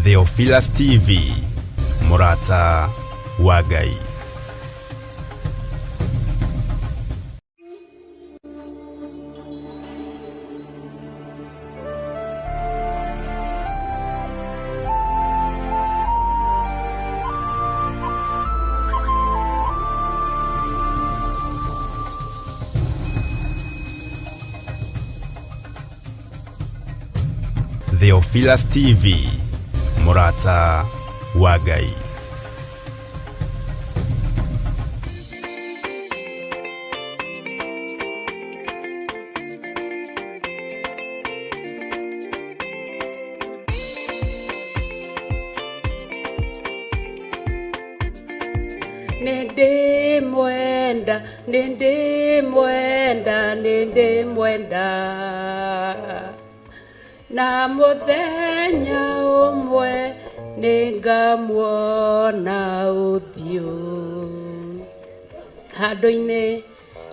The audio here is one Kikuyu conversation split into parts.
Theophilus TV, mũrata wa Ngai. Theophilus TV, mũrata wa Ngai. Nĩndĩmwenda, nĩndĩmwenda, nĩndĩmwenda. Na mũthenya ũmwe nĩngamuona ũthiũ. Handũ-inĩ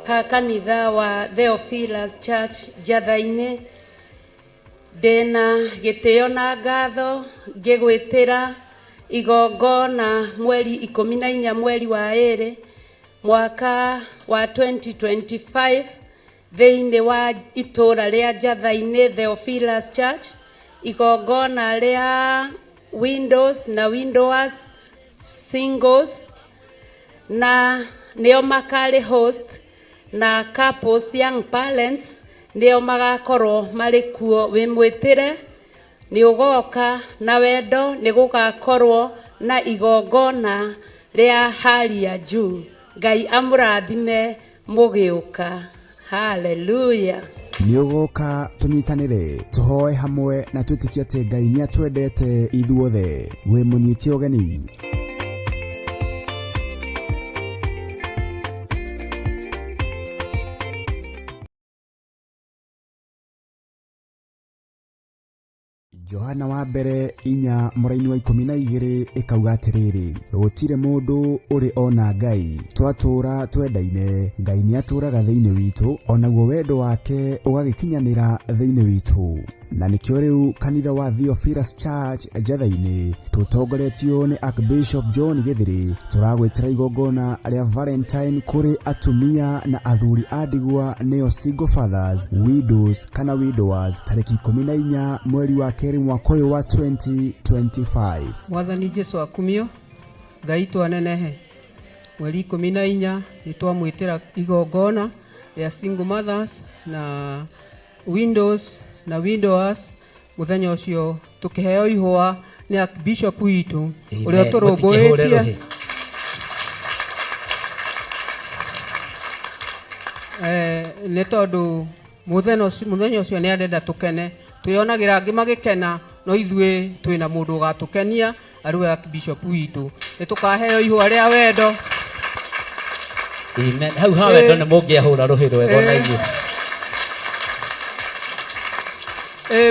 ha kanitha wa Theophilus Church Njatha-inĩ, Ndĩna gĩtĩo na ngatho ngĩgwĩtĩra igongona mweri 14 mweri wa ĩrĩ mwaka wa 2025 thĩinĩ wa itũra rĩa Njatha-inĩ Theophilus Church, igongona rĩa widows na widowers, singles na nĩo makarĩ host na couples, young parents nĩo magakorwo marĩ kuo. Wĩ mwĩtĩre nĩ ũgoka na wendo, nĩ gũgakorwo na igongona rĩa hali ya juu. Ngai amũrathime mũgĩũka. Haleluya. Nĩ ũgoka tũnyitanĩre, tũhoe hamwe na twĩtĩkie atĩ Ngai nĩ atwendete ithuothe. Wĩ mũnyite ũgeni. Johana wa mbere 4 mũraini wa 12 ĩkauga atĩrĩrĩ, gũtirĩ mũndũ ũrĩ ona Ngai, twatũũra twendaine, Ngai nĩ atũũraga thĩinĩ witũ, onaguo wendo wake ũgagĩkinyanĩra thĩinĩ witũ. Na nĩkĩo rĩu kanitha wa Theophilus Church Njatha-inĩ tũtongoretio nĩ Archbishop John Gĩthĩrĩ tũragwĩtĩra igongona rĩa Valentine kũrĩ atumia na athuri a ndigwa nĩo single fathers, widows kana widowers tarĩki 14 mweri wa kerĩ mwaka ũyũ wa 2025. Mwathani Jesu akumio, Ngai twanenehe. Mweri 14 nĩ twamwĩtĩra igongona rĩa single mothers na widows na widowers. Mũthenya ũcio tũkĩheo ihũa nĩ Archbishop witũ ũrĩa Amen. Mũtikĩhũre ũtũrũmbũĩtie. Rũhĩ. Nĩ tondũ mũthenya ũcio nĩ arenda tũkene, twĩonagĩra angĩ magĩkena, no ithuĩ twĩna mũndũ ũgatũkenia arĩ we Archbishop witũ. Nĩ tũkaheo ihũa rĩa wendo. Amen. Hau ha wendo nĩ mũngĩahũra rũhĩ rwega ona inyuĩ.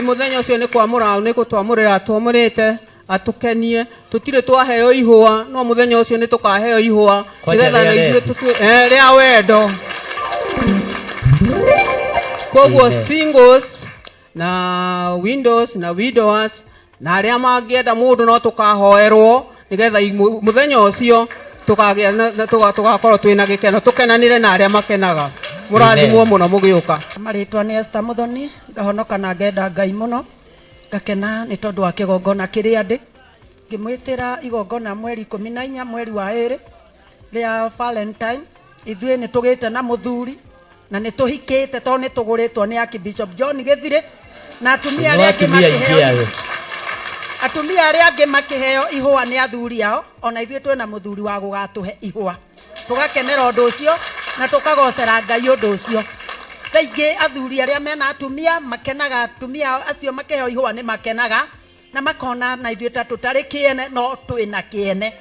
Mũthenya ũcio nĩ kwamũra, nĩ gũtwamũrĩra atwamũrĩte atũkenie. Tũtirĩ twaheo ihũa, no mũthenya ũcio nĩ tũkaheo ihũa Kwanja nĩgetha rĩa na ithuĩ rendi. Rĩa wendo. Koguo Amen. singles na widows na widowers na arĩa mangĩenda mũndũ no tũkahoerwo nĩgetha mũthenya ũcio tũkagĩa na tũgakorwo twĩna gĩkeno, tũkenanĩre na arĩa makenaga. Mũrathimwo Amen. mũno mũgĩũka. Marĩtwa nĩ Esther Muthoni, ngahonoka na ngenda Ngai mũno, ngakena nĩ tondũ wa kĩgongona kĩrĩa ndĩ. Ngĩmwĩtĩra igongona mweri 14 mweri wa ĩrĩ rĩa Valentine. Ithuĩ nĩ tũgĩte na mũthuri na nĩ tũhikĩte tondũ nĩ tũgũrĩtwo nĩ Archbishop John Gĩthirĩ na atumia Nĩ arĩa angĩ atumia aingĩ makĩheo ayo. Atumia arĩa angĩ makĩheo ihũa nĩ athuri ao, ona ithuĩ twĩna mũthuri wa gũgatũhe ihũa. Tũgakenera ũndũ ũcio na tũkagocera Ngai ũndũ ũcio. Thaa ingĩ athuri arĩa mena atumia makenaga, atumia acio makĩheo ihũa nĩ makenaga na makona na ithuĩ ta tũtarĩ kĩene, no twĩna kĩene.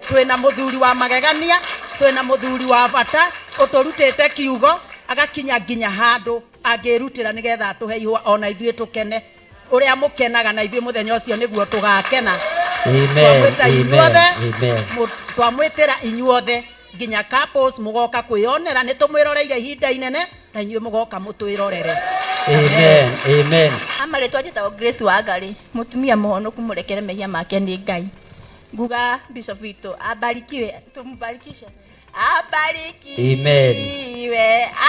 Twĩna mũthuri wa magegania, twĩna mũthuri wa bata ũtũrutĩte kiugo agakinya nginya handũ angĩrutĩra nĩgetha atũhe ihũa ona ithuĩ tũkene. Ũrĩa mũkenaga na ithuĩ mũthenya ũcio nĩguo tũgakena. Amen, Twamwĩta amen, inyuothe, amen. Twamwĩtĩra inyuothe nginya couples mũgoka kwĩyonera, nĩ tũmwĩroreire ihinda inene na inyuĩ mũgoka mũtwĩrorere. Amen, amen. Amarĩtwa njĩtagwo Grace Wangari, mũtumia mũhonoku mũrekere mehia make nĩ Ngai. Nguga bishop witũ abarikiwe, tumubarikishe. Abarikiwe. Amen.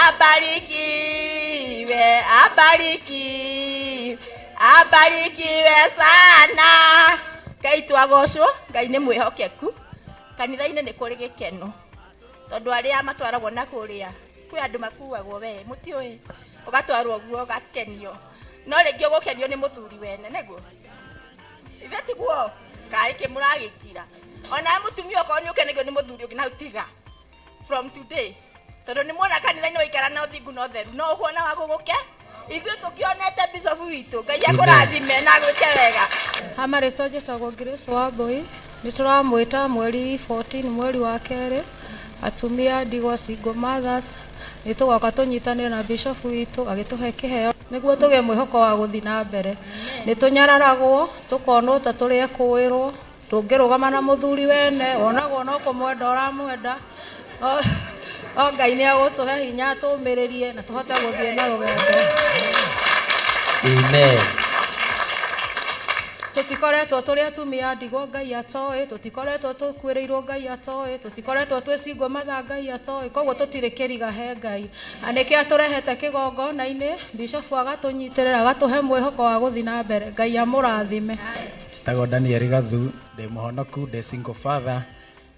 Abarikiwe, abarikiwe, abarikiwe sana. Ngai twagocwo, Ngai nĩ mwĩhokeku. Kanitha-inĩ nĩ kũrĩ gĩkeno tondũ arĩa matwaragwo na kũrĩa kwĩ andũ makuagwo we mũtiũĩ, ũgatwarwo guo ũgakenio, no rĩngĩ ũgũkenio nĩ mũthuri wene nĩguo ithe tiguo kaĩ kĩ mũragĩkira ona mũtumia okorwo nĩ ũkenagio nĩ mũthuri ũngĩ na tiga from today tondũ nĩ muona kanitha-inĩ waikara na ũthingu na ũtheru no ũkuona wa gũgũke. Ithuĩ tũkĩonete bishop witũ, Ngai akũrathime na agwĩke wega. Amarĩtwa njĩtagwo Grace Wambui, nĩ tũramwĩta mweri 14 mweri wa kerĩ, atumia ndigwa single mothers, nĩ tũgoka tũnyitanĩre na bishop witũ agĩtũhe kĩheo nĩguo tũgĩe mwĩhoko wa gũthiĩ na mbere. Nĩ tũnyararagwo tũkonwo ta tũrĩ ekũĩrwo, tũngĩrũgama na mũthuri wene wonagwo no kũmwenda ũramwenda. O Ngai nĩ agũtũhe hinya tũmĩrĩrie na tũhote gũthiĩ na rũgendo. Amen. Tũtikoretwo tũrĩ atumia ndigwa Ngai atoĩ, tũtikoretwo tũkuĩrĩirwo Ngai atoĩ, tũtikoretwo twĩ single mother Ngai atoĩ, koguo tũtirĩ kĩriga he Ngai. Na nĩkĩo atũrehete kĩgongona-inĩ, bishop agatũnyitĩrĩra agatũhe mwĩhoko wa gũthiĩ na mbere. Ngai amũrathime. Njĩtagwo Daniel Gathu, ndĩ mũhonoku, ndĩ single father.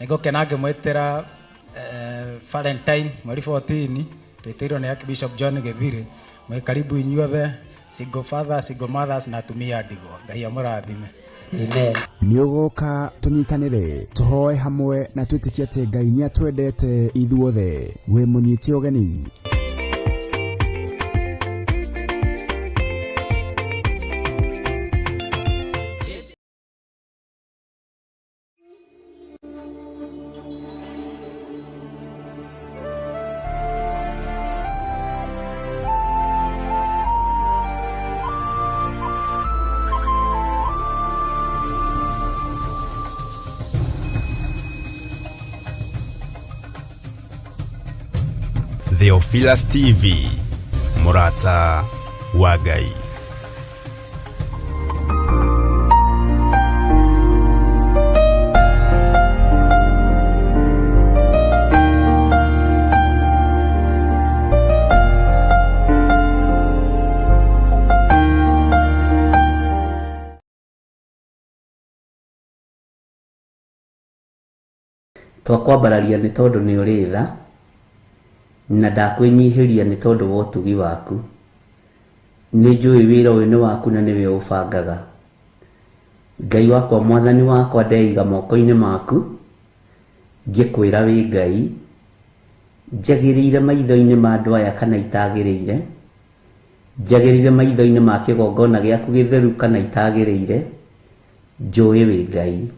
Nĩngũkena ngĩmwĩtĩra Valentine mweri 14, twĩtĩirwo nĩ Archbishop John Gĩthirĩ. Mwĩ karibu inyuothe, single father, single mothers na atumia ndigwa. Ngai amũrathime. Amen. Nĩ ũgoka tũnyitanĩre, tũhoe hamwe na twĩtĩkie atĩ Ngai nĩ atwendete ithuothe. Wĩ mũnyite ũgeni. Theophilus TV, Murata wa Ngai. Twakwambararia nĩ tondũ nĩ ũrĩ tha, na ndakwĩnyihĩria nĩ tondũ wa ũtugi waku. Nĩ njũĩ wĩra ũyũ nĩ waku na nĩwe ũbangaga. Ngai wakwa, mwathani wakwa, ndeiga moko-inĩ maku, ngĩkwĩra wĩ Ngai, njagĩrĩire maitho-inĩ ma andũ aya kana itagĩrĩire, njagĩrĩire maitho-inĩ ma kĩgongona gĩaku gĩtheru kana itagĩrĩire, njũĩ wĩ Ngai.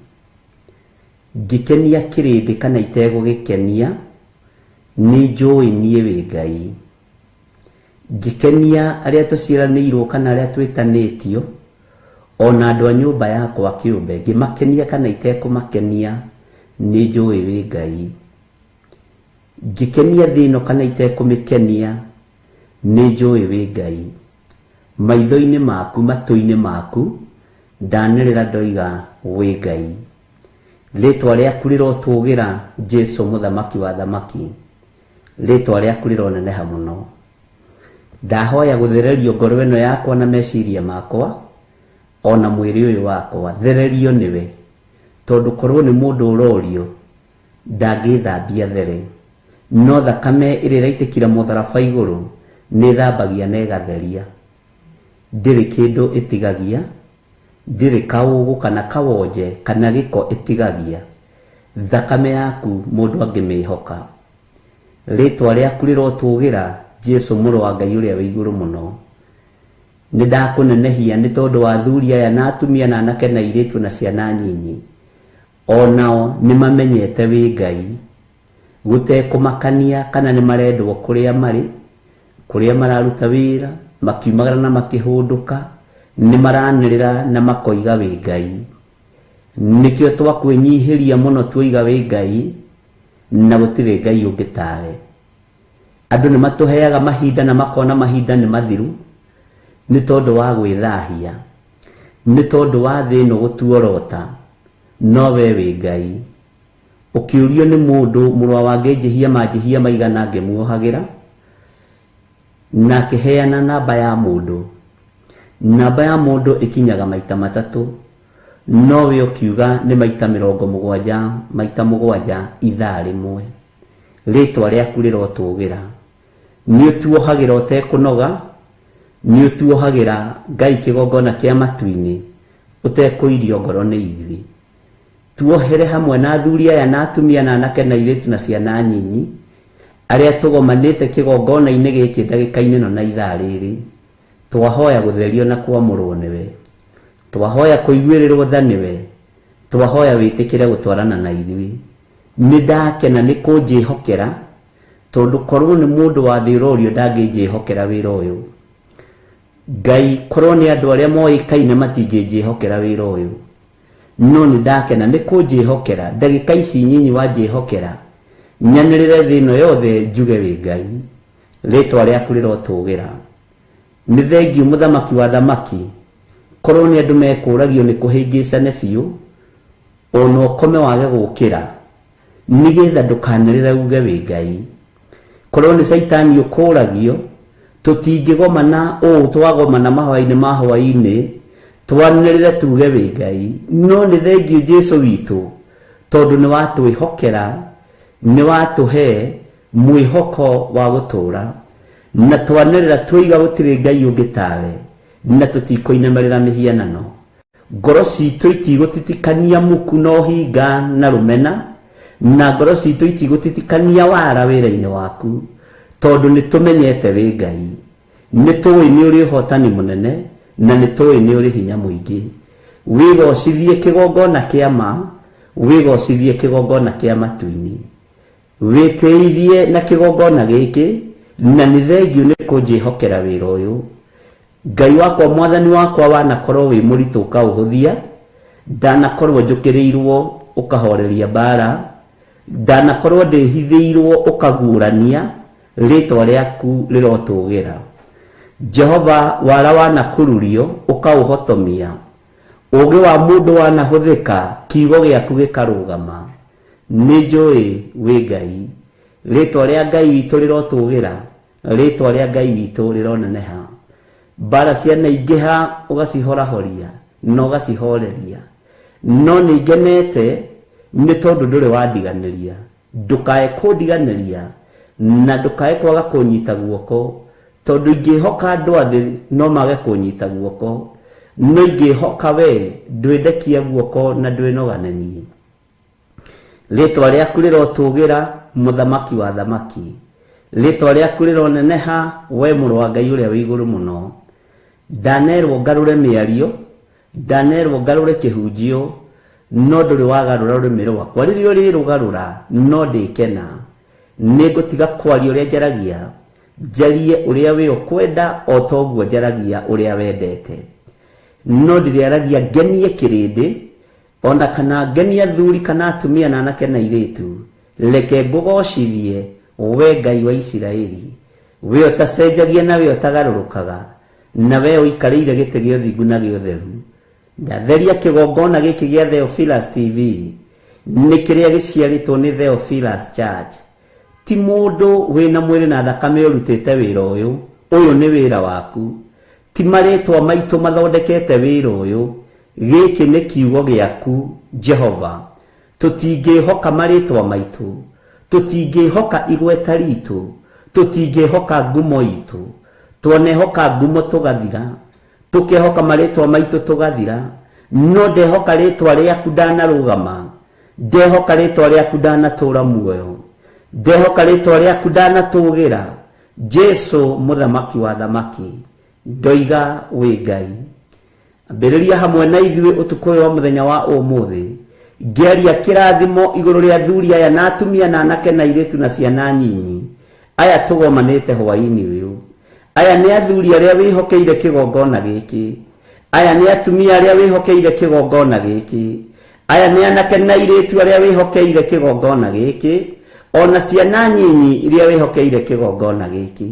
Ngĩkenia kĩrĩndĩ kana itegũgĩkenia, nĩ njũĩ niĩ wĩ Ngai. Ngĩkenia arĩa tũciaranĩirwo kana arĩa twĩtanĩtio, ona andũ a nyũmba yakwa kĩũmbe, ngĩmakenia kana itekũmakenia, nĩ njũĩ wĩ Ngai. Ngĩkenia thĩ ĩno kana itekũmĩkenia, nĩ njũĩ wĩ Ngai. Maitho-inĩ maku, matũ-inĩ maku, ndanĩrĩra ndoiga wĩ Ngai. Rĩtwa rĩaku rĩrotũgĩra Jesu mũthamaki wa thamaki. Rĩtwa rĩaku rĩroneneha mũno. Ndahoya gũthererio ngoro ĩno yakwa na meciria makwa, ona mwĩrĩ ũyũ wakwa, thererio nĩwe. Tondũ korwo nĩ mũndũ ũrorio, ndangĩthambia there. No thakame ĩrĩa ĩraitĩkire mũtharaba igũrũ, nĩ thambagia na ĩgatheria. Ndĩrĩ kĩndũ ĩtigagia, ndĩrĩ kaũgũ kana kawonje kana gĩko ĩtigagia. Thakame yaku mũndũ angĩmĩhoka. Rĩtwa rĩaku rĩrotũgĩra Jesu mũrũ wa Ngai ũrĩa wĩ igũrũ mũno. Nĩ ndakũnenehia nĩ tondũ wa athuri aya na atumia na anake na airĩtu na ciana nyinyi. Onao nĩ mamenyete wĩ Ngai. Gũtekũmakania kana nĩ marendwo kũrĩa marĩ, kũrĩa mararuta wĩra, makiumagara na makĩhũndũka, nĩ maranĩrĩra na makoiga wĩ Ngai. Nĩkĩo twakwĩnyihĩria mũno tuoiga wĩ Ngai, na gũtirĩ Ngai ũngĩ tawe. Andũ nĩ matũheaga mahinda na makona mahinda nĩ mathiru. Nĩ tondũ wa gwĩthahia, nĩ tondũ wa thĩ ĩno gũtuorota, no we wĩ Ngai. Ũkĩũrio nĩ mũndũ mũrũ wa angĩnjĩhia manjĩhia maigana ngĩmuohagĩra, na akĩheana namba ya mũndũ. Namba ya mũndũ ĩkinyaga maita matatũ, no we ũkiuga nĩ maita 70 maita 7 ithaa rĩmwe. Rĩtwa rĩaku rĩrotũgĩra. Nĩ ũtuohagĩra ũtekũnoga, nĩ ũtuohagĩra Ngai kĩgongona kĩa matu-inĩ, ũtekũirio ngoro nĩ ithuĩ. Tuohere hamwe na athuri aya na atumia na anake na airĩtu na ciana nyinyi, arĩa tũgomanĩte kĩgongona-inĩ gĩkĩ ndagĩka-inĩ ĩno na ithaa rĩrĩ. Twahoya gũtherio na kwamũrwo nĩwe. Twahoya kũiguĩrĩrwo tha nĩwe. Twahoya wĩtĩkĩre gũtwarana na ithuĩ. Nĩ ndakena nĩ kũnjĩhokera, tondũ korwo nĩ mũndũ wa thĩ ũrorio ndangĩnjĩhokera wĩra ũyũ. Ngai, korwo nĩ andũ arĩa moĩkaine matingĩnjĩhokera wĩra ũyũ. No nĩ ndakena nĩ kũnjĩhokera, ndagĩka ici nyinyi wanjĩhokera, nyanĩrĩre thĩ ĩno yothe njuge wĩ Ngai. Rĩtwa rĩaku rĩrotũgĩra. Nĩ thengiũ mũthamaki wa thamaki, korwo nĩ andũ mekũragio nĩ kũhĩngĩcane biũ, ona ũkome wage gũkĩra, nĩgetha ndũkanĩrĩre uge wĩ Ngai. Korwo nĩ caitani ũkũragio, tũtingĩgomana ũũ twagomana mahoya-inĩ ma hwaĩ-inĩ, twanĩrĩre tuge wĩ Ngai. No nĩ thengiũ Jesu witũ, tondũ nĩ watwĩhokera, nĩ watũhe mwĩhoko wa gũtũũra. Na twanĩrĩra twoiga gũtirĩ Ngai ũngĩ tawe, na tũtikũinamĩrĩra mĩhianano. Ngoro citũ itigũtitikania muku na ũhinga na rũmena, na ngoro citũ itigũtitikania wara wĩra-inĩ waku, tondũ nĩ tũmenyete wĩ Ngai. Nĩ tũĩ nĩ ũrĩ ũhotani mũnene, na nĩ tũĩ nĩ ũrĩ hinya mũingĩ. Wĩgocithie kĩgongona kĩa ma, wĩgocithie kĩgongona kĩa matu-inĩ. Wĩtĩithie na kĩgongona gĩkĩ, na nĩ thengiũ nĩ kũnjĩhokera wĩra ũyũ. Ngai wakwa, mwathani wakwa, wanakorwo wĩ mũritũ ũkaũhũthia, ndanakorwo njũkĩrĩirwo ũkahoreria mbara, ndanakorwo ndĩhithĩirwo ũkaguũrania, rĩtwa rĩaku rĩrotũgĩra. Jehova, wara wanakururio ũkaũhotomia, ũũgĩ wa mũndũ wanahũthĩka, kiugo gĩaku gĩkarũgama. Nĩ njũĩ wĩ Ngai. Rĩtwa rĩa Ngai witũ rĩrotũgĩra, rĩtwa rĩa Ngai witũ rĩroneneha. Mbara cianaingĩha ũgacihorahoria na ũgacihoreria. No nĩ ngenete nĩ tondũ ndũrĩ wandiganĩria. Ndũkae kũndiganĩria na ndũkae kwaga kũnyita guoko, tondũ ingĩhoka andũ a thĩ no mage kũnyita guoko, no ingĩhoka we ndwĩndekia guoko na ndwĩnoga nĩ niĩ. Rĩtwa rĩaku rĩrotũgĩra, mũthamaki wa thamaki. Rĩtwa rĩaku rĩroneneha, we mũrũ wa Ngai ũrĩa wĩ igũrũ mũno. Ndanerwo ngarũre mĩario, ndanerwo ngarũre kĩhunjio, no ndũrĩ wagarũra rũrĩmĩ rwakwa. Rĩrĩa ũrĩrũgarũra, no ndĩkena. Nĩngũtiga kwaria ũrĩa njaragia, njarie ũrĩa we ũkwenda o ta ũguo njaragia ũrĩa wendete. No ndĩrĩaragia ngenie kĩrĩndĩ, ona kana ngenie athuri kana atumia na anake na airĩtu. Reke ngũgocithie, we Ngai wa Isiraeli, we ũtacenjagia na we ũtagarũrũkaga, na we ũikarĩire gĩtĩ gĩa ũthingu na gĩa ũtheru. Ndatheria kĩgongona gĩkĩ gĩa Theophilus TV, nĩ kĩrĩa gĩciarĩtwo nĩ Theophilus Church. Ti mũndũ wĩna mwĩrĩ na thakame ũrutĩte wĩra ũyũ, ũyũ nĩ wĩra waku. Ti marĩtwa maitũ mathondekete wĩra ũyũ, gĩkĩ nĩ kiugo gĩaku, Jehova. Tũtingĩhoka marĩtwa maitũ, tũtingĩhoka igweta ritũ, tũtingĩhoka ngumo itũ. Twanehoka ngumo tũgathira, tũkehoka marĩtwa maitũ tũgathira, no ndehoka rĩtwa rĩaku ndanarũgama, ndehoka rĩtwa rĩaku ndanatũra muoyo, ndehoka rĩtwa rĩaku ndanatũgĩra. Jesu mũthamaki wa thamaki, ndoiga wĩ Ngai. Ambĩrĩria hamwe na ithuĩ ũtukũ ũyũ wa mũthenya wa ũmũthĩ, ngĩaria kĩrathimo igũrũ rĩa athuri aya na atumia na anake na airĩtu na ciana nyinyi, aya tũgomanĩte hwaĩ-inĩ ũyũ. Aya nĩ athuri arĩa wĩhokeire kĩgongona gĩkĩ, aya nĩ atumia arĩa wĩhokeire kĩgongona gĩkĩ, aya nĩ anake na airĩtu arĩa wĩhokeire kĩgongona gĩkĩ, ona ciana nyinyi iria wĩhokeire kĩgongona gĩkĩ.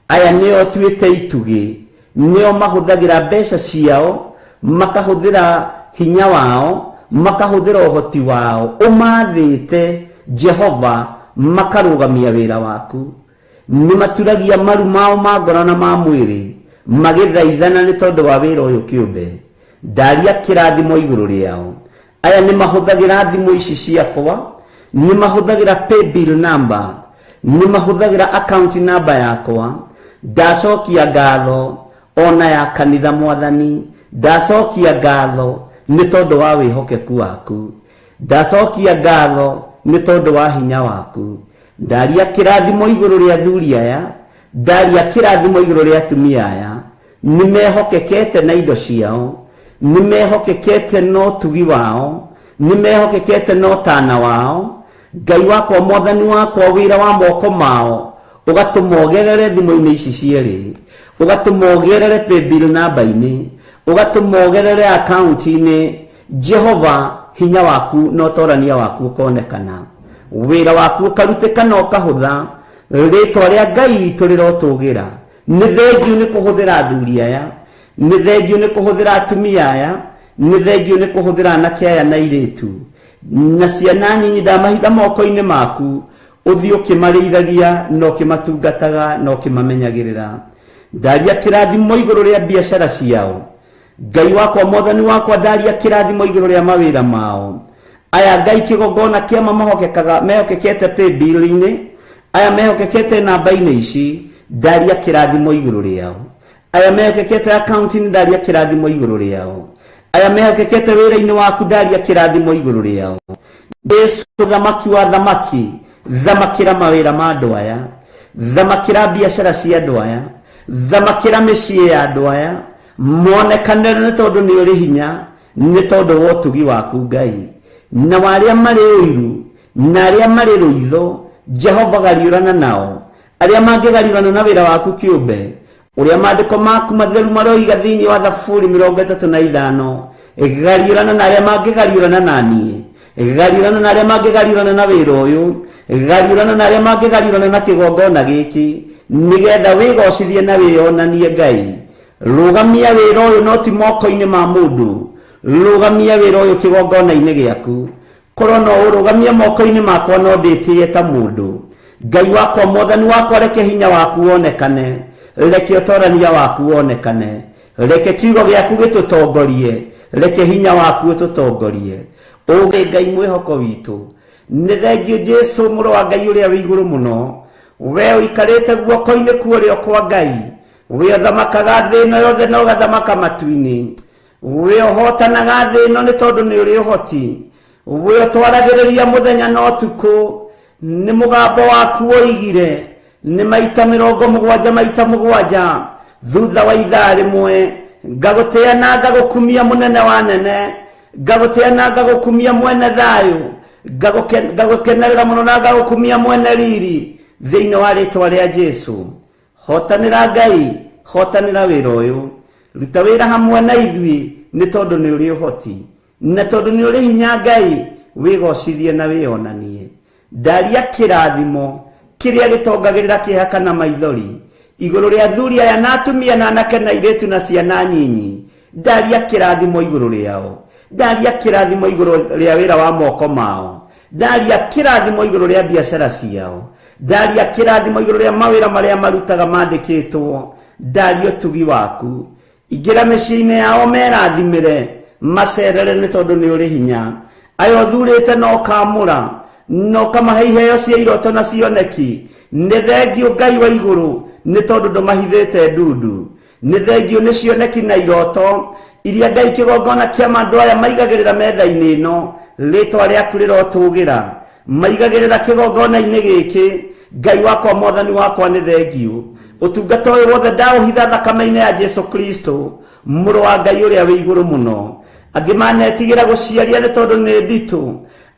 Aya nĩo ũtuĩte itugĩ, Nĩo mahũthagĩra mbeca ciao, makahũthĩra hinya wao, makahũthĩra ũhoti wao, ũmathĩte Jehova makarũgamia wĩra waku. Nĩ maturagia maru mao ma ngoro na ma mwĩrĩ magĩthaithana nĩ tondũ wa wĩra ũyũ kĩũmbe. Ndaria kĩrathimo igũrũ rĩao. Aya nĩ mahũthagĩra thimũ ici ciakwa, nĩ mahũthagĩra paybill number, nĩ mahũthagĩra account number yakwa. Ndacokia ngatho ona ya kanitha Mwathani, ndacokia ngatho nĩ tondũ wa wĩhokeku waku, ndacokia ngatho nĩ tondũ wa hinya waku. Ndaria kĩrathimo igũrũ rĩa athuri aya, ndaria kĩrathimo igũrũ rĩa atumia aya. Nĩ mehokekete na indo ciao, nĩ mehokekete na ũtugi wao, nĩ mehokekete na ũtana wao. Ngai wakwa, Mwathani wakwa, wĩra wa moko mao ũgatũma ũgerere thimũ-inĩ ici cierĩ, ũgatũma ũgerere paybill namba-inĩ, ũgatũma ũgerere account-inĩ. Jehova, hinya waku na ũtorania waku ũkonekana, wĩra waku ũkarutĩka na ũkahũtha. Rĩtwa rĩa Ngai witũ rĩrotũgĩra. Nĩ thengiũ nĩ kũhũthĩra athuri aya, nĩ thengiũ nĩ kũhũthĩra atumia aya, nĩ thengiũ nĩ kũhũthĩra anake aya na airĩtu na ciana nyinyi. Ndamahitha moko-inĩ maku, ũthiĩ ũkĩmarĩithagia na ũkĩmatungataga na ũkĩmamenyagĩrĩra. Ndaria kĩrathimo igũrũ rĩa biacara ciao. Ngai wakwa, Mwathani wakwa, ndaria kĩrathimo igũrũ rĩa mawĩra mao. Aya Ngai kĩgongona kĩama mahokekaga, mehokekete paybill-inĩ, aya mehokekete namba-inĩ ici, ndaria kĩrathimo igũrũ rĩao. Aya mehokekete account-inĩ, ndaria kĩrathimo igũrũ rĩao. Aya mehokekete wĩra-inĩ waku, ndaria kĩrathimo igũrũ rĩao. Jesu, thamaki wa thamaki, thamakĩra mawĩra ma andũ aya, thamakĩra biacara cia andũ aya, thamakĩra mĩciĩ ya andũ aya, monekanĩre nĩ tondũ nĩ ũrĩ hinya, nĩ tondũ wa ũtugi waku Ngai. Na arĩa marĩ ũiru na arĩa marĩ rũitho, Jehova gariũrana nao. Arĩa mangĩgariũrana na wĩra waku kĩũmbe, ũrĩa maandĩko maku matheru maroiga thĩinĩ wa Thaburi 35, gariũrana na arĩa mangĩgariũrana na niĩ, gariũrana na arĩa mangĩgariũrana na wĩra ũyũ, gariũrana na arĩa mangĩgariũrana na kĩgongona gĩkĩ, nĩgetha wĩgocithie na wĩyonanie Ngai. Rũgamia wĩra ũyũ no ti moko-inĩ ma mũndũ, rũgamia wĩra ũyũ kĩgongona-inĩ gĩaku. Korwo no ũrũgamie moko-inĩ makwa no ndĩtĩe ta mũndũ. Ngai wakwa, Mwathani wakwa, reke hinya waku wonekane, reke ũtorania waku wonekane, reke kiugo gĩaku gĩtũtongorie, reke hinya waku ũtũtongorie. Ũgĩ Ngai mwĩhoko witũ, nĩ thengiũ Jesu mũrũ wa Ngai ũrĩa wĩ igũrũ mũno, we ũikarĩte guoko-inĩ kwa ũrĩo kwa Ngai, we ũthamakaga thĩ ĩno yothe na ũgathamaka matu-inĩ, we ũhotanaga thĩ ĩno nĩ tondũ nĩ ũrĩ ũhoti, we ũtwaragĩrĩria mũthenya na ũtukũ. Nĩ mũgambo waku woigire nĩ maita 70 maita 7 thutha wa ithaa rĩmwe. Ngagũtĩa na ngagũkumia mũnene wa nene, ngagũtĩa na ngagũkumia mwene thayũ, ngagũkenerera mũno na ngagũkumia mwene riri, thĩinĩ wa rĩtwa rĩa Jesu. Hotanĩra Ngai, hotanĩra wĩra ũyũ, ruta wĩra hamwe na ithuĩ nĩ tondũ nĩ ũrĩ ũhoti na tondũ nĩ ũrĩ hinya. Ngai, wĩgocithie na wĩyonanie. Ndaria kĩrathimo kĩrĩa gĩtongagĩrĩra kĩeha kana maithori igũrũ rĩa athuri aya na atumia na anake na airĩtu na ciana nyinyi. Ndaria kĩrathimo igũrũ rĩao, ndaria kĩrathimo igũrũ rĩa wĩra wa moko mao, ndaria kĩrathimo igũrũ rĩa biacara ciao, ndaria kĩrathimo igũrũ rĩa mawĩra marĩa marutaga mandĩkĩtwo. Ndaria ũtugi waku, ingĩra mĩciĩ-inĩ yao merathimĩre, macerere nĩ tondũ nĩ ũrĩ hinya. Aya ũthurĩte na ũkamũra na ũkamahe iheo cia iroto na cioneki, nĩ thengiũ Ngai wa igũrũ nĩ tondũ ndũmahithĩte ndundu. Nĩ thengiũ nĩ cioneki na iroto iria Ngai kĩgongona kĩa andũ aya maigagĩrĩra metha-inĩ ĩno, rĩtwa rĩaku rĩrotũgĩra. Maigagĩrĩra kĩgongona-inĩ gĩkĩ. Ngai wakwa, Mwathani wakwa, nĩ thengiũ. Ũtungata ũyũ wothe ndaũhitha thakame-inĩ ya Jesu Kristo, mũrũ wa Ngai ũrĩa wĩ igũrũ mũno. Angĩ manetigĩra gũciaria nĩ tondũ nĩ nditũ,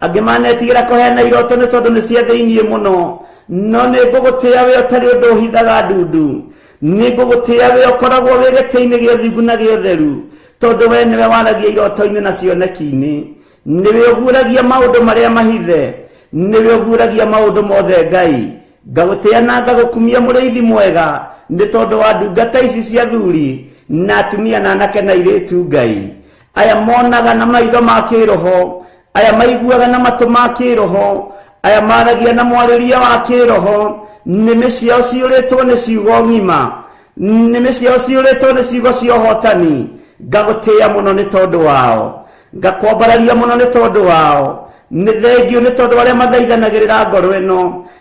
angĩ manetigĩra kũheana iroto nĩ tondũ nĩ cia thĩiniĩ mũno, no nĩ ngũgũtĩa we ũtarĩ ũndũ ũhithaga ndundu. Nĩ ngũgũtĩa we ũkoragwo wĩ gĩtĩ-inĩ gĩa ũthingu na gĩa ũtheru, tondũ we nĩwe waragia iroto-inĩ na cioneki-inĩ. Nĩwe ũguũragia maũndũ marĩa mahithe, nĩwe ũguũragia maũndũ mothe. Ngai, Ngagũtĩĩa na ngagũkumia mũrĩithi mwega nĩ tondũ wa ndungata ici cia athuri na atumia na anake na airĩtu Ngai. Aya monaga na maitho ma kĩroho, aya maiguaga na matũ ma kĩroho, aya maragia na mwarĩrie wa kĩroho, nĩmĩ ciao ciyũrĩtwo nĩ ciugo ng'ima, nĩmĩ ciao ciyũrĩtwo nĩ ciugo cia ũhotani. Ngagũtĩĩa mũno nĩ tondũ wao, ngakwambararia mũno nĩ tondũ wao. Nĩ thengiũ nĩ tondũ arĩa mathaithanagĩrĩra ngoro ĩno,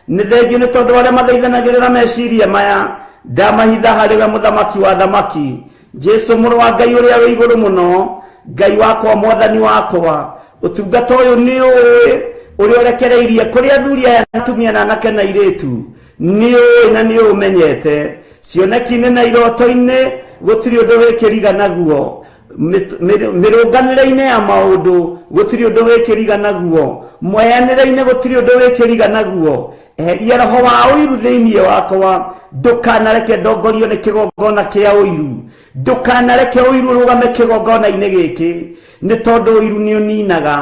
nĩ thengiũ nĩ tondũ arĩa mathaithanagĩrĩra meciria maya. Ndamahitha harĩ we mũthamaki wa thamaki, Jesu mũrũ wa Ngai ũrĩa wĩ igũrũ mũno, Ngai wakwa, mwathani wakwa. Ũtungata ũyũ nĩ ũĩ ũrĩa ũrekereirie kũrĩ athuri aya na atumia na anake na airĩtu, nĩ ũĩ na nĩ ũmenyete. Cioneki-inĩ na iroto-inĩ gũtirĩ ũndũ wĩkĩriga naguo, mĩrũnganĩre-inĩ ya maũndũ gũtirĩ ũndũ wĩkĩriga naguo, mweanĩre-inĩ gũtirĩ ũndũ wĩkĩriga naguo. Eheria roho wa ũiru thĩinĩ wakwa, ndũkanareke ndongorio nĩ kĩgongona kĩa ũiru, ndũkanareke ũiru ũrũgame kĩgongona-inĩ gĩkĩ, nĩ tondũ ũiru nĩ ũninaga,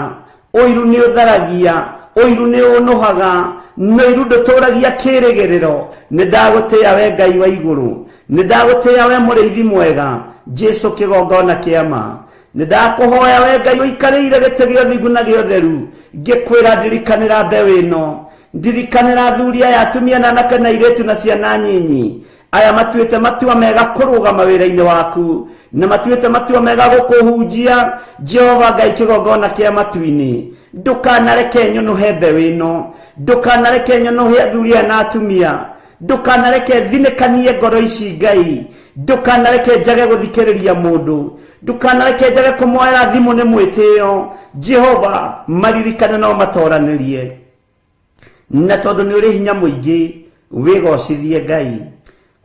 ũiru nĩ ũtharagia, ũiru nĩ ũnũhaga, na ũiru ndũtũragia kĩrĩgĩrĩro. Nĩ ndagũtĩĩa we Ngai wa igũrũ, nĩ ndagũtĩĩa we mũrĩithi mwega, Jesu kĩgongona kĩa ma. Nĩ ndakũhoya we Ngai ũikarĩire gĩtĩ gĩa ũthingu na gĩa ũtheru, ngĩkwĩra ndirikanĩra mbeũ ĩno, ndirikanĩra athuri aya, atumia na anake na airĩtu na ciana nyinyi, aya matuĩte matua mega kũrũgama wĩra-inĩ waku, na matuĩte matua mega gũkũhunjia. Jehova Ngai kĩgongona kĩa matu-inĩ, ndũkanareke nyũnũhe mbeũ ĩno, ndũkanareke nyũnũhe athuri aya na atumia, ndũkanareke thinĩkanie ngoro ici Ngai, ndũkanareke njage gũthikĩrĩria mũndũ, ndũkanareke njage kũmoera thimũ nĩ mwĩtĩo. Jehova maririkane no matoranĩrie, na tondũ nĩ ũrĩ hinya mũingĩ wĩgocithie Ngai.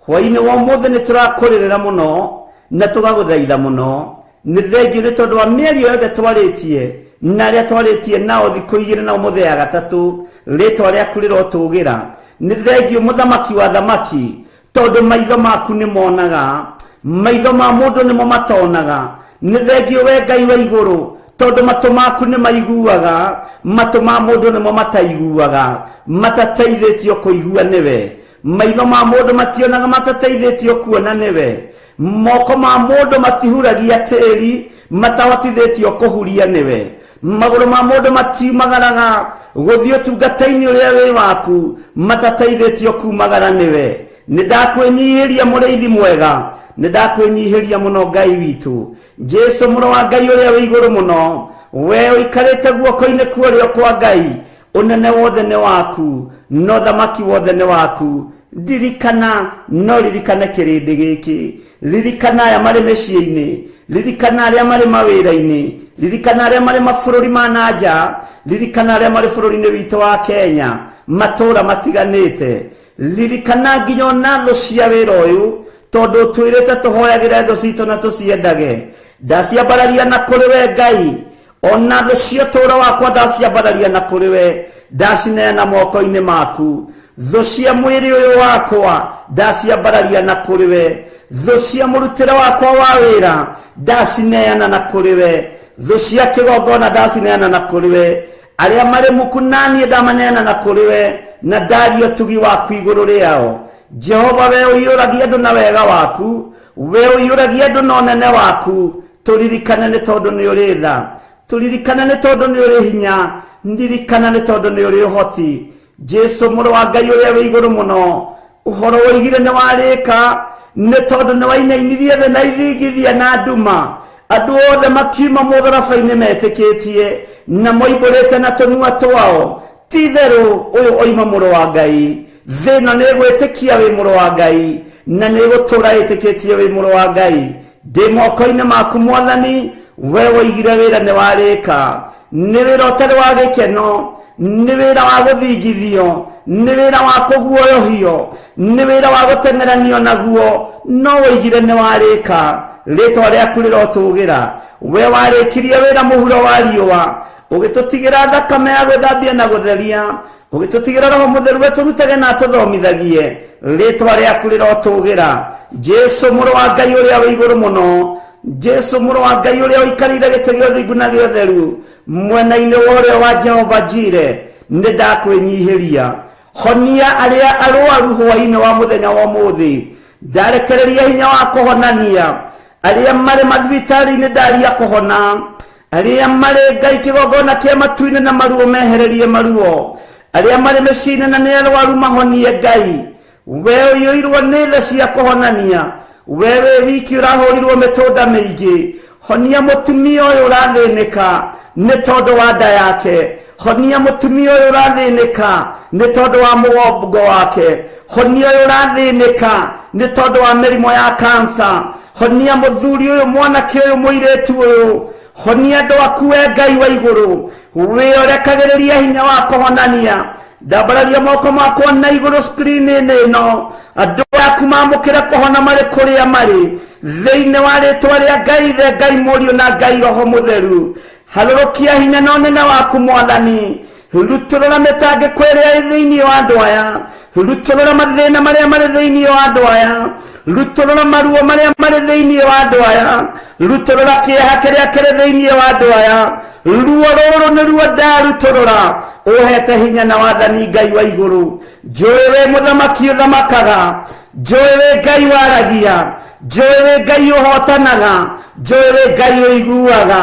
Hwaĩ-inĩ wa ũmũthĩ nĩ tũrakũrĩrĩra mũno na tũgagũthaitha mũno. Nĩ thengiũ nĩ tondũ wa mĩario yothe twarĩtie na arĩa twarĩtie nao thikũ igĩrĩ na ũmũthĩ ya gatatũ, rĩtwa rĩaku rĩrotũgĩra. Nĩ thengiũ mũthamaki wa thamaki, tondũ maitho maku nĩ monaga, maitho ma mũndũ nĩmo matonaga. Nĩ thengiũ we Ngai wa igũrũ, tondũ matũ maku nĩ maiguaga, matũ ma mũndũ nĩmo mataiguaga, matateithĩtio kũigua nĩwe. Maitho ma mũndũ mationaga, matateithĩtio kuona nĩwe. Moko ma mũndũ matihuragia tĩri, matahotithĩtio kũhuria nĩwe. Magũrũ ma mũndũ matiumagaraga gũthiĩ ũtungata-inĩ ũrĩa wĩ waku, matateithĩtio kumagara nĩwe. Nĩ ndakwĩnyihĩria mũrĩithi mwega, nĩ ndakwĩnyihĩria mũno Ngai witũ, Jesu mũrũ wa Ngai ũrĩa wĩ igũrũ mũno, we ũikarĩte guoko-inĩ kwa ũrĩo kwa Ngai. Ũnene wothe nĩ waku, no thamaki wothe nĩ waku. Ndirikana, no ririkane kĩrĩndĩ gĩkĩ, ririkana aya marĩ mĩciĩ-inĩ, ririkana arĩa marĩ mawĩra-inĩ, ririkana arĩa marĩ mabũrũri ma na nja, ririkana arĩa marĩ bũrũri-inĩ witũ wa Kenya, matũũra matiganĩte. Ririkana nginya ona thũ cia wĩra ũyũ, tondũ ũtwĩrĩte tũhoyagĩre thũ citũ na tũciendage. Ndaciambararia na kũrĩ we Ngai, ona thũ cia ũtũũro wakwa ndaciambararia na kũrĩ we, ndacineana moko-inĩ maku. Thũ cia mwĩrĩ ũyũ wakwa ndaciambararia na kũrĩ we, thũ cia mũrutĩre wakwa wa wĩra ndacineana na kũrĩ we, thũ cia kĩgongona ndacineana na kũrĩ we, arĩa marĩ muku naniĩ ndamaneana na kũrĩ we, na ndaria ũtugi waku igũrũ rĩao. Jehova, we ũiyũragia andũ na wega waku, we ũiyũragia andũ na ũnene waku, tũririkane nĩ tondũ nĩ ũrĩ tha, tũririkane nĩ tondũ nĩ ũrĩ hinya, ndirikana nĩ tondũ nĩ ũrĩ ũhoti. Jesu mũrũ wa Ngai ũrĩa wĩ igũrũ mũno, ũhoro woigire nĩ warĩka, nĩ tondũ nĩ wainainirie thĩ na ithingithia na nduma. Andũ othe makiuma mũtharaba-inĩ metĩkĩtie na moimbũrĩte na tũnua twao, ti itherũ ũyũ oima mũrũ wa Ngai. Thĩ ĩno nĩ ĩgwĩtĩkia wĩ mũrũ wa Ngai, na nĩ ĩgũtũũra ĩtĩkĩtie wĩ mũrũ wa Ngai. Ndĩ moko-inĩ maku mwathani, we woigire wĩra nĩ warĩka. Nĩ wĩra ũtarĩ wa gĩkeno, nĩ wĩra wa gũthingithio, nĩ wĩra wa kũguoyohio, nĩ wĩra wa gũteng'eranio naguo, no woigire nĩ warĩka. Rĩtwa rĩaku rĩrotũgĩra. We warĩkirie wĩra mũhuro wa riũa, ũgĩtũtigĩra thakame ya gwĩthambia na gũtheria, ũgĩtũtigĩra roho mũtheru atũrutage na atũthomithagie. Rĩtwa rĩaku rĩrotũgĩra. Jesu mũrũ wa Ngai ũrĩa wĩ igũrũ mũno, Jesu mũrũ wa Ngai ũrĩa ũikarĩire gĩtĩ gĩa ũthingu na gĩa ũtheru, mwena-inĩ wa ũrĩo wa Jehova Jire, nĩ ndakwĩnyihĩria. Honia arĩa arwaru hwaĩ-inĩ wa mũthenya wa ũmũthĩ. Ndarekereria hinya wa kũhonania arĩa marĩ mathibitarĩ-inĩ, ndaria kũhona arĩa marĩ Ngai kĩgongona kĩa matu-inĩ na maruo mehererie maruo, arĩa marĩ mĩciĩ-inĩ na nĩ arwaru mahonie. Ngai, we ũiyũirwo nĩ tha cia kũhonania, we wĩ wiki ũrahũrirwo mĩtũnda mĩingĩ, honia mũtumia ũyũ ũrathĩnĩka nĩ tondũ wa nda yake, honia mũtumia ũyũ ũrathĩnĩka nĩ tondũ wa mũgongo wake, honia ũyũ ũrathĩnĩka nĩ tondũ wa mĩrimũ ya kansa, honia mũthuri ũyũ, mwanake ũyũ, mũirĩtu ũyũ, honia andũ aku. We Ngai wa igũrũ, wĩorekagĩrĩria hinya wa kũhonania. Ndambararia moko makwa na igũrũ screen-inĩ ĩno, andũ aku mamũkĩre kũhona marĩ kũrĩa marĩ, thĩinĩ wa rĩtwa rĩa Ngai Ithe, Ngai Mũriũ na Ngai Roho Mũtheru. Harũrũkia hinya na ũnene waku, Mwathani. Rutũrũra mĩtangĩko ĩrĩa ĩ thĩinĩ wa andũ aya, rutũrũra mathĩna marĩa marĩ thĩinĩ wa andũ aya, rutũrũra maruo marĩa marĩ thĩinĩ wa andũ aya, rutũrũra kĩeha kĩrĩa kĩrĩ thĩinĩ wa andũ aya. Ruo rũrũ nĩ ruo ndarutũrũra, ũhete hinya na wathani. Ngai wa igũrũ, njũĩ wĩ mũthamaki ũthamakaga, njũĩ wĩ Ngai waragia, njũĩ wĩ Ngai ũhotanaga, njũĩ wĩ Ngai ũiguaga.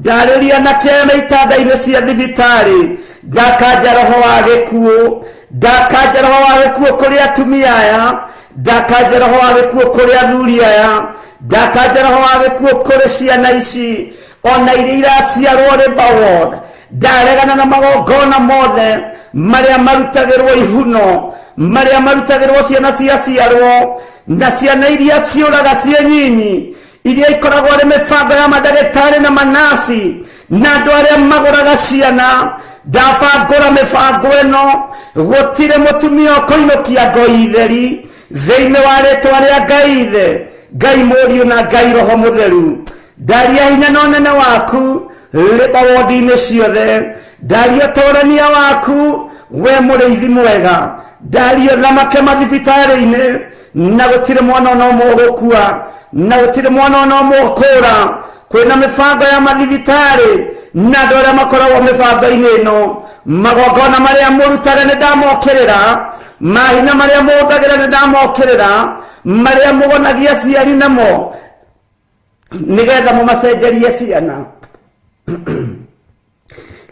Ndarĩria na kĩama itanda-inĩ cia thibitarĩ, ndakanja roho wa gĩkuũ, ndakanja roho wa gĩkuũ kũrĩ atumia aya, ndakanja roho wa gĩkuũ kũrĩ athuri aya, ndakanja roho wa gĩkuũ kũrĩ ciana ici ona iria iraciarwo labour ward. Ndaregana na magongona mothe marĩa marutagĩrwo ihuno, marĩa marutagĩrwo ciana ciaciarwo, na ciana iria ciũraga ciĩ nyinyi, iria ikoragwo arĩ mĩbango ya mandagĩtarĩ na manasi na andũ arĩa magũraga ciana. Ndabangũra mĩbango ĩno, gũtirĩ mũtumia ũkũinũkia ngoi theri, thĩinĩ wa rĩtwa rĩa Ngai Ithe, Ngai Mũriũ na Ngai Roho Mũtheru. Ndaria hinya na ũnene waku rĩba wondi-inĩ ciothe, ndaria ũtũrania waku, we mũrĩithi mwega, ndaria thamake mathibitarĩ-inĩ, na gũtirĩ mwana ona ũmwe ũgũkua, na gũtirĩ mwana ona ũmwe ũkũra. Kwĩna mĩbango ya mathibitarĩ na andũ arĩa makoragwo mĩbango-inĩ ĩno, magongona marĩa mũrutaga nĩ ndamokĩrĩra, mahinya marĩa mũhũthagĩra nĩ ndamokĩrĩra, marĩa mũgonagia ciari namo nĩgetha mũmacenjerie ciana.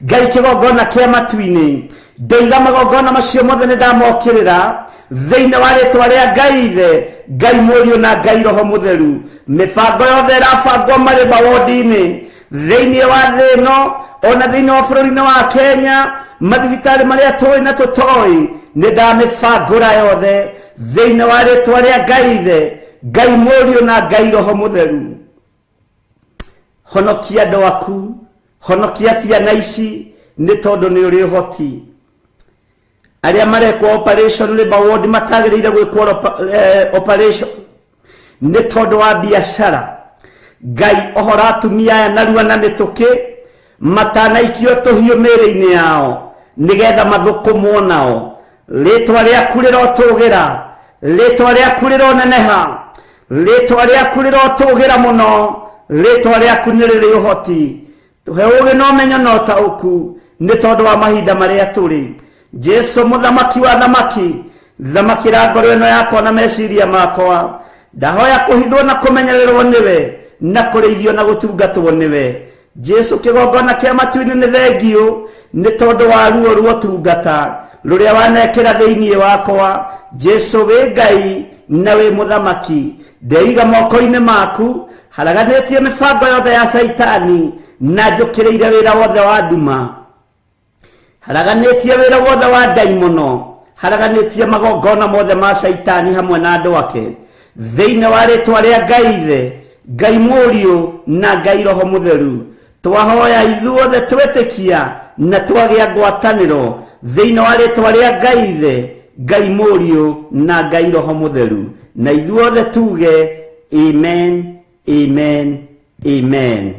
Ngai kĩgongona kĩa matu-inĩ, ndoiga magongona macio mothe nĩ ndamokĩrĩra, thĩinĩ wa rĩtwa rĩa Ngai Ithe, Ngai Mũriũ na Ngai Roho Mũtheru. Mĩbango yothe ĩrabangwo marĩ mawondi-inĩ thĩinĩ wa thĩ ĩno, ona thĩinĩ wa bũrũri-inĩ wa Kenya, mathibitarĩ marĩa tũĩ na tũtoĩ, nĩ ndamĩbangũra yothe, thĩinĩ wa rĩtwa rĩa Ngai Ithe, Ngai Mũriũ na Ngai Roho Mũtheru. Honokia andũ aku, honokia ciana ici, nĩ tondũ nĩ ũrĩ ũhoti. Arĩa marekwo operation labour ward matagĩrĩire gwĩkwo operation nĩ tondũ wa biacara, Ngai, ohora atumia aya narua na mĩtũkĩ matanaikio tũhiũ mĩĩrĩ-inĩ yao nĩgetha mathũkũmwo nao. Rĩtwa rĩaku rĩrotũgĩra, rĩtwa rĩaku rĩroneneha, rĩtwa rĩaku rĩrotũgĩra mũno. Rĩtwa rĩaku nĩ rĩrĩ ũhoti. Tũhe ũũgĩ na ũmenyo na ũtaũku nĩ tondũ wa mahinda marĩa tũrĩ. Jesu mũthamaki wa thamaki, thamakĩra ngoro ĩno yakwa na meciria makwa. Ndahoya kũhithwo na kũmenyererwo nĩwe, na kũrĩithio na gũtungatwo nĩwe. Jesu kĩgongona kĩa matu-inĩ, nĩ thengiũ nĩ tondũ wa ruo ruo tungata rũrĩa wanekĩra thĩinĩ wakwa. Jesu, wĩ Ngai na wĩ mũthamaki. Ndeiga moko-inĩ maku, haraganĩtie mĩbango yothe ya Caitani na njũkĩrĩire wĩra wothe wa nduma, haraganĩtie wĩra wothe wa ndaimono, haraganĩtie magongona mothe ma Caitani hamwe na andũ ake, thĩinĩ wa rĩtwa rĩa Ngai Ithe, Ngai Mũriũ na Ngai Roho Mũtheru. Twahoya ithuothe twetĩkia na twagĩa ngwatanĩro, thĩinĩ wa rĩtwa rĩa Ngai Ithe, Ngai Mũriũ na Ngai Roho Mũtheru, na ithuothe tuge amen, amen, amen.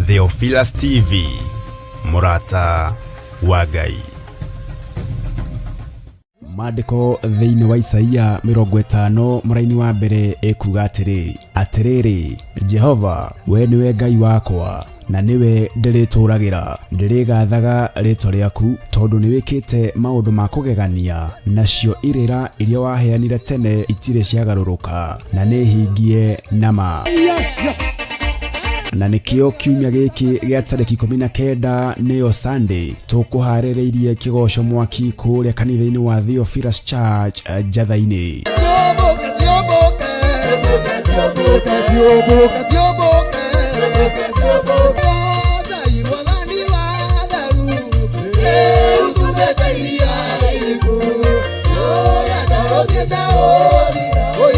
Theophilus TV. Mũrata wa Ngai. Maandĩko thĩinĩ wa Isaia 50 mũraini wa mbere ĩkuga atĩrĩ, atĩrĩrĩ Jehova, we nĩwe Ngai wakwa na nĩwe ndĩrĩtũũragĩra, ndĩrĩgathaga rĩĩtwa rĩaku tondũ nĩwĩkĩte maũndũ ma kũgegania, nacio irĩra iria waheanire tene itirĩ ciagarũrũka, na nĩhingie nama. Na nĩkĩo kiumia gĩkĩ gĩa tarĩki 19 nĩyo Sunday tũkũharĩrĩirie kĩgoco mwaki kũrĩa kanitha-inĩ wa Theophilus Church Njatha-inĩ.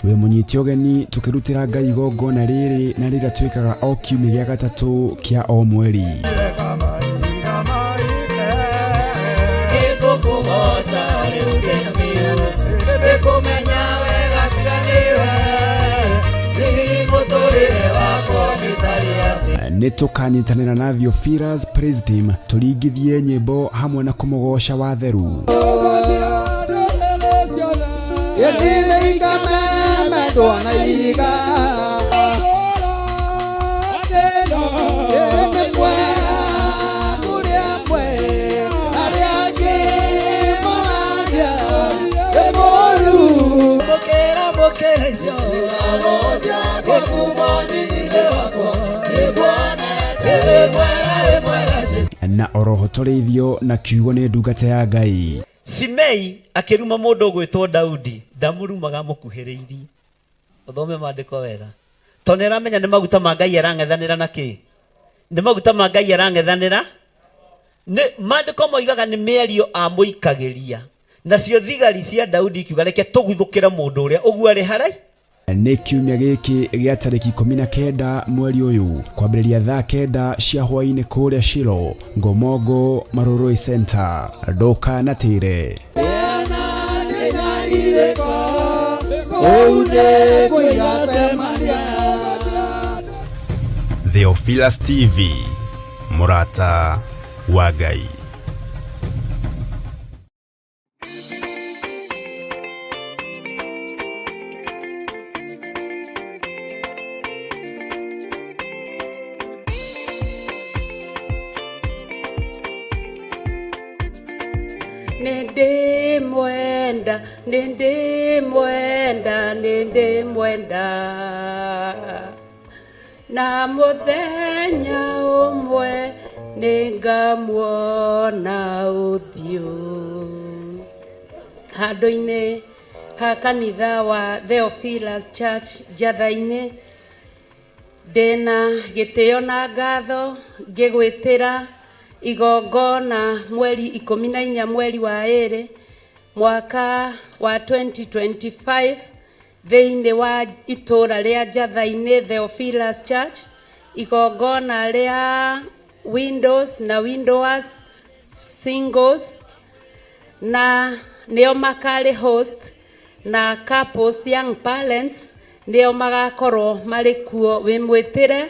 Wĩ mũnyite ũgeni tũkĩrutĩra Ngai igongona rĩrĩ na rĩrĩa twĩkaga o kiumia gĩa gatatũ kĩa o mweri. Nĩ tũkanyitanĩra na Theophilus Praise Team tũringithie nyĩmbo hamwe na kũmũgoca watheru. Na oroho tũrĩithio na kiugo nĩ ndungata ya Ngai. Simei akĩruma mũndũ ũgwĩtwo Daudi, ndamũrumaga mũkuhĩrĩirie. Ũthome maandĩko wega. Tondũ nĩaramenya nĩ maguta ma Ngai arang'ethanĩra na kĩ? Nĩ maguta ma Ngai arang'ethanĩra? Nĩ maandĩko moigaga nĩ mĩario amũikagĩria. Nacio thigari cia Daudi ikiuga reke tũguthũkĩre mũndũ ũrĩa ũguo arĩ harai. Nĩ kiumia gĩkĩ gĩa tarĩki 19 mweri ũyũ kwambĩrĩria thaa 9 cia hwaĩ-inĩ kũrĩa Shilo, Ngomongo, Marurui Center. Ndũkanatĩre. Theophilus TV, Mũrata wa Ngai. Nĩndĩmwenda, nĩndĩmwenda, nĩndĩmwenda. Na mũthenya ũmwe nĩngamuona ũthiũ. Handũ-inĩ ha kanitha wa Theophilus Church Njatha-inĩ, ndĩna gĩtĩo na ngatho ngĩgwĩtĩra igongona mweri 14 mweri wa 2 mwaka wa 2025 thĩinĩ wa itũra rĩa Njatha-inĩ Theophilus Church, igongona rĩa windows na windowers singles na nĩo makarĩ host na couples young parents nĩo magakorwo marĩ kuo. Wĩmwĩtĩre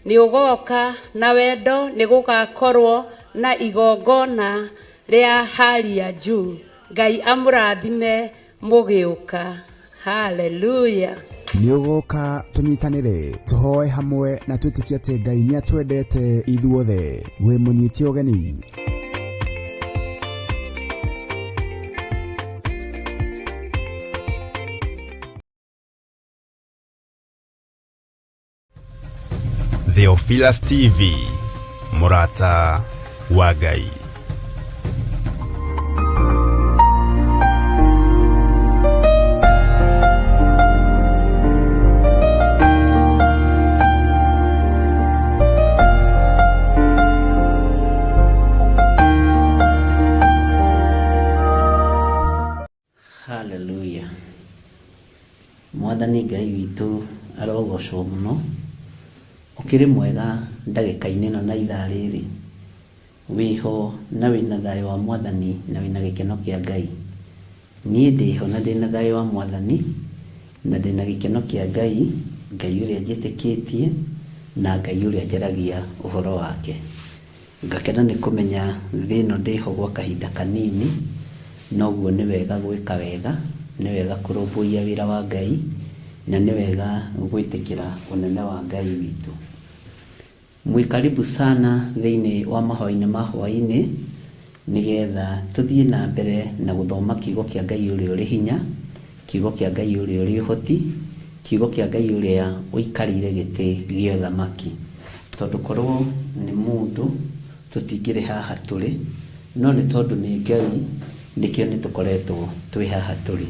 nĩ ũgoka na wendo, nĩ gũgakorwo na igongona rĩa hali ya juu. Ngai amũrathime mũgĩũka. Hallelujah. Nĩ ũgoka tũnyitanĩre, tũhoe hamwe na twĩtĩkie atĩ Ngai nĩ atwendete ithuothe. Wĩ mũnyite ũgeni. Theophilus TV, Mũrata wa Ngai. Hallelujah. Mwathani Ngai witũ arogocwo mũno. Ũkĩrĩ mwega ndagĩka-inĩ ĩno na ithaa rĩrĩ. Wĩho na wĩna thayũ wa Mwathani na wĩna gĩkeno kĩa Ngai. Niĩ ndĩho na ndĩna thayũ wa Mwathani na ndĩna gĩkeno kĩa Ngai, Ngai ũrĩa njĩtĩkĩtie na Ngai ũrĩa njaragia ũhoro wake. Ngakena nĩ kũmenya thĩ ĩno ndĩho gwa kahinda kanini, noguo nĩ wega gwĩka wega, nĩ wega kũrũmbũiya wĩra wa Ngai, na nĩ wega gwĩtĩkĩra ũnene wa Ngai witũ. Mwĩ karibu sana thĩinĩ wa mahoya-inĩ ma hwaĩ-inĩ, nĩgetha tũthiĩ na mbere na gũthoma kiugo kĩa Ngai ũrĩa ũrĩ hinya, kiugo kĩa Ngai ũrĩa ũrĩ ũhoti, kiugo kĩa Ngai ũrĩa ũikarĩire gĩtĩ gĩa ũthamaki. Tondũ korwo nĩ mũndũ tũtingĩrĩ haha tũrĩ, no nĩ tondũ nĩ Ngai nĩkĩo nĩ tũkoretwo twĩ haha tũrĩ.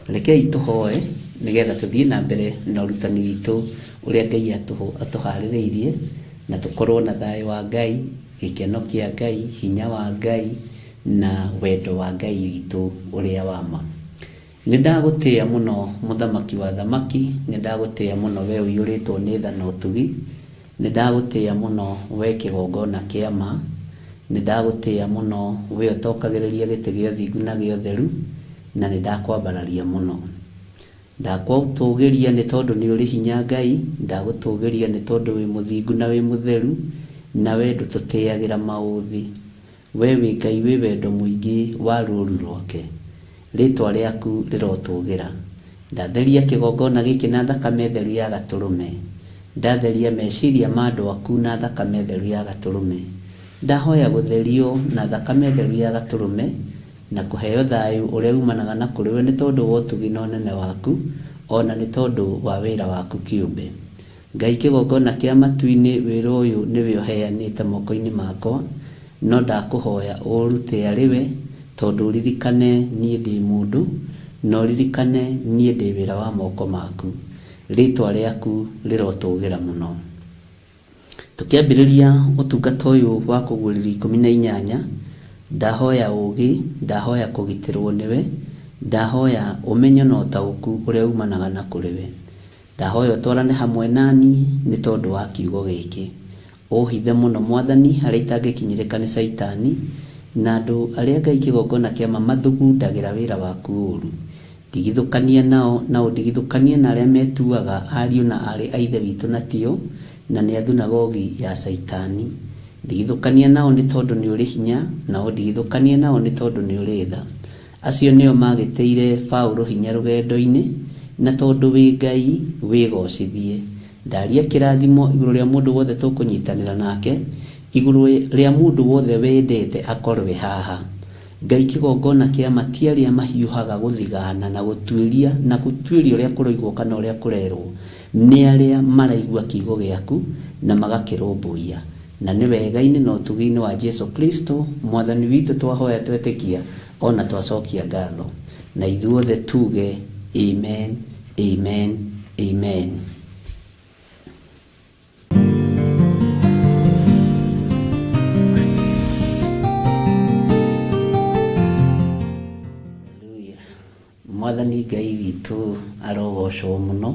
Rekei tũhoe nĩgetha tũthiĩ na mbere na ũrutani witũ ũrĩa Ngai atũharĩrĩirie, na tũkorwo na thayũ wa Ngai, gĩkeno kĩa Ngai, hinya wa Ngai, na wendo wa Ngai witũ ũrĩa wa ma. Nĩ ndagũtĩĩa mũno mũthamaki wa thamaki, nĩ ndagũtĩĩa mũno we ũiyũrĩtwo nĩ tha na ũtugi, nĩ ndagũtĩĩa mũno we kĩgongona kĩa ma, nĩ ndagũtĩĩa mũno we ũtokagĩrĩria gĩtĩ gĩa ũthingu na gĩa ũtheru, na nĩ ndakwambararia mũno. Ndakwatũgĩria nĩ tondũ nĩ ũrĩ hinya Ngai, ndagũtũgĩria nĩ tondũ wĩ mũthingu na wĩ mũtheru, na we ndũtũtĩagĩra maũthĩ. We wĩ Ngai wĩ wendo mũingĩ wa rũũru rwake, rĩtwa rĩaku rĩrotũgĩra. Ndatheria kĩgongona gĩkĩ na thakame theru ya gatũrũme, ndatheria meciria ma andũ aku na thakame theru ya gatũrũme, ndahoya gũtherio na thakame theru ya gatũrũme, na kũheo thayũ ũrĩa umanaga na kũrĩ we nĩ tondũ wa ũtugi na ũnene waku, ona nĩ tondũ wa wĩra waku kĩũmbe. Ngai kĩgongona kĩa matu-inĩ, wĩra ũyũ nĩwe ũheanĩte moko-inĩ makwa, no ndakũhoya ũrute arĩ we, tondũ ũririkane niĩ ndĩ mũndũ, na ũririkane niĩ ndĩ wĩra wa moko maku. Rĩtwa rĩaku rĩrotũgĩra mũno. Tũkĩambĩrĩria ũtungata ũyũ wa kũguũrĩrio 18, ndahoya ũũgĩ, ndahoya kũgitĩrwo nĩwe, ndahoya ũmenyo na ũtaũku ũrĩa umanaga na kũrĩ we. Ndahoya ũtwarane hamwe nani nĩ tondũ wa kiugo gĩkĩ. Ũhithe mũno Mwathani harĩa itangĩkinyĩrĩka nĩ Caitani, na andũ arĩa Ngai kĩgongona kĩa ma mathugundagĩra wĩra waku ũũru. Ndigithũkania nao, na ũndigithũkanie na arĩa metuaga ariũ na aarĩ a Ithe witũ na tio, na nĩ a thunagogi ya Caitani. Ndigithũkania nao nĩ tondũ nĩ ũrĩ hinya, na ũndigithũkanie nao nĩ tondũ nĩ ũrĩ tha. Acio nĩo magĩtĩire Paũlũ hinya rũgendo-inĩ, na tondũ wĩ Ngai wĩgocithie. Ndaria kĩrathimo igũrũ rĩa mũndũ wothe tũkũnyitanĩra nake, igũrũ rĩa mũndũ wothe wendete akorwe haha. Ngai kĩgongona kĩa ma ti arĩa mahiũhaga gũthigana na gũtuĩria na gũtuĩria ũrĩa kũroigwo kana ũrĩa kũrerwo, nĩ arĩa maraigua kiugo gĩaku na magakĩrũmbũiya. Na nĩ wega-inĩ na ũtugi-inĩ wa Jesu Kristo Mwathani witũ twahoya twetĩkia ona twacokia ngatho. Na ithuothe tuge amen, amen, amen. Mwathani Ngai witũ arogocwo mũno.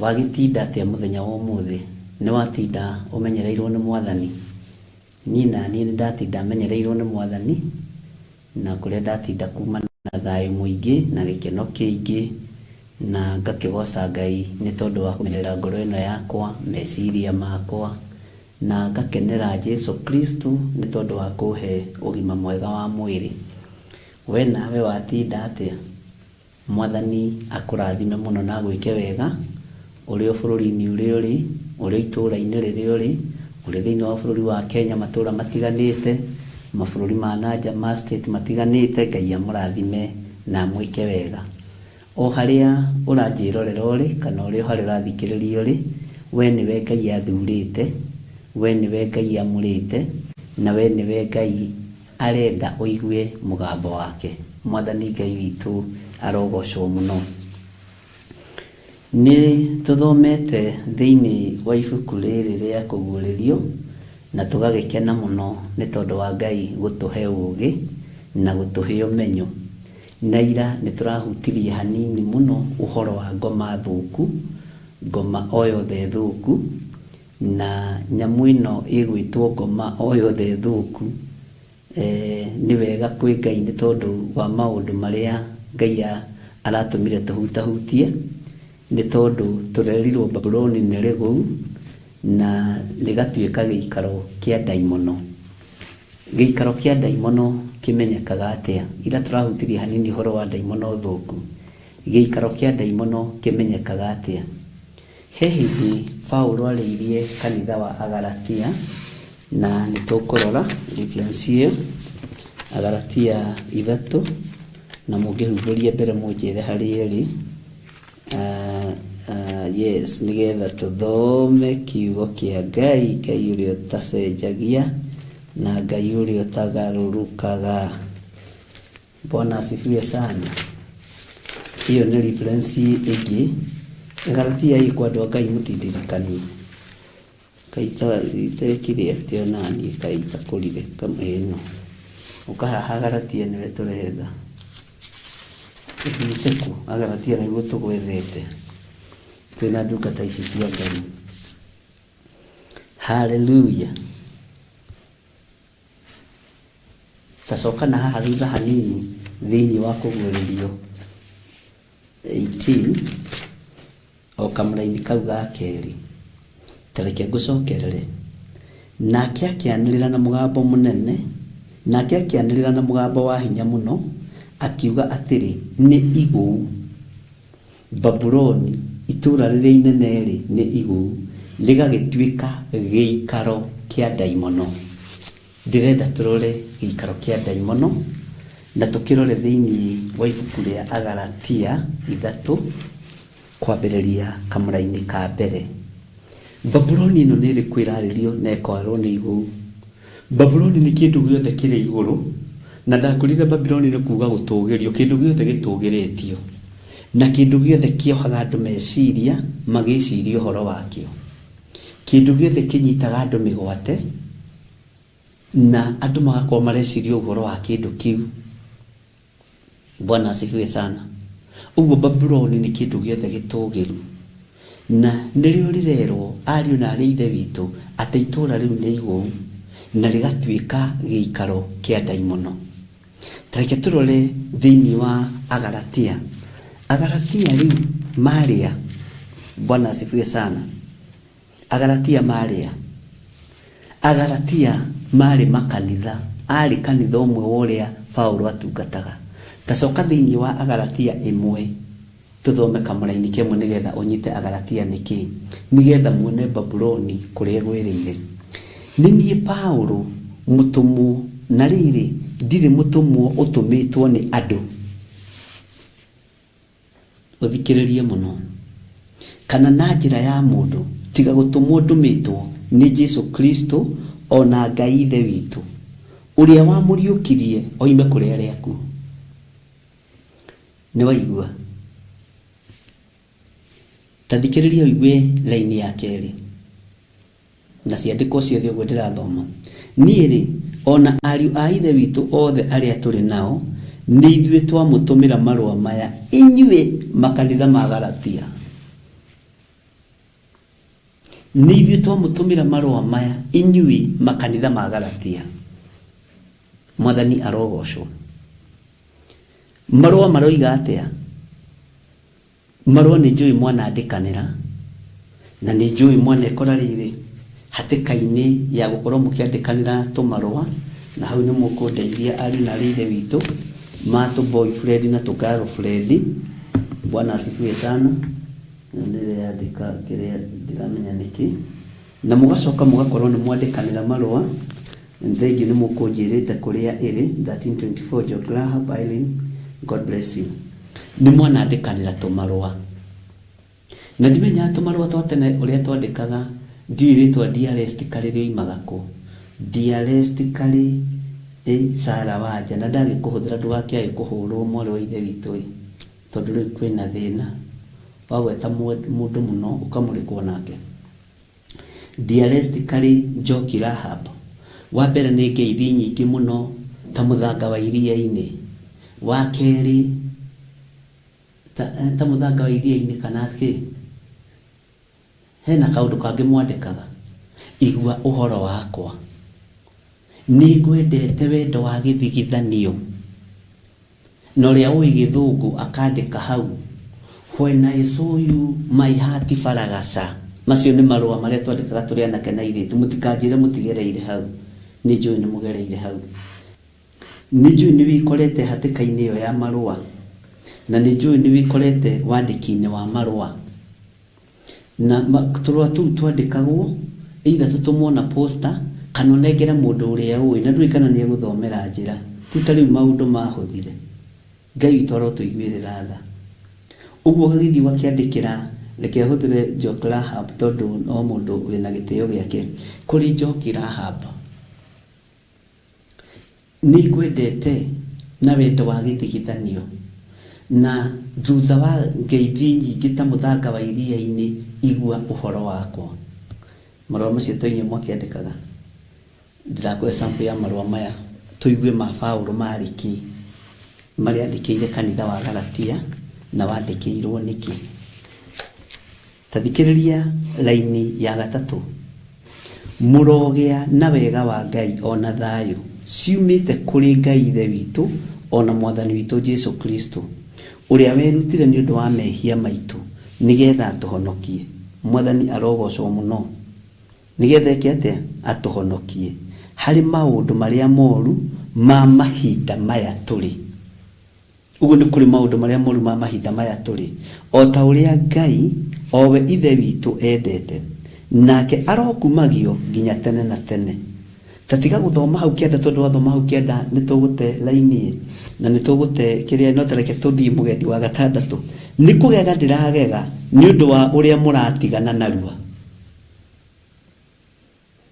Wagĩtinda atĩa mũthenya wa ũmũthĩ? Nĩ watinda ũmenyereirwo nĩ Mwathani? Niĩ na niĩ nĩ ndatinda menyereirwo nĩ Mwathani, na kũrĩa ndatinda kuma na thayũ mũingĩ na gĩkeno kĩingĩ, na ngakĩgoca Ngai nĩ tondũ wa kũmenyerera ngoro ĩno yakwa, meciria makwa, na ngakenera Jesu Kristo nĩ tondũ wa kũhe ũgima mwega wa mwĩrĩ. We nawe watinda atĩa? Mwathani akũrathime mũno na agwĩke wega, ũrĩ o bũrũri-inĩ ũrĩa ũrĩ, ũrĩ itũũra-inĩ rĩrĩa ũrĩ, ũrĩ thĩinĩ wa bũrũri wa Kenya matũũra matiganĩte, mabũrũri ma nanja ma state matiganĩte, Ngai amũrathime na amwĩke wega. O harĩa ũranjĩrorera ũrĩ, kana ũrĩ o harĩa ũrathikĩrĩria ũrĩ, we nĩwe Ngai athurĩte, we nĩwe Ngai amũrĩte, na we nĩwe Ngai arenda ũigue mũgambo wake. Mwathani Ngai witũ arogocwo mũno. Nĩ tũthomete thĩinĩ wa ibuku rĩrĩ rĩa kũguũrĩrio, na tũgagĩkena mũno nĩ tondũ wa Ngai gũtũhe ũũgĩ na gũtũhe ũmenyo. Na ira nĩ tũrahutirie hanini mũno ũhoro wa ngoma thũku, ngoma o yothe thũku, na nyamũ ĩno ĩgwĩtwo ngoma o yothe thũku. Nĩ wega kwĩ Ngai nĩ tondũ wa maũndũ marĩa Ngai aratũmire tũhutahutie, nĩ tondũ tũrerirwo Babuloni nĩ rĩgũu, na rĩgatuĩka gĩikaro kĩa ndaimono. Gĩikaro kĩa ndaimono kĩmenyekaga atĩa? Ira tũrahutirie hanini ũhoro wa ndaimono thũku. Gĩikaro kĩa ndaimono kĩmenyekaga atĩa? He hĩndĩ Paulo arĩirie kanitha wa Agalatia, na nĩ tũkũrora reference ĩyo Agalatia 3, na mũngĩhumbũria mbere mũnjĩre harĩa ĩrĩ. Yes, nĩgetha tũthome kiugo kĩa Ngai, Ngai ũrĩa ũtacenjagia na Ngai ũrĩa ũtagarũrũkaga. Bwana asifiwe sana. Ĩyo nĩ reference ĩngĩ. Galatia ĩ kwa andũ a Ngai mũtindirikanie. Kaita itekire atĩa naniĩ kaĩ itakũrire kama ĩno. Ũka haha Galatia nĩwe tũretha. Ũthiĩte kũ? Agalatia nĩguo tũgwethete. Twĩna ndungata ici cia Ngai. Hallelujah. Tacoka na haha thutha hanini thĩinĩ wa kũguũrĩrio 18 o kamũraini kau ga kerĩ. Ta reke ngũcokerere. Nake akĩanĩrĩra na mũgambo mũnene, nake akĩanĩrĩra na mũgambo wa hinya mũno, akiuga atĩrĩ, nĩ igũu. Babuloni, itũũra rĩrĩa inene rĩ, nĩ igũu, rĩgagĩtuĩka gĩikaro kĩa ndaimono. Ndĩrenda tũrore gĩikaro kĩa ndaimono, na tũkĩrore thĩinĩ wa ibuku rĩa Agalatia 3 kwambĩrĩria kamũraini ka mbere. Babuloni ĩno nĩ ĩrĩkũ ĩrarĩrio na ĩkoerwo nĩ igũu? Babuloni nĩ kĩndũ gĩothe kĩrĩ igũrũ, na ndakwĩrire Babuloni nĩ kuga gũtũgĩrio, kĩndũ gĩothe gĩtũgĩrĩtio, na kĩndũ gĩothe kĩohaga andũ meciria magĩciria ũhoro wakĩo, kĩndũ gĩothe kĩnyitaga andũ mĩgwate na andũ magakorwo mareciria ũhoro wa kĩndũ kĩu. Bwana asifiwe sana. Ũguo Babuloni nĩ kĩndũ gĩothe gĩtũgĩru, na nĩrĩo rĩrerwo ariũ na arĩ ithe witũ atĩ itũũra rĩu nĩ igũu na rĩgatuĩka gĩikaro kĩa ndaimono. Ta reke tũrore thĩinĩ wa Agalatia. Agalatia rĩu marĩa, Bwana asifiwe sana. Agalatia marĩa, Agalatia marĩ makanitha, arĩ kanitha ũmwe wa ũrĩa Paulo atungataga. Tacoka thĩinĩ wa Agalatia 1 tũthome kamũraini kemwe nĩgetha ũnyite Agalatia nĩkĩ, nĩgetha muone Babuloni kũrĩa ĩgwĩrĩire. Nĩ niĩ Paulo mũtũmwo, na rĩrĩ ndirĩ mũtũmwo ũtũmĩtwo nĩ andũ. Ũthikĩrĩrie mũno. Kana na njĩra ya mũndũ, tiga gũtũmwo ndũmĩtwo nĩ Jesu Kristo ona Ngai Ithe witũ, ũrĩa wamũriũkirie oime kũrĩ arĩa akuũ. Nĩ waigua? Ta thikĩrĩria ũigue laini ya kerĩ, na ciandĩkwo ciothe ũguo ndĩrathoma. Niĩ rĩ, ona ariũ a Ithe witũ othe arĩa tũrĩ nao, nĩ ithuĩ twamũtũmĩra marũa maya inyuĩ makanitha ma Galatia. Nĩ ithuĩ twamũtũmĩra marũa maya inyuĩ makanitha ma Galatia. Mwathani arogocwo. Marũa maroiga atĩa? Marũa nĩ njũĩ mwanandĩkanĩra, na nĩ njũĩ mwanekora rĩrĩ hatĩka-inĩ ya gũkorwo mũkĩandĩkanĩra tũmarũa, na hau nĩ mũkũndeithia ariũ na arĩ ithe witũ ma tũ boyfriend na tũ girlfriend. Bwana asifiwe sana. Ndĩreyandĩka kĩrĩa ndiramenya nĩkĩ. Na mũgacoka mũgakorwo nĩ mwandĩkanĩra marũa. Thengiũ nĩ mũkũnjĩrĩte kũrĩa ĩrĩ 1324 Joglaha Island. God bless you. Nĩ mwanandĩkanĩra tũmarũa, na ndimenyaga tũmarũa twa tene ũrĩa twandĩkaga. Ndiũĩ rĩtwa dearest karĩ rĩoimaga kũ. Dearest karĩ Sara Wanja, na ndagĩkũhũthĩra ndũgakĩage kũhũrwo mwarĩ wa ithe witũ ĩ, tondũ rĩu kwĩna thĩna wagweta mũndũ mũno ũkamũrĩkwo nake. Dearest karĩ Njoki Rahab, wa mbere nĩ ngeithi nyingĩ mũno ta mũthanga wa iria-inĩ, wa kerĩ ta mũthanga wa iria-inĩ kana kĩ, hena kaũndũ kangĩ mwandĩkaga. Igua ũhoro wakwa, nĩ ngwendete wendo wa gĩthigithanio, na ũrĩa ũĩ gĩthũngũ akandĩka hau, when I saw you my heart faragasa. Macio nĩ marũa marĩa twandĩkaga tũrĩ anake na airĩtu. Mũtikanjĩre mũtigereire hau. Nĩ njũĩ nĩ mũgereire hau. Nĩ njũĩ nĩ wĩkorete hatĩka-inĩ ĩyo ya marũa. Na nĩ njũĩ nĩ wĩkorete wandĩki-inĩ wa marũa. Na tũrũa tũu twandĩkagwo either tũtũmwo na posta kana ũnengere mũndũ ũrĩa ũĩ na ndũĩ kana nĩ egũthomera njĩra. Ti ta rĩu maũndũ mahũthire. Ngai witũ arotũiguĩrĩra tha. Ũguo ũgagĩthiĩ ũgakĩandĩkĩra, reke hũthĩre Njoki Rahab tondũ no mũndũ wĩna gĩtĩo gĩake, kũrĩ Njoki Rahab. Nĩngwendete na wendo wa gĩthigithanio, na thutha wa ngeithi nyingĩ ta mũthanga wa iria-inĩ, igua ũhoro wakwa. Marũa macio to inyuĩ mwakĩandĩkaga? Ndĩrakũhe sample ya marũa maya tũigue ma Paũlũ marĩ kĩ, marĩa andĩkĩire kanitha wa Galatia na wandĩkĩirwo nĩkĩ. Ta thikĩrĩria raini ya gatatũ. Mũrogĩa na wega wa Ngai o na thayũ, ciumĩte kũrĩ Ngai Ithe witũ o na Mwathani witũ Jesu Kristo, ũrĩa werutire nĩ ũndũ wa mehia maitũ, nĩ getha atũhonokie. Mwathani arogocwo mũno. Nĩ getha eke atĩa? Atũhonokie harĩ maũndũ marĩa moru ma mahinda maya tũrĩ. Ũguo nĩ kũrĩ maũndũ marĩa moru ma mahinda maya tũrĩ, o ta ũrĩa Ngai, o we Ithe witũ, endete. Nake arokumagio nginya tene na tene. Ta tiga gũthoma hau kĩanda tondũ wathoma hau kĩanda nĩ tũgũte raini na nĩ tũgũte kĩrĩa, no ta reke tũthiĩ mũgendi wa gatandatũ. Nĩ kũgega ndĩragega nĩ ũndũ wa ũrĩa mũratigana narua.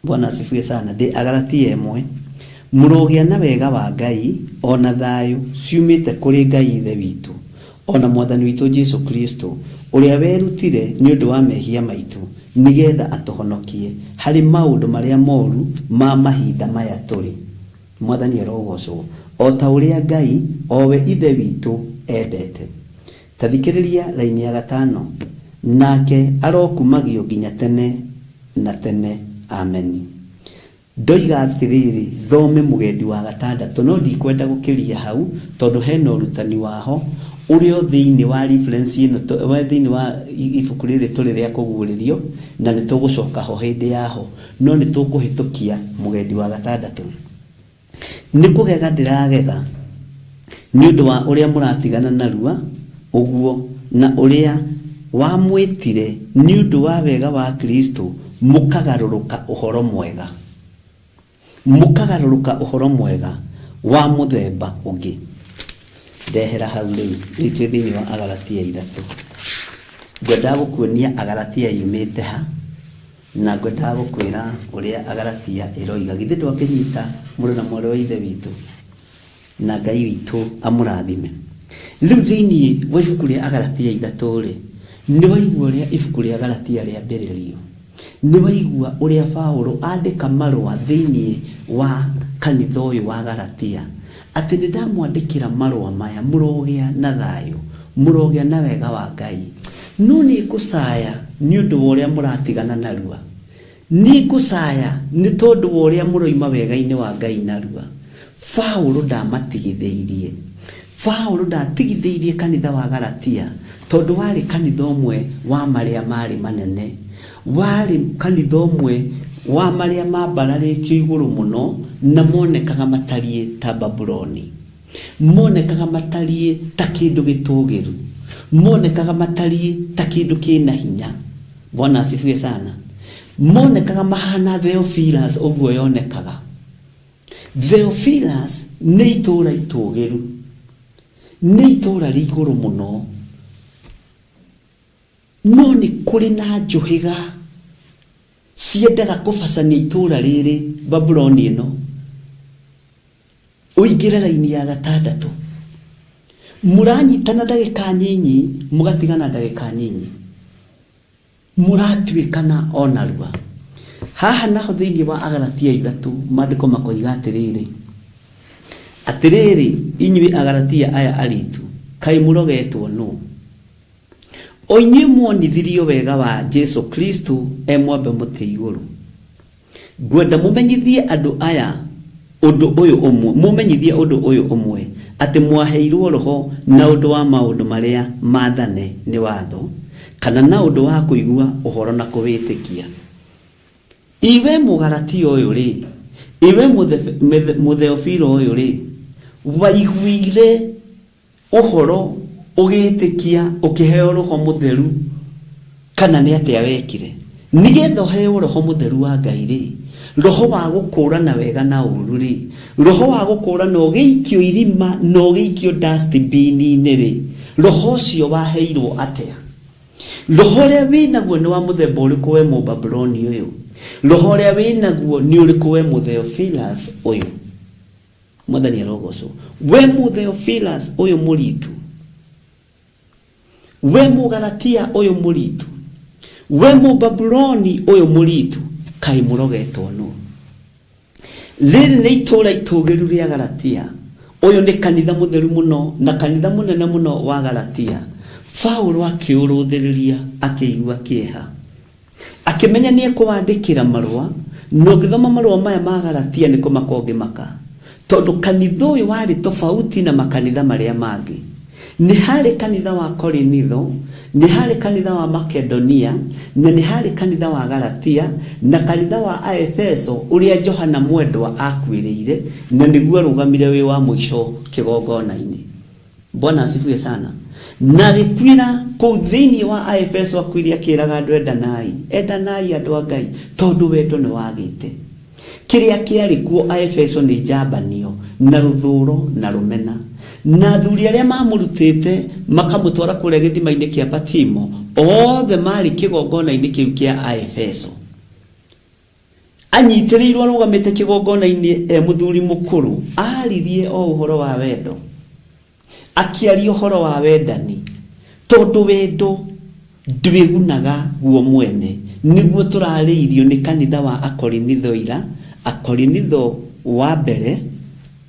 Bwana asifiwe sana. Ndĩ Agalatia ĩmwe. Mũrogĩa na wega wa Ngai o na thayũ ciumĩte kũrĩ Ngai Ithe witũ o na Mwathani witũ Jesu Kristo, ũrĩa werutire nĩ ũndũ wa mehia maitũ nĩ getha atũhonokie harĩ maũndũ marĩa moru ma mahinda maya tũrĩ. Mwathani arogocwo, o ta ũrĩa Ngai, o we Ithe witũ, endete. Ta thikĩrĩria raini ya gatano, Nake arokumagio nginya tene na tene. Ameni. Ndoiga atĩrĩrĩ, thome mũgendi wa gatandatũ, no ndikwenda gũkĩria hau, tondũ hena ũrutani waho ũrĩa ũ thĩinĩ wa reference ĩno, wĩ thĩinĩ wa ibuku rĩrĩ tũrĩ rĩa kũguũrĩrio, na nĩ tũgũcoka ho hĩndĩ yaho, no nĩ tũkũhĩtũkia mũgendi wa gatandatũ. Nĩ kũgega ndĩragega nĩ ũndũ wa ũrĩa mũratigana narua ũguo, na ũrĩa wamwĩtire nĩ ũndũ wa wega wa Kristo mũkagarũrũka ũhoro mwega, mũkagarũrũka ũhoro mwega wa mũthemba ũngĩ. Ndehera hau rĩu, rĩu twĩ thĩinĩ wa Agalatia ithatũ. Ngwendaga gũkuonia Agalatia yumĩte ha. Na ngwendaga gũkwĩra ũrĩa Agalatia ĩroiga. Githĩ ndwakĩnyita, mũrũ na mwarĩ wa Ithe witũ? Na Ngai witũ amũrathime. Rĩu thĩinĩ wa ibuku rĩa Agalatia ithatũ-rĩ, nĩwaigua ũrĩa ibuku rĩa Galatia rĩambĩrĩrio. Nĩwaigua ũrĩa Paulo andĩka marũa thĩinĩ wa kanitha ũyũ wa Galatia, atĩ nĩndamwandĩkĩra marũa maya mũrogĩa na thayũ, mũrogĩa na wega wa Ngai. No nĩngũcaya nĩ ũndũ wa ũrĩa mũratigana narua. Nĩngũcaya nĩ tondũ wa ũrĩa mũroima wega-inĩ wa Ngai narua. Paulo ndamatigithĩirie. Paulo ndatigithĩirie kanitha wa Galatia tondũ warĩ kanitha ũmwe wa marĩa maarĩ manene. Warĩ kanitha ũmwe wa marĩa mambararĩtio igũrũ mũno na monekaga matariĩ ta Babuloni. Monekaga matariĩ ta kĩndũ gĩtũũgĩru. Monekaga matariĩ ta kĩndũ kĩna hinya. Bwana asifiwe sana. Monekaga mahana Theophilus ũguo yonekaga. Theophilus nĩ itũũra itũũgĩru. Nĩ itũũra rĩ igũrũ mũno. No nĩ kũrĩ na njũhĩga ciendaga kũbacania itũũra rĩrĩ, Babuloni ĩno. Ũingĩre raini ya gatandatũ. Mũranyitana ndagĩka nyinyi, mũgatigana ndagĩka nyinyi. Mũratuĩkana o narua. Haha naho thĩinĩ wa Agalatia ithatũ, maandĩko makoiga atĩrĩrĩ, Atĩrĩrĩ, inyuĩ Agalatia aya aritu, kaĩ mũrogetwo nũ? O inyuĩ muonithirio wega wa Jesu Kristo e mwambe mũtĩ igũrũ. Ngwenda mũmenyithie andũ aya ũndũ ũyũ ũmwe, mũmenyithie ũndũ ũyũ ũmwe, atĩ mwaheirwo Roho na ũndũ wa maũndũ marĩa maathane nĩ watho, Kana na ũndũ wa kũigua ũhoro na kũwĩtĩkia. Iwe Mũgalatia ũyũ rĩ, iwe Mũtheofilo ũyũ rĩ, waiguire ũhoro ũgĩtĩkia ũkĩheo roho mũtheru kana nĩ atĩa wekire? Nĩgetha ũheo roho mũtheru wa Ngai rĩ, roho wa gũkũrana wega na ũru rĩ, roho wa gũkũrana ũgĩikio irima na ũgĩikio dustbin-inĩ rĩ, roho ũcio waheirwo atĩa? Roho ũrĩa wĩnaguo nĩ wa mũthemba ũrĩkũ we Mũbabuloni ũyũ? Roho ũrĩa wĩnaguo nĩ ũrĩkũ we Mũtheophilus ũyũ? Mwathani arogocwo. We Mũtheophilus ũyũ mũritu, we Mũgalatia ũyũ mũritu, we Mũbabuloni ũyũ mũritu, kaĩ mũrogetwo nũ? Rĩrĩ nĩ itũũra itũũgĩru rĩa Galatia. Ũyũ nĩ kanitha mũtheru mũno na kanitha mũnene mũno wa Galatia. Paulo akĩũrũthĩrĩria akĩigua kĩeha, akĩmenya nĩ ekũwandĩkĩra marũa, na ũngĩthoma marũa maya ma Galatia nĩ kũmaka ũngĩmaka, tondũ kanitha ũyũ warĩ tofauti na makanitha marĩa mangĩ. Nĩ harĩ kanitha wa Korinitho, nĩ harĩ kanitha wa Makedonia, na nĩ harĩ kanitha wa Galatia, na kanitha wa Aefeso ũrĩa Johana mwendwa akuĩrĩire, na nĩguo arũgamire wĩ wa mũico kĩgongona-inĩ. Bwana asifiwe sana. Na agĩkuĩra kũu thĩinĩ wa Aefeso, akuire akĩraga andũ endanai, endanai andũ a Ngai, tondũ wendo nĩ wagĩte. Kĩrĩa kĩarĩ kuo Aefeso nĩ njambanio na rũthũro na rũmena. Na athuri arĩa mamũrutĩte makamũtwara kũrĩa gĩthima-inĩ kĩa Patimo, othe marĩ kĩgongona-inĩ kĩu kĩa Aefeso. Anyitĩrĩirwo arũgamĩte kĩgongona-inĩ e mũthuri mũkũrũ, aririe o ũhoro wa wendo, akĩaria ũhoro wa wendani, tondũ wendo ndwĩgunaga guo mwene. Nĩguo tũrarĩirio nĩ kanitha wa Akorinitho ira, Akorinitho wa mbere,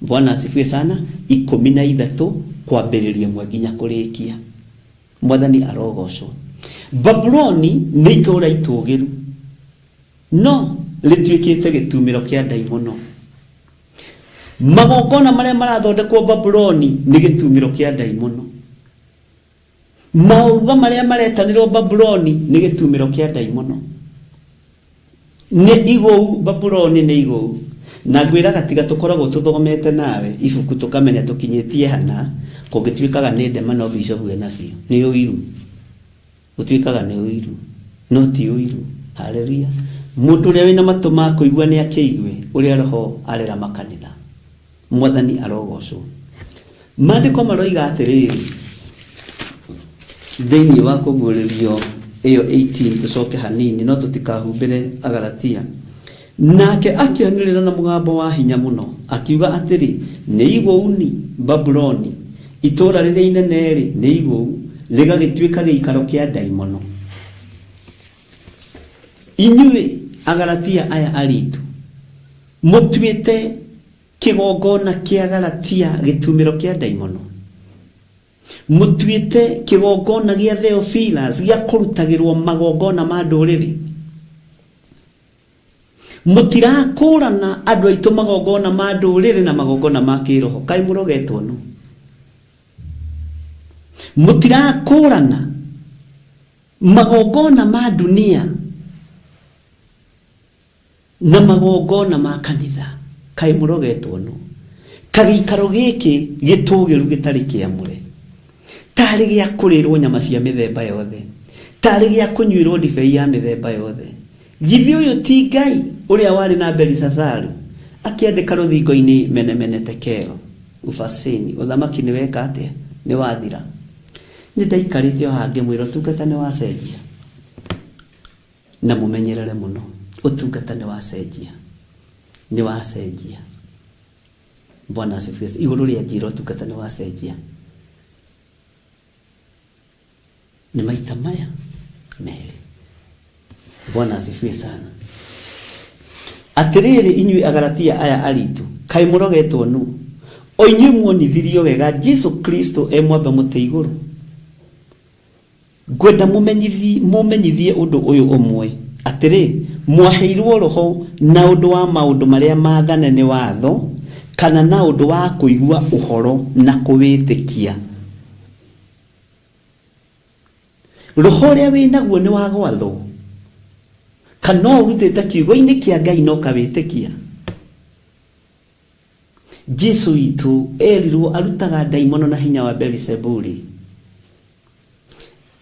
Bwana asifiwe sana, 13 kwambĩrĩria ĩmwe nginya kũrĩkia. Mwathani arogocwo. Babuloni nĩ itũũra itũũgĩru, no rĩtuĩkĩte gĩtumĩro kĩa ndaimono. Magongona marĩa marathondekwo Babuloni nĩ gĩtumĩro kĩa ndaimono. Maũruga marĩa maretanĩrwo Babuloni nĩ gĩtumĩro kĩa ndaimono. Nĩ igũu, Babuloni nĩ igũu. Na ngwĩraga tiga tũkoragwo tũthomete nawe ibuku tũkamenya tũkinyĩtie hana, kũngĩtuĩkaga nĩ ndema no bishop enacio. Nĩ ũiru. Gũtuĩkaga nĩ ũiru. No ti ũiru. Haleluya. Mũndũ ũrĩa wĩna matũ ma kũigua nĩ akĩigue ũrĩa roho arera makanitha. Mwathani arogocwo. Maandĩko maroiga atĩrĩrĩ, thĩinĩ wa kũguũrĩrio ĩyo 18, tũcoke hanini no tũtikahumbĩre Agalatia. Nake akĩanĩrĩra na mũgambo wa hinya mũno akiuga atĩrĩ, nĩ igũuni Babuloni, itũũra rĩrĩa inene rĩ, nĩ igũu, rĩgagĩtuĩka gĩikaro kĩa ndaimono. Inyuĩ Agalatia aya aritu, mũtuĩte kĩgongona kĩa Galatia gĩtumĩro kĩa ndaimono. Mũtuĩte kĩgongona gĩa Theophilus gĩa kũrutagĩrwo magongona ma ndũrĩrĩ. Mũtirakũrana andũ aitũ magongona ma ndũrĩrĩ na magongona ma kĩroho. Kaĩ mũrogetwo nũ? Mũtirakũrana magongona ma dunia na magongona ma kanitha. Kaĩ mũrogetwo nũ? Kagĩikaro gĩkĩ gĩtũgĩru gĩtarĩ kĩamũre, tarĩ gĩa kũrĩrwo nyama cia mĩthemba yothe, tarĩ gĩa kũnyuĩrwo ndibei ya mĩthemba yothe. Githĩ ũyũ ti Ngai ũrĩa warĩ na Belisazaru akĩandĩka rũthingo-inĩ mene mene tekeo ufasini, ũthamaki nĩ weka atĩa? Nĩ wathira. Nĩ ndaikarĩte o haha ngĩmwĩra ũtungata nĩ wacenjia, na mũmenyerere mũno, ũtungata nĩ wacenjia, nĩ wacenjia. Bwana asifiwe. Igũrũ rĩa njĩra ũtungata nĩ wacenjia. Nĩ maita maya merĩ. Bwana asifiwe sana. Atĩrĩrĩ inyuĩ Agalatia aya aritu, kaĩ mũrogetwo nũ? O inyuĩ muonithirio wega Jesu Kristo e mwambe mũtĩ igũrũ. Ngwenda mũmenyithie ũndũ ũyũ ũmwe, atĩrĩ, mwaheirwo roho na ũndũ wa maũndũ marĩa maathane nĩ watho, kana na ũndũ wa kũigua ũhoro na kũwĩtĩkia. Roho ũrĩa wĩnaguo nĩ wa gwathwo kana ũrutĩte kiugo-inĩ kĩa Ngai na ũkawĩtĩkia. Jesu witũ erirwo arutaga ndaimono na hinya wa Beelizebuli.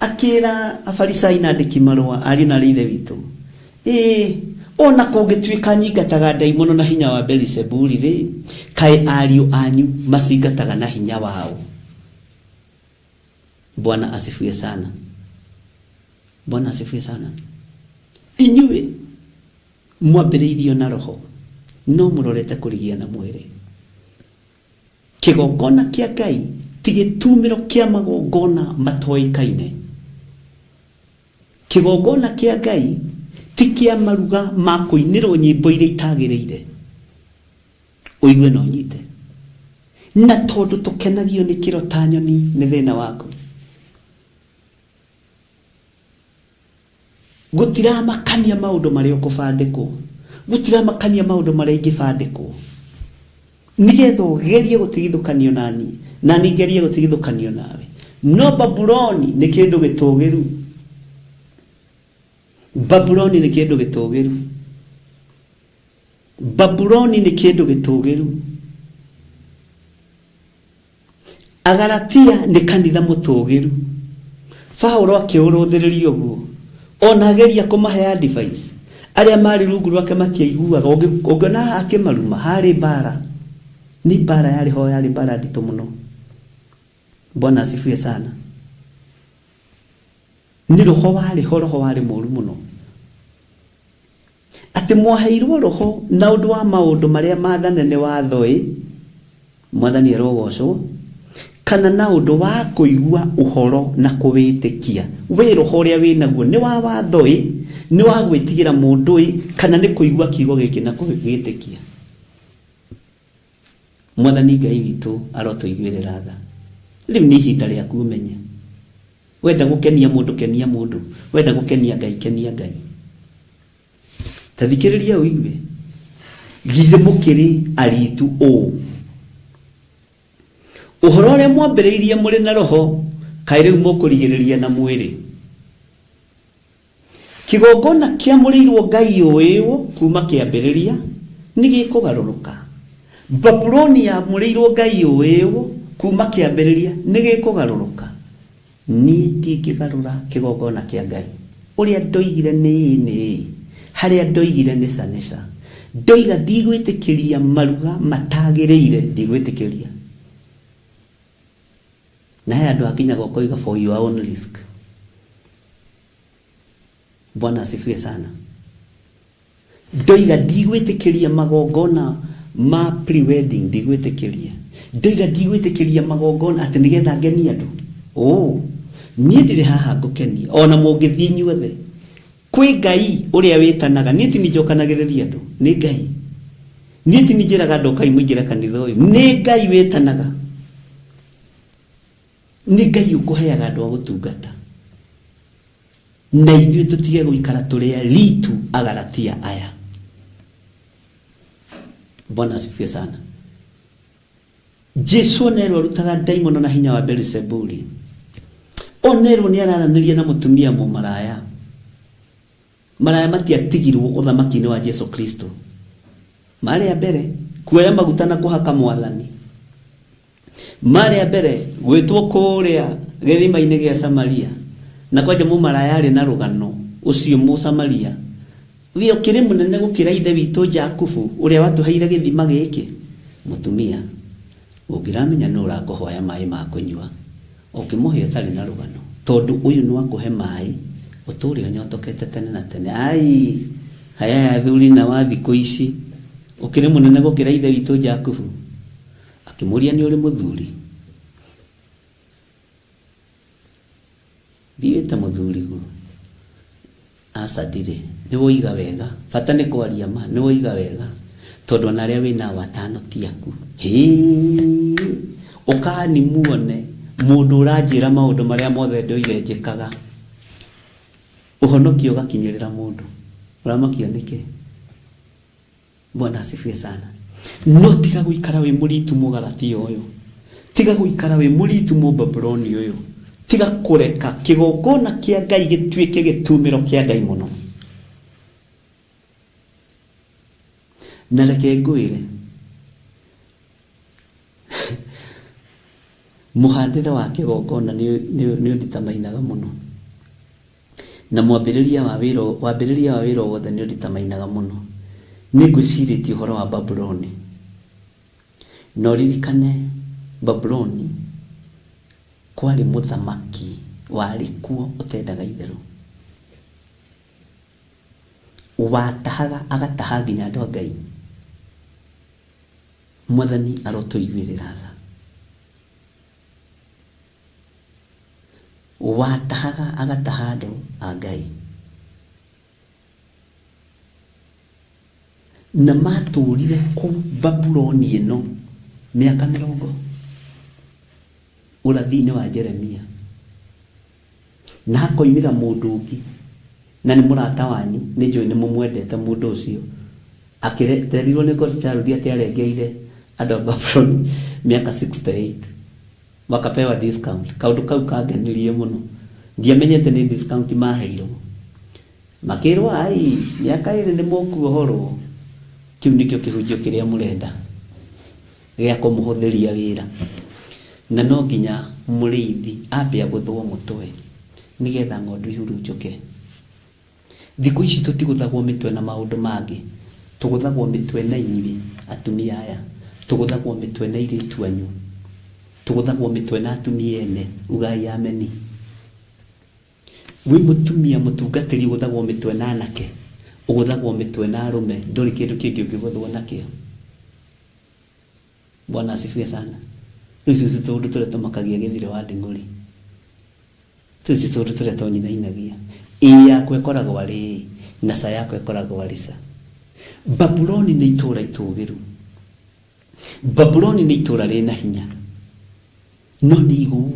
Akĩra Afarisai na andĩki marũa ariũ na ithe witũ, ona kũngĩtuĩka nyingataga ndaimono na hinya wa Beelizebuli rĩ, kaĩ ariũ anyu macingataga na hinya wao. Bwana asifiwe sana. Bwana asifiwe sana. Inyuĩ mwambĩrĩirio na roho no mũrorete kũrigia na mwĩrĩ. Kĩgongona kĩa Ngai ti gĩtumĩro kĩa magongona matoĩkaine. Kĩgongona kĩa Ngai ti kĩa maruga ma kũinĩrwo nyĩmbo iria itagĩrĩire. Ũigue na ũnyite. Na tondũ tũkenagio nĩ kĩro ta nyoni nĩ thĩna waku. Gũtiramakania maũndũ marĩa ũkũbandĩkwo, gũtiramakania maũndũ marĩa ingĩbandĩkwo, nĩgetha ũgerie gũtigithũkanio nani na niĩ ngerie gũtigithũkanio nawe. No Babuloni nĩ kĩndũ gĩtũgĩru. Babuloni nĩ kĩndũ gĩtũgĩru. Babuloni nĩ kĩndũ gĩtũgĩru. Agalatia nĩ kanitha mũtũgĩru. Paulo akĩũrũthĩrĩria ũguo ona ageria kũmahe advice arĩa marĩ rungu rwake matiaiguaga. Ũngĩona akĩmaruma harĩ mbara, nĩ mbara yarĩ ho, yarĩ mbara nditũ mũno. Bwana asifiwe sana. Nĩ roho warĩ ho, roho warĩ mũru mũno. Atĩ mwaheirwo roho na ũndũ wa maũndũ marĩa maathane nĩ watho ĩ, Mwathani arogocwo, kana na ũndũ wa kũigua ũhoro na kũwĩtĩkia. Wĩ roho ũrĩa wĩnaguo nĩ wa watho ĩ, nĩ wa gwĩtigĩra mũndũ ĩ, kana nĩ kũigua kiugo gĩkĩ na kũgĩtĩkia. Mwathani Ngai witũ arotũiguĩrĩra tha. Rĩu nĩ ihinda rĩaku ũmenye. Wenda gũkenia mũndũ, kenia mũndũ. Wenda gũkenia Ngai, kenia Ngai. Ta thikĩrĩria ũigue. Githĩ mũkĩrĩ aritu ũũ? Ũhoro ũrĩa mwambĩrĩirie mũrĩ na roho, kaĩ rĩu mũkũrigĩrĩria na mwĩrĩ. Kĩgongona kĩamũrĩirwo Ngai ũĩwo kuma kĩambĩrĩria nĩ gĩkũgarũrũka. Babuloni yamũrĩirwo Ngai ũĩwo kuma kĩambĩrĩria nĩ gĩkũgarũrũka. Niĩ ndingĩgarũra kĩgongona kĩa Ngai. Ũrĩa ndoigire nĩ ĩĩ nĩ ĩĩ, harĩa ndoigire nĩ ca nĩ ca. Ndoiga ndigwĩtĩkĩria maruga matagĩrĩire, ndigwĩtĩkĩria. Na he andũ hakinyaga ũkoiga for your own risk. Bwana asifiwe sana. Ndoiga ndigwĩtĩkĩria magongona ma pre-wedding, ndigwĩtĩkĩria. Ndoiga ndigwĩtĩkĩria magongona atĩ nĩgetha ngenie andũ. Niĩ ndirĩ haha ngũkenia ona mũngĩthiĩ inyuothe. Kwĩ Ngai ũrĩa wĩtanaga, niĩ ti niĩ njokanagĩrĩria andũ, nĩ Ngai. Niĩ ti niĩ njĩraga andũ ũkai mũingĩre kanitha ũyũ, nĩ Ngai wĩtanaga. Nĩ Ngai ũkũheaga andũ a gũtungata. Na ithuĩ tũtige gũikara tũrĩ aritu Agalatia aya. Bwana asifiwe sana. Jesu onerwo arutaga ndaimono na hinya wa Beelizebuli. Onerwo nĩ araranĩria na mũtumia mũmaraya. Maraya matiatigirwo ũthamaki-inĩ wa Jesu Kristo. Marĩ a mbere kuoya maguta na kũhaka mwathani. Marĩ a mbere gwĩtwo kũrĩa gĩthima-inĩ gĩa Samaria. Na kwanja mũmaraya arĩ na rũgano ũcio Mũsamaria. We ũkĩrĩ mũnene gũkĩra ithe witũ Jakubu ũrĩa watũheire gĩthima gĩkĩ. Mũtumia ũngĩramenya nũ ũrakũhoya maĩ ma kũnyua, ũngĩmũhe ũtarĩ na rũgano, tondũ ũyũ nĩ wakũhe maĩ ũtũre ũnyotokete tene na tene. Ai, haya athuri na wa thikũ ici, ũkĩrĩ mũnene gũkĩra ithe witũ Jakubu. Akĩmũria nĩ ũrĩ mũthuri. Ndiwĩte mũthuri guo. Aca ndirĩ. Nĩ woiga wega. Bata nĩ kwaria ma, nĩ woiga wega. Tondũ ona arĩa wĩnao atano ti aku. Hĩ, ũkani muone mũndũ ũranjĩra maũndũ marĩa mothe ndoire njĩkaga. Ũhonokio ũgakinyĩrĩra mũndũ. Ũramakio nĩkĩ? Bwana asifiwe sana. No tiga gũikara wĩ mũritu Mũgalatia ũyũ. Tiga gũikara wĩ mũritu Mũbabuloni ũyũ. Tiga kũreka kĩgongona kĩa Ngai gĩtuĩke gĩtumĩro kĩa ndaimono. Na reke ngwĩre, mũhandĩre wa kĩgongona nĩ ũnditamainaga mũno, na mwambĩrĩria wa wĩra, wambĩrĩria wa wĩra wothe nĩ ũnditamainaga mũno. Nĩ ngwĩcirĩtie ũhoro wa Babuloni, na ũririkane Babuloni kwarĩ mũthamaki warĩ kuo ũtendaga itherũ, watahaga agataha nginya andũ a Ngai. Mwathani arotũiguĩrĩra tha. Watahaga agataha andũ a Ngai, na matũrire kũu Babuloni ĩno mĩaka 40 ũrathi-inĩ wa Jeremia. Na hakoimĩra mũndũ ũngĩ, na nĩ mũrata wanyu, nĩ njũĩ nĩ mũmwendete mũndũ ũcio, akĩrerirwo nĩ God's Child atĩ arengeire andũ a Babuloni mĩaka 68 wakapewa discount. Kaũndũ kau kangenirie mũno, ndiamenyete nĩ discount maheirwo, makĩrwo ai mĩaka 2 nĩ mũkuohorwo. Kĩu nĩkĩo kĩhunjio kĩrĩa mũrenda gĩa kũmũhũthĩria wĩra, na no nginya mũrĩithi ambe agũthwo mũtwe nĩgetha ng'ondu ihurunjũke. Thikũ ici tũtigũthagwo mĩtwe na maũndũ mangĩ, tũgũthagwo mĩtwe na inyuĩ atumia aya, tũgũthagwo mĩtwe na airĩtu anyu, tũgũthagwo mĩtwe na atumia ene. Ugai ameni. Wĩ mũtumia mũtungatĩri ũgũthagwo mĩtwe na anake, ũgũthagwo mĩtwe na arũme, ndũrĩ kĩndũ kĩngĩ ũngĩgũthwo nakĩo. Bwana asifiwe sana. Rĩu icio ti tũũndũ tũrĩa tũmakagia gĩthire wa nding'ũri, tũu ti tũũndũ tũrĩa tũnyinainagia. Ĩ yakwa ĩkoragwo arĩ ĩ, na ca yakwa ĩkoragwo arĩ ca. Babuloni nĩ itũũra itũũgĩru, Babuloni nĩ itũũra rĩna hinya, no nĩ igũu.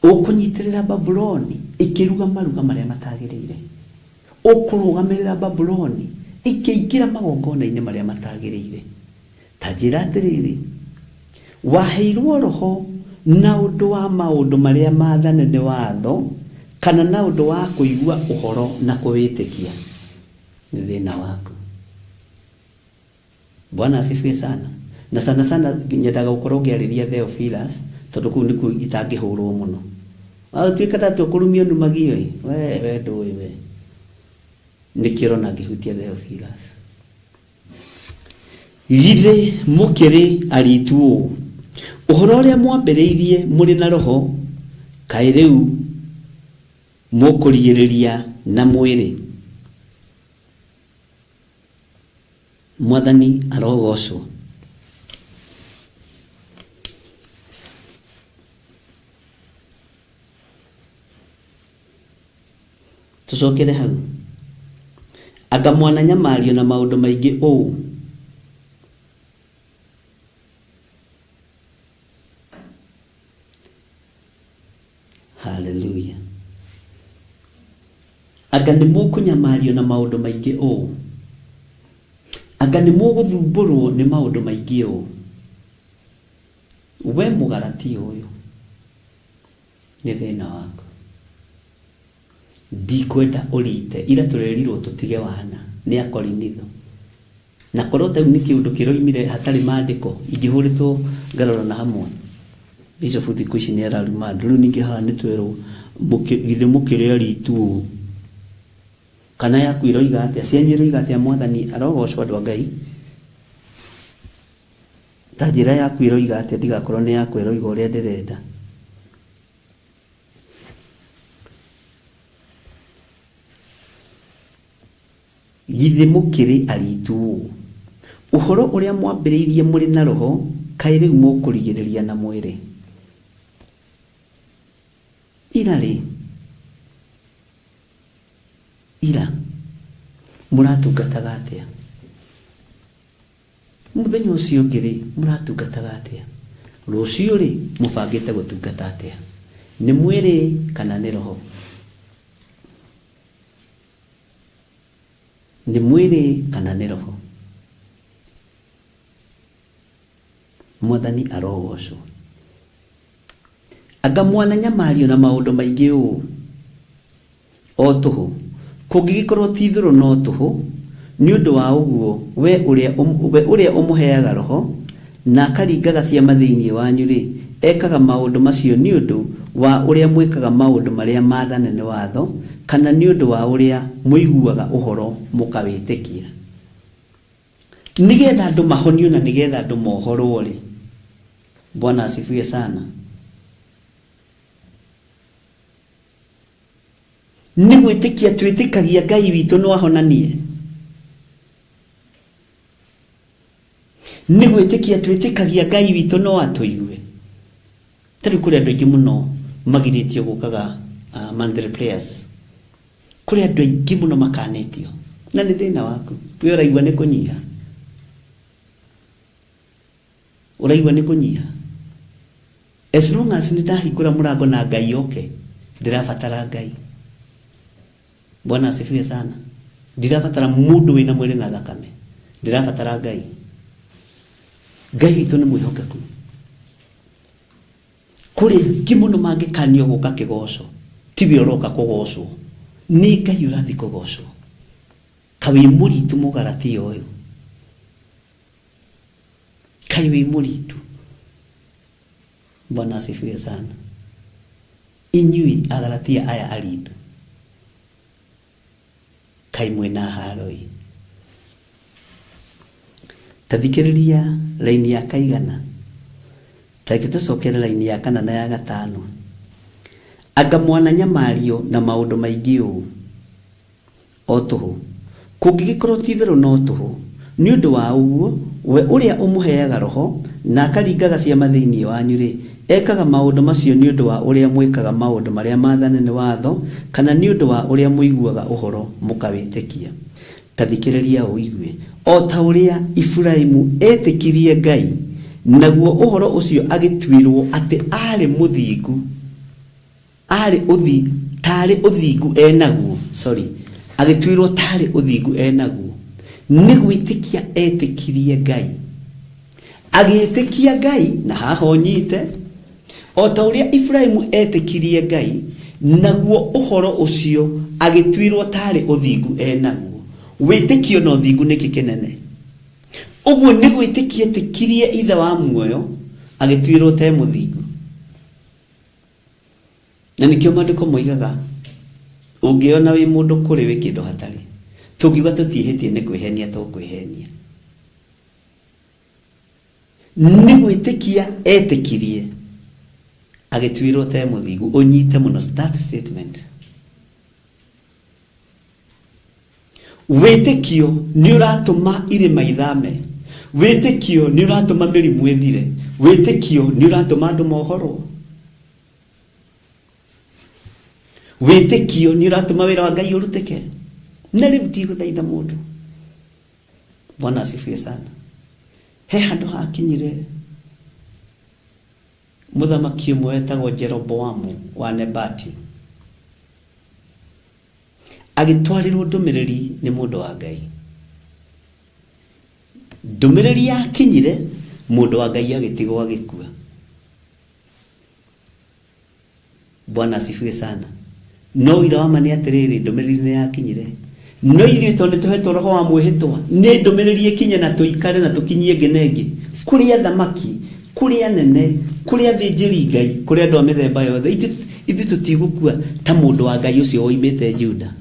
Ũkũnyitĩrĩra Babuloni ĩkĩruga maruga marĩa matagĩrĩire, ũkũrũgamĩrĩra Babuloni ĩkĩingĩra magongona-inĩ marĩa matagĩrĩire. Ta njĩra atĩrĩrĩ, waheirwo roho na ũndũ wa maũndũ marĩa maathane nĩ watho, kana na ũndũ wa kũigua ũhoro na kũwĩtĩkia? Nĩ thĩna waku. Bwana asifiwe sana. Na sana sana nyendaga gũkorwo ngĩarĩria Theophilus, tondũ kũu nĩkuo itangĩhũrwo mũno. Watuĩka ndatua kũrumio numagio ĩ, we ndũĩ we. Nĩkĩo ũrona ngĩhutia Theophilus. Githĩ mũkĩrĩ aritu ũũ, ũhoro ũrĩa mwambĩrĩirie mũrĩ na roho, kaĩ rĩu mũkũrigĩrĩria na mwĩrĩ? Mwathani arogocwo. Tũcokere hau. Anga mwananyamario na maũndũ maingĩ ũũ? Hallelujah. Anga nĩ mũkũnyamario na maũndũ maingĩ ũũ? Anga nĩ mũgũthumbũrwo nĩ maũndũ maingĩ ũũ? We mũgarati ũyũ, nĩ thĩna waku. Ndikwenda ũrite, ira tũrerirwo tũtige wana nĩ akorinitho. Na korwo ta rĩu nĩ kĩũndũ kĩroimire hatarĩ maandĩko, ingĩhũrĩtwo ngarora na hamwe. Bishop thikũ ici nĩ araruma andũ. Rĩu ningĩ haha nĩ twerwo githĩ mũkĩrĩ aritu ũũ? Kana yaku ĩroiga atĩa? Cianyu ĩroiga atĩa? Mwathani arogocwo andũ a Ngai. Ta njĩra yaku ĩroiga atĩa? Ndigakorwo nĩ yakwa ĩroiga ũrĩa ndĩrenda. Githĩ mũkĩrĩ aritu ũũ? Ũhoro ũrĩa mwambĩrĩirie mũrĩ na roho, kaĩ rĩu mũkũrigĩrĩria na mwĩrĩ? Ira rĩ, ira mũratungataga atĩa? Mũthenya ũcio ũngĩ rĩ, mũratungataga atĩa? Rũciũ rĩ, mũbangĩte gũtungata atĩa? Nĩ mwĩrĩ kana nĩ roho? Nĩ mwĩrĩ kana nĩ roho? Mwathani arogocwo. Anga mwananyamario na maũndũ maingĩ ũũ o tũhũ? Kũngĩgĩkorwo ti-itherũ no tũhũ, nĩ ũndũ wa ũguo we ũrĩa, we ũrĩa ũmũheaga Roho, na akaringaga ciama thĩinĩ wanyu-rĩ, ekaga maũndũ macio nĩ ũndũ wa ũrĩa mwĩkaga maũndũ marĩa maathane nĩ watho, kana nĩ ũndũ wa ũrĩa mũiguaga ũhoro mũkawĩtĩkia? Nĩ getha andũ mahonio na nĩ getha andũ mohorwo-rĩ, Bwana asifiwe sana. Nĩ gwĩtĩkia twĩtĩkagia Ngai witũ no ahonanie. Nĩ gwĩtĩkia twĩtĩkagia Ngai witũ no atũigue. Ta rĩu kũrĩ andũ aingĩ mũno magirĩtio gũkaga monthly prayers. Kũrĩ andũ aingĩ mũno makanĩtio. Na nĩ thĩna waku. We ũraigua nĩ kũnyiha. Ũraigua nĩ kũnyiha. As long as nĩ ndahingũra mũrango na Ngai oke, ndĩrabatara Ngai. Bwana asifiwe sana. Ndirabatara mũndũ wĩna mwĩrĩ na thakame. Ndĩrabatara Ngai. Ngai witũ nĩ mwĩhokeku. Kũrĩ aingĩ mũno mangĩkanio gũka kĩgoco, tiwe ũroka kũgocwo. Nĩ Ngai ũrathiĩ kũgocwo. Ka wĩ mũritu mũgaratia ũyũ. Kaĩ wĩ mũritu. Bwana asifiwe sana. Inyuĩ Agalatia aya aritu, kaĩ mwĩna haaro-ĩ! Ta thikĩrĩria raini ya kaigana? Ta reke tũcokere raini ya kana na ya gatano. Anga mwananyamario na maũndũ maingĩ ũũ? O tũhũ. Kũngĩgĩkorwo ti-itherũ no tũhũ. Nĩ ũndũ wa ũguo, we ũrĩa ũmũheaga Roho, na akaringaga ciama thĩinĩ wanyu-rĩ, ekaga maũndũ macio nĩ ũndũ wa ũrĩa mwĩkaga maũndũ marĩa maathane nĩ watho, kana nĩ ũndũ wa ũrĩa mũiguaga ũhoro mũkawĩtĩkia? Ta thikĩrĩria ũigue. O ta ũrĩa Iburahimu etĩkirie Ngai, naguo ũhoro ũcio agĩtuĩrũo atĩ aarĩ mũthingu. Arĩ ũthi, taarĩ ũthingu e naguo, sorry, agĩtuĩrwo taarĩ ũthingu e naguo, nĩ gwĩtĩkia etĩkirie Ngai. Agĩĩtĩkia Ngai, na haha ũnyite, o ta ũrĩa Iburahimu etĩkirie Ngai, naguo ũhoro ũcio agĩtuĩrwo taarĩ ũthingu e naguo. Wĩtĩkio na ũthingu nĩkĩ kĩnene? Ũguo nĩ gwĩtĩkia etĩkirie Ithe wa muoyo, agĩtuĩrwo ta e mũthingu. Na nĩkĩo maandĩko moigaga, Ũngĩona wĩ mũndũ kũrĩ wĩ kĩndũ hatarĩ. Tũngiuga tũtiĩhĩtie nĩ kwĩhenia tũkwĩhenia. Nĩ gwĩtĩkia etĩkirie, agĩtuĩrwo ta e mũthingu. Ũnyite mũno that statement. Wĩtĩkio nĩ ũratũma irĩma ithame. Wĩtĩkio nĩ ũratũma mĩrimũ ĩthire. Wĩtĩkio nĩ ũratũma andũ mohorwo. Wĩtĩkio nĩ ũratũma wĩra wa Ngai ũrutĩke. Na rĩu ndigũthaitha mũndũ. Bwana asifiwe sana. He handũ hakinyire mũthamaki ũmwe wetagwo Jeroboamu wa Nebati. Agĩtwarĩrwo ndũmĩrĩri nĩ mũndũ wa Ngai. Ndũmĩrĩri yakinyire, mũndũ wa Ngai agĩtigwo agĩkua. Bwana asifiwe sana. No ũira wa ma nĩ atĩrĩrĩ, ndũmĩrĩri nĩ yakinyire. No ithuĩ tondũ nĩ tũhetwo roho wa mwĩhĩtwa, nĩ ndũmĩrĩri ĩkinye na tũikare na tũkinyie ĩngĩ na ĩngĩ. Kũrĩ athamaki, kũrĩ anene, kũrĩ athĩnjĩri Ngai, kũrĩ andũ a mĩthemba yothe. Ithuĩ tũtigũkua ta mũndũ wa Ngai ũcio woimĩte Juda.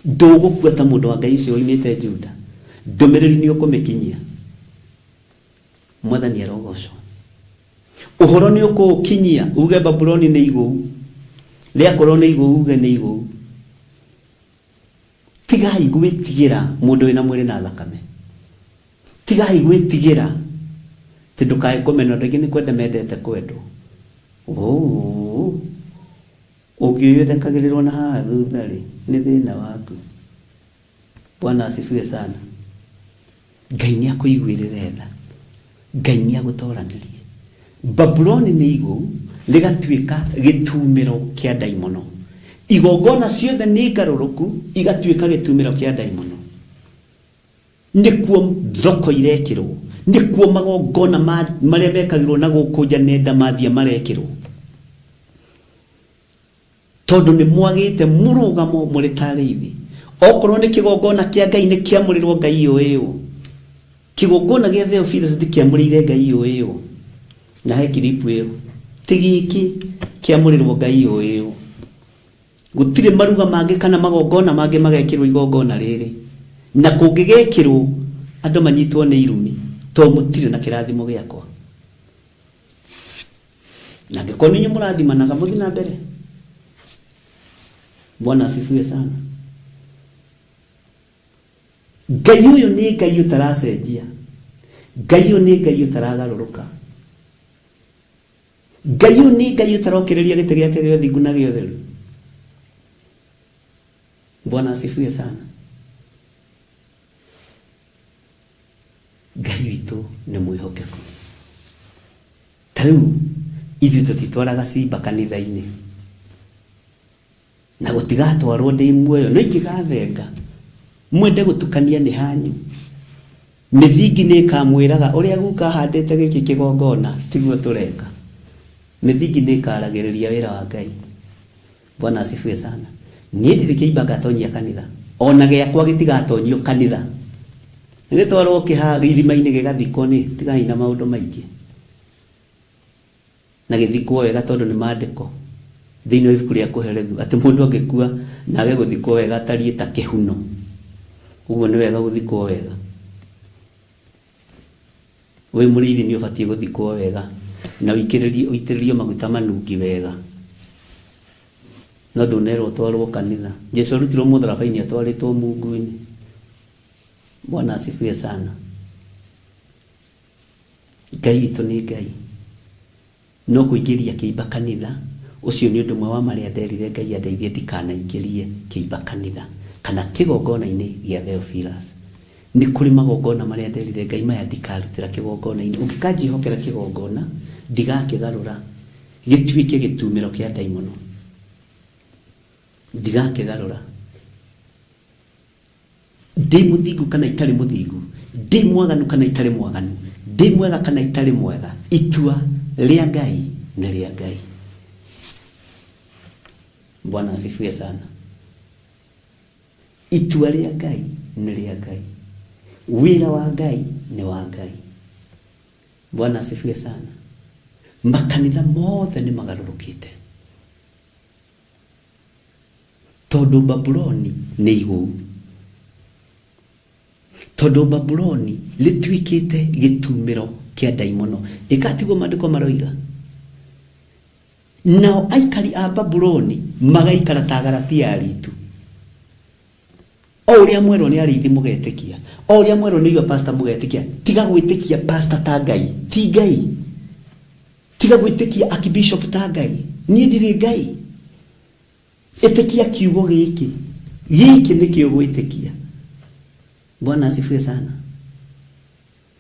Ndũgũkua ta mũndũ wa Ngai ũcio woimĩte Juda. Ndũmĩrĩri nĩ ũkũmĩkinyia. Mwathani arogocwo. Ũhoro nĩ ũkũũkinyia uge Babuloni nĩ igũu. Rĩakorwo nĩ igũu uge nĩ igũu. Tigai gwĩtigĩra mũndũ wĩna mwĩrĩ na thakame. Tigai gwĩtigĩra atĩ ndũkae kũmenwo. Andũ aingĩ nĩ kwenda mendete kwendwo. Ũũ, ũngĩũĩ ũthekagĩrĩrwo na haha thutha-rĩ, nĩ thĩna waku. Bwana asifiwe sana. Ngai nĩ akũiguĩrĩre tha. Ngai nĩ agũtoranĩrie. Babuloni nĩ igũu, rĩgatuĩka gĩtumĩro kĩa ndaimono. Igongona ciothe nĩ ngarũrũku, igatuĩka gĩtumĩro kĩa ndaimono. Nĩkuo thoko irekĩrwo, Nĩkuo magongona marĩa mekagĩrwo na gũkũ nja nenda mathia marekĩrwo. Tondũ nĩ mwagĩte mũrũgamo mũrĩ ta arĩithi. Okorwo nĩ kĩgongona kĩa Ngai nĩ kĩamũrĩrwo Ngai ũyũ. Kĩgongona gĩa Theophilus ndĩkĩamũrĩire Ngai ũyũ. Na he kiripu ĩyo. Ti gĩkĩ kĩamũrĩrwo Ngai ũyũ. Gũtirĩ maruga mangĩ kana magongona mangĩ magekĩrwo igongona rĩrĩ. Na kũngĩgekĩrwo andũ manyitwo nĩ irumi to mũtirĩ na kĩrathimo gĩakwa. Na angĩkorwo nĩ inyuĩ mũrathimanaga mũthiĩ na mbere. Bwana asifiwe sana. Ngai ũyũ nĩ Ngai ũtaracenjia. Ngai ũyũ nĩ Ngai ũtaragarũrũka. Ngai ũyũ nĩ Ngai ũtarokĩrĩria gĩtĩ gĩake gĩa ũthingu na gĩa ũtheru. Bwana asifiwe sana. Ngai witũ nĩ mwĩhokeku. Ta rĩu ithuĩ tũtitwaraga cimba kanitha-inĩ. Na gũtigatwarwo ndĩ muoyo no ingĩgathenga mwende gũtukania nĩ hanyu. Mĩthingi nĩ ĩkamwĩraga ũrĩa guka ahandĩte gĩkĩ kĩgongona tiguo tũreka. Mĩthingi nĩ ĩkaragĩrĩria wĩra wa Ngai. Bwana asifiwe sana. Niĩ ndirĩ kĩimba ngatonyia kanitha. Ona gĩakwa gĩtigatonyio kanitha. Gĩtwarwo irima-inĩ gĩgathikwo nĩ tigai na maũndũ maingĩ. Na gĩthikwo wega tondũ nĩ maandĩko. Thĩinĩ wa ibuku rĩa Kũherethu atĩ mũndũ angĩkua na age gũthikwo wega atariĩ ta kĩhuno. Ũguo nĩ wega gũthikwo wega. Wĩ mũrĩithi nĩ ũbatiĩ gũthikwo wega na ũitĩrĩrio maguta manungi wega. No ndũnerwo ũtwarwo kanitha. Jesu arutirwo mũtharaba-inĩ atwarĩtwo mungu-inĩ. Bwana asifiwe sana. Ngai witũ nĩ Ngai. No kũingĩria kĩimba kanitha ũcio nĩ ũndũ ũmwe wa marĩa nderire Ngai andeithie ndikanaingĩrie kĩimba kanitha kana kĩgongona-inĩ gĩa Theophilus. Nĩ kũrĩ magongona marĩa nderire Ngai maya ndikarutĩra kĩgongona-inĩ. Ũngĩkanjĩhokera kĩgongona ndigakĩgarũra gĩtuĩke gĩtumĩro kĩa ndaimono. Ndigakĩgarũra. Ndĩ mũthingu kana itarĩ mũthingu, ndĩ mwaganu kana itarĩ mwaganu, ndĩ mwega kana itarĩ mwega, itua rĩa Ngai nĩ rĩa Ngai. Bwana asifiwe sana. Itua rĩa Ngai nĩ rĩa Ngai. Wĩra wa Ngai nĩ wa Ngai. Bwana asifiwe sana. Makanitha mothe nĩ magarũrũkĩte. Tondũ Babuloni nĩ igũu. Tondũ Babuloni rĩtuĩkĩte gĩtumĩro kĩa ndaimono. Ĩka tiguo maandĩko maroiga. Nao aikari a Babuloni magaikara ta Galatia aritu. O ũrĩa mwerwo nĩ arĩithi mũgetĩkia. O ũrĩa mwerwo nĩ your pastor mũgetĩkia. Tiga gwĩtĩkia pastor ta Ngai. Ti Ngai. Tiga gwĩtĩkia archbishop ta Ngai. Niĩ ndirĩ Ngai. Ĩtĩkia kiugo gĩkĩ. Gĩkĩ nĩkĩo gwĩtĩkia. Bwana asifiwe sana.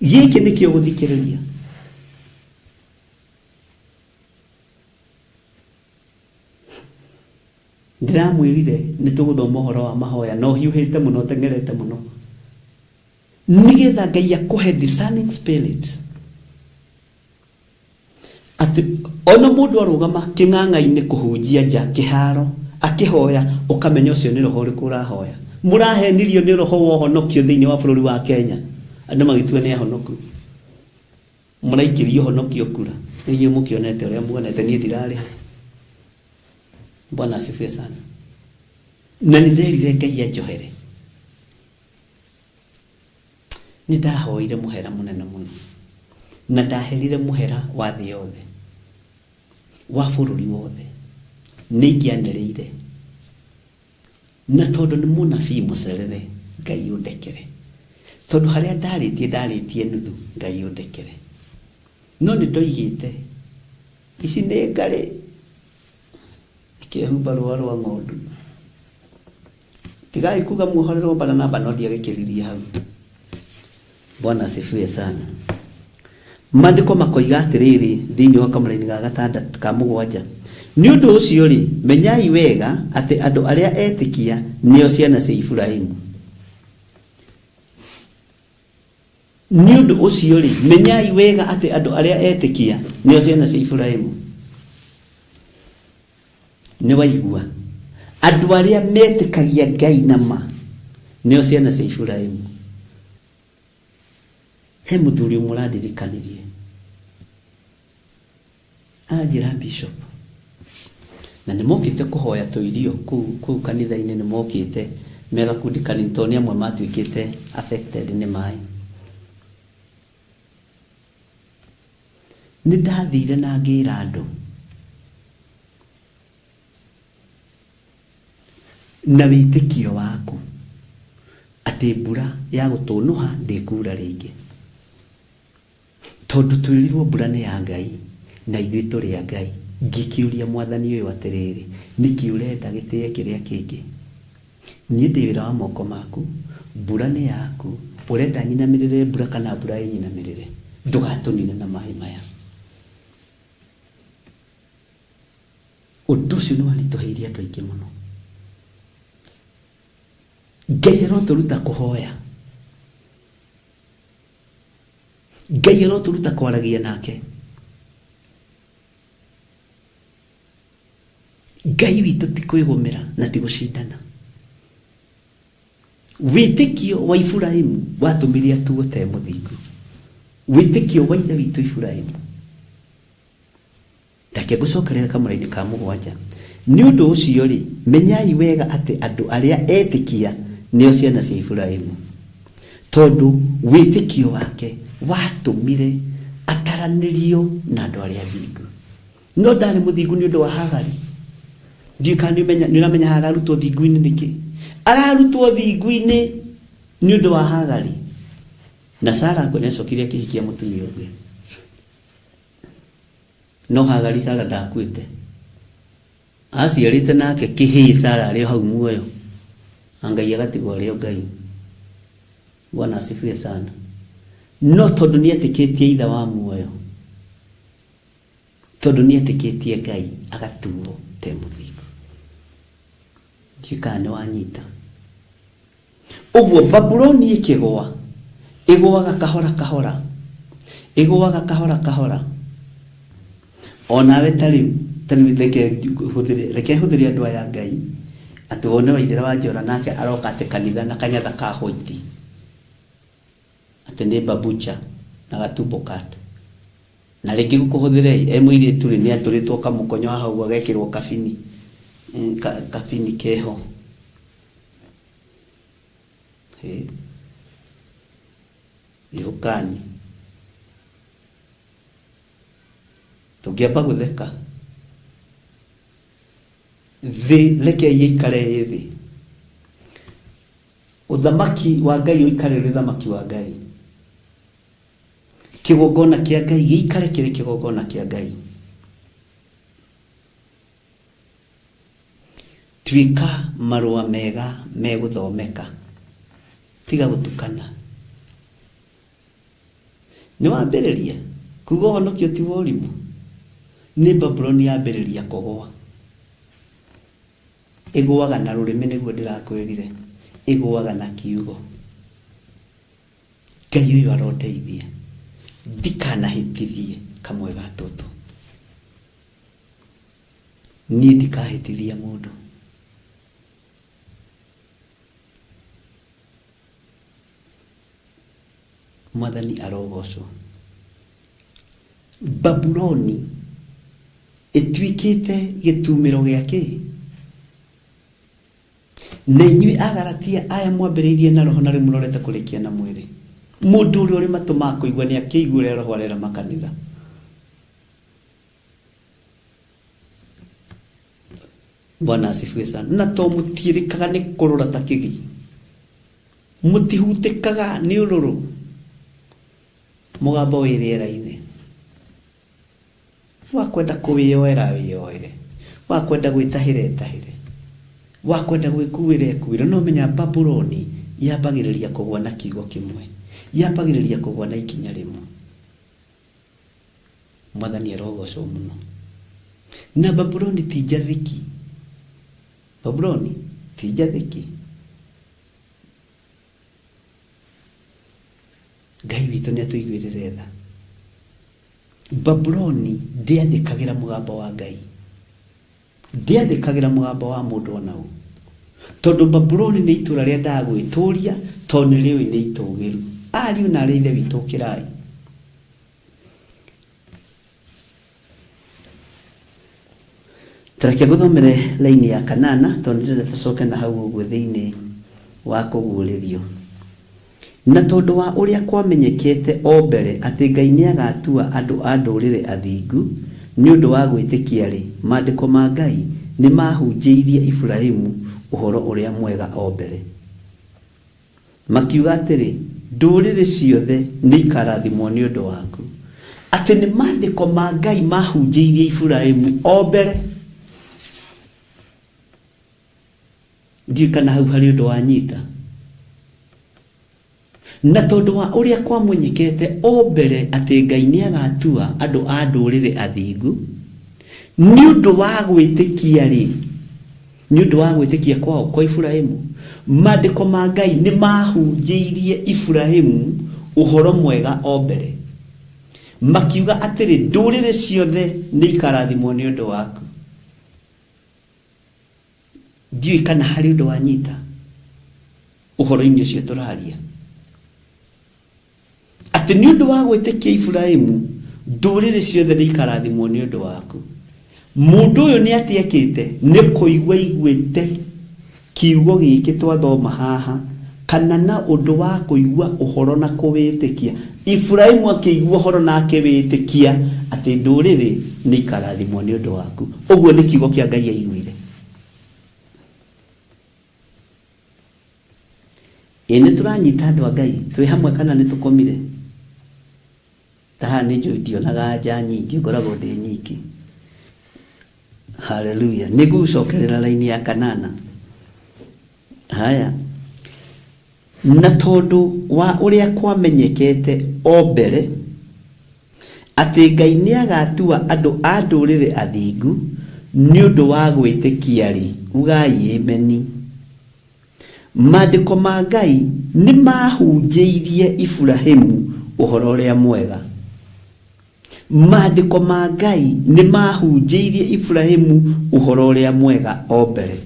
Gĩkĩ nĩkĩo gũthikĩrĩria. Ndĩramwĩrire nĩ tũgũthoma ũhoro wa mahoya no hiũhĩte mũno teng'erete mũno. Nĩgetha Ngai akũhe discerning spirit. Atĩ ona mũndũ arũgama kĩng'ang'a-inĩ kũhunjia nja kĩharo akĩhoya ũkamenya ũcio nĩ roho ũrĩkũ ũrahoya. Mũrahenirio nĩ roho wa ũhonokio thĩinĩ wa bũrũri wa Kenya. Andũ magĩtua nĩ ahonoku. Mũraikĩrio ũhonokio kura. Nĩ inyuĩ mũkĩonete ũrĩa muonete niĩ ndirarĩ ho. Bwana asifiwe sana. Na nĩ nderire Ngai anjohere. Nĩ ndahoire mũhera mũnene mũno. Na ndaherire mũhera wa thĩ yothe. Wa bũrũri wothe. Nĩ ingĩanĩrĩire. Na tondũ nĩ mũnabii mũcerere Ngai ũndekere. Tondũ harĩa ndarĩtie ndarĩtie nuthu Ngai ũndekere. No nĩ ndoigĩte ici nĩ ngarĩ ikĩhumba rũa rwa ng'ondu. Tigai kuga muohorerwo Baranaba no ndiagĩkĩririe hau. Bwana asifiwe sana. Maandĩko makoiga atĩrĩrĩ thĩinĩ wa kamũraini ga gatandatũ ka mũgwanja. Nĩ ũndũ ũcio rĩ, menyai wega atĩ andũ arĩa etĩkia nĩo ciana cia Iburahĩmu. Nĩ ũndũ ũcio rĩ, menyai wega atĩ andũ arĩa etĩkia nĩo ciana cia Iburahĩmu. Nĩ waigua, andũ arĩa metĩkagia Ngai na ma nĩo ciana cia Iburahĩmu. He mũthuri ũmwe ũrandirikanirie, anjĩra bishop, na nĩ mokĩte kũhoya tũirio kũu kanitha-inĩ, nĩ mokĩte me gakundi kanini tondũ nĩ amwe matuĩkĩte affected nĩ maĩ. Nĩ ndathire na ngĩra andũ na wĩtĩkio waku atĩ mbura ya gũtũnũha ndĩkura rĩngĩ, tondũ twĩrirwo mbura nĩ ya Ngai na ithuĩ tũrĩ a Ngai. Ngĩkĩũria mwathani ũyũ atĩrĩrĩ, nĩkĩ ũrenda gĩtĩe kĩrĩa kĩngĩ? Niĩ ndĩ wĩra wa moko maku, mbura nĩ yaku, ũrenda nyinamĩrĩre mbura kana mbura ĩnyinamĩrĩre? Ndũgatũnine na maĩ maya. Ũndũ ũcio nĩ waritũhĩirie andũ aingĩ mũno. Ngai arotũruta kũhoya, Ngai arotũruta kwaragia nake. Ngai witũ ti kwĩgũmĩra na ti gũcindana. Wĩtĩkio wa Iburahĩmu watũmire atuo te mũthingu. Wĩtĩkio wa ithe witũ Iburahĩmu. Reke ngũcokerere kamũra-inĩ ka 7. Nĩ ũndũ ũcio rĩ, menyai wega atĩ andũ arĩa etĩkia nĩo ciana cia Iburahĩmu, tondũ wĩtĩkio wake watũmire ataranĩrio na andũ arĩa athingu. No ndarĩ mũthingu nĩ ũndũ wa Hagari. Ndiũĩ kana nĩ ũramenya haha ararutwo thingu-inĩ nĩkĩ. Ararutwo thingu-inĩ nĩ ũndũ wa Hagari. Na Sara nĩ acokire akĩhikia mũtumia ũngĩ. No Hagari Sara ndakuĩte. Aciarĩte nake kĩhĩĩ Sara arĩ o hau muoyo. Na Ngai agatigwo arĩ o Ngai. Bwana asifiwe sana. No tondũ nĩ etĩkĩtie ithe wa muoyo, tondũ nĩ etĩkĩtie Ngai, agatuo te mũthingu. Ndiũĩ kana nĩ wanyita. Ũguo Babuloni ĩkĩgũa, ĩgũaga kahora kahora, ĩgũaga kahora kahora. Onawe ta rĩu, reke hũthĩre andũ aya Ngai, atĩ wone Waithera wa Njora nake aroka atĩ kanitha na kanyatha ka white, atĩ nĩ babucha na gatumbo kat. Na rĩngĩ gũkũhũthĩre e mũirĩtu rĩ, nĩ atũrĩtwo kamũkonyo haha ũguo agekĩrwo kabini, kabini keho. Ĩhũkani. Tũngĩamba gũtheka. Thĩ reke ĩikare ĩ thĩ. Ũthamaki wa Ngai ũikare ũrĩ ũthamaki wa Ngai. Kĩgongona kĩa Ngai gĩikare kĩrĩ kĩgongona kĩa Ngai. Tuĩka marũa mega megũthomeka. Tiga gũtukana. Nĩ wambĩrĩria kuga ũhonokio ti wa ũrimũ. Nĩ Babuloni yambĩrĩria kũgũa. Ĩgũaga na rũrĩmĩ nĩguo ndĩrakwĩrire. Ĩgũaga na kiugo. Ngai ũyũ arondeithia. Ndikanahĩtithie kamwe ga tũtũ. Niĩ ndikahĩtithia mũndũ. Mwathani arogocwo. Babuloni ĩtuĩkĩte gĩtumĩro gĩa kĩ? Na inyuĩ Agalatia aya mwambĩrĩirie na roho na rĩu mũrorete kũrĩkia na mwĩrĩ. Mũndũ ũrĩa ũrĩ matũ ma kũigua nĩ akĩigua ũrĩa roho arera makanitha. Bwana asifiwe sana. Na to mũtiĩrĩkaga nĩ kũrũra ta kĩgi. Mũtihutĩkaga nĩ ũrũrũ. Mũgambo wĩ rĩera-inĩ. Wakwenda kũwĩyoera wĩyoere. Wakwenda gwĩtahĩra ĩtahĩre. Wakwenda gwĩkuĩra ĩkuĩre. No menya Babuloni yambagĩrĩria kũgũa na kiugo kĩmwe. Yambagĩrĩria kũgũa na ikinya rĩmwe. Mwathani arogocwo mũno. Na Babuloni ti njathĩki. Babuloni ti njathĩki. Ngai witũ nĩ atũiguĩrĩre tha. Babuloni ndĩathĩkagĩra mũgambo wa Ngai, ndĩathĩkagĩra mũgambo wa mũndũ ona ũ, tondũ Babuloni nĩ itũũra rĩendaga gwĩtũũria tondũ nĩ rĩũĩ nĩ itũũgĩru. Ariũ na arĩ ithe witũ, ũkĩrai. Ta reke ngũthomere laini ya kanana tondũ nĩndĩrenda tũcoke na hau ũguo thĩinĩ wa kũguũrĩrio. Na tondũ wa ũrĩa kwamenyekete o mbere atĩ Ngai nĩagatua andũ a Ndũrĩrĩ athingu nĩ ũndũ wa gwĩtĩkia-rĩ, Maandĩko ma Ngai nĩmaahunjĩirie Iburahimu Ũhoro-ũrĩa-Mwega o mbere. Makiuga atĩrĩ, Ndũrĩrĩ ciothe nĩikarathimwo nĩ ũndũ waku. Atĩ nĩ Maandĩko ma Ngai maahunjĩirie Iburahimu o mbere. Ndiũĩ kana hau harĩ ũndũ wanyita. Na tondũ wa ũrĩa kwamenyekete o mbere atĩ Ngai nĩagatua andũ a Ndũrĩrĩ athingu, nĩ ũndũ wa gwĩtĩkia-rĩ, nĩ ũndũ wa gwĩtĩkia kwao kwa Iburahimu, Maandĩko ma Ngai nĩmaahunjĩirie Iburahimu ũhoro mwega o mbere, makiuga atĩrĩ, Ndũrĩrĩ ciothe nĩikarathimwo nĩ ũndũ waku. Ndiũĩ kana harĩ ũndũ wanyita ũhoro-inĩ ũcio tũraria, atĩ nĩ ũndũ wa gwĩtĩkia Iburahimu ndũrĩrĩ ciothe nĩ ikarathimwo nĩ ũndũ waku. Mũndũ ũyũ nĩ atĩ ekĩte? Nĩ kũigua aiguĩte kiugo gĩkĩ twathoma haha, kana na ũndũ wa kũigua ũhoro na kũwĩtĩkia. Iburahimu akĩigua ũhoro na akĩwĩtĩkia atĩ ndũrĩrĩ nĩ ikarathimwo nĩ ũndũ waku. Ũguo nĩ kiugo kĩa Ngai aiguire. Ĩ nĩ tũranyita andũ a Ngai twĩ hamwe kana nĩ tũkomire? Ta haha nĩ njũĩ ndionaga anja nyingĩ, ngoragwo ndĩ nyiki. Haleluya. Nĩ ngũgũcokerera raini ya kanana. Haya. Na tondũ wa ũrĩa kwamenyekete o mbere atĩ Ngai nĩagatua andũ a Ndũrĩrĩ athingu nĩ ũndũ wa gwĩtĩkia-rĩ, ugai Ameni. Maandĩko ma Ngai nĩmaahunjĩirie Iburahimu Ũhoro-ũrĩa-Mwega. Maandĩko ma Ngai nĩmaahunjĩirie Iburahimu Ũhoro-ũrĩa-Mwega o mbere.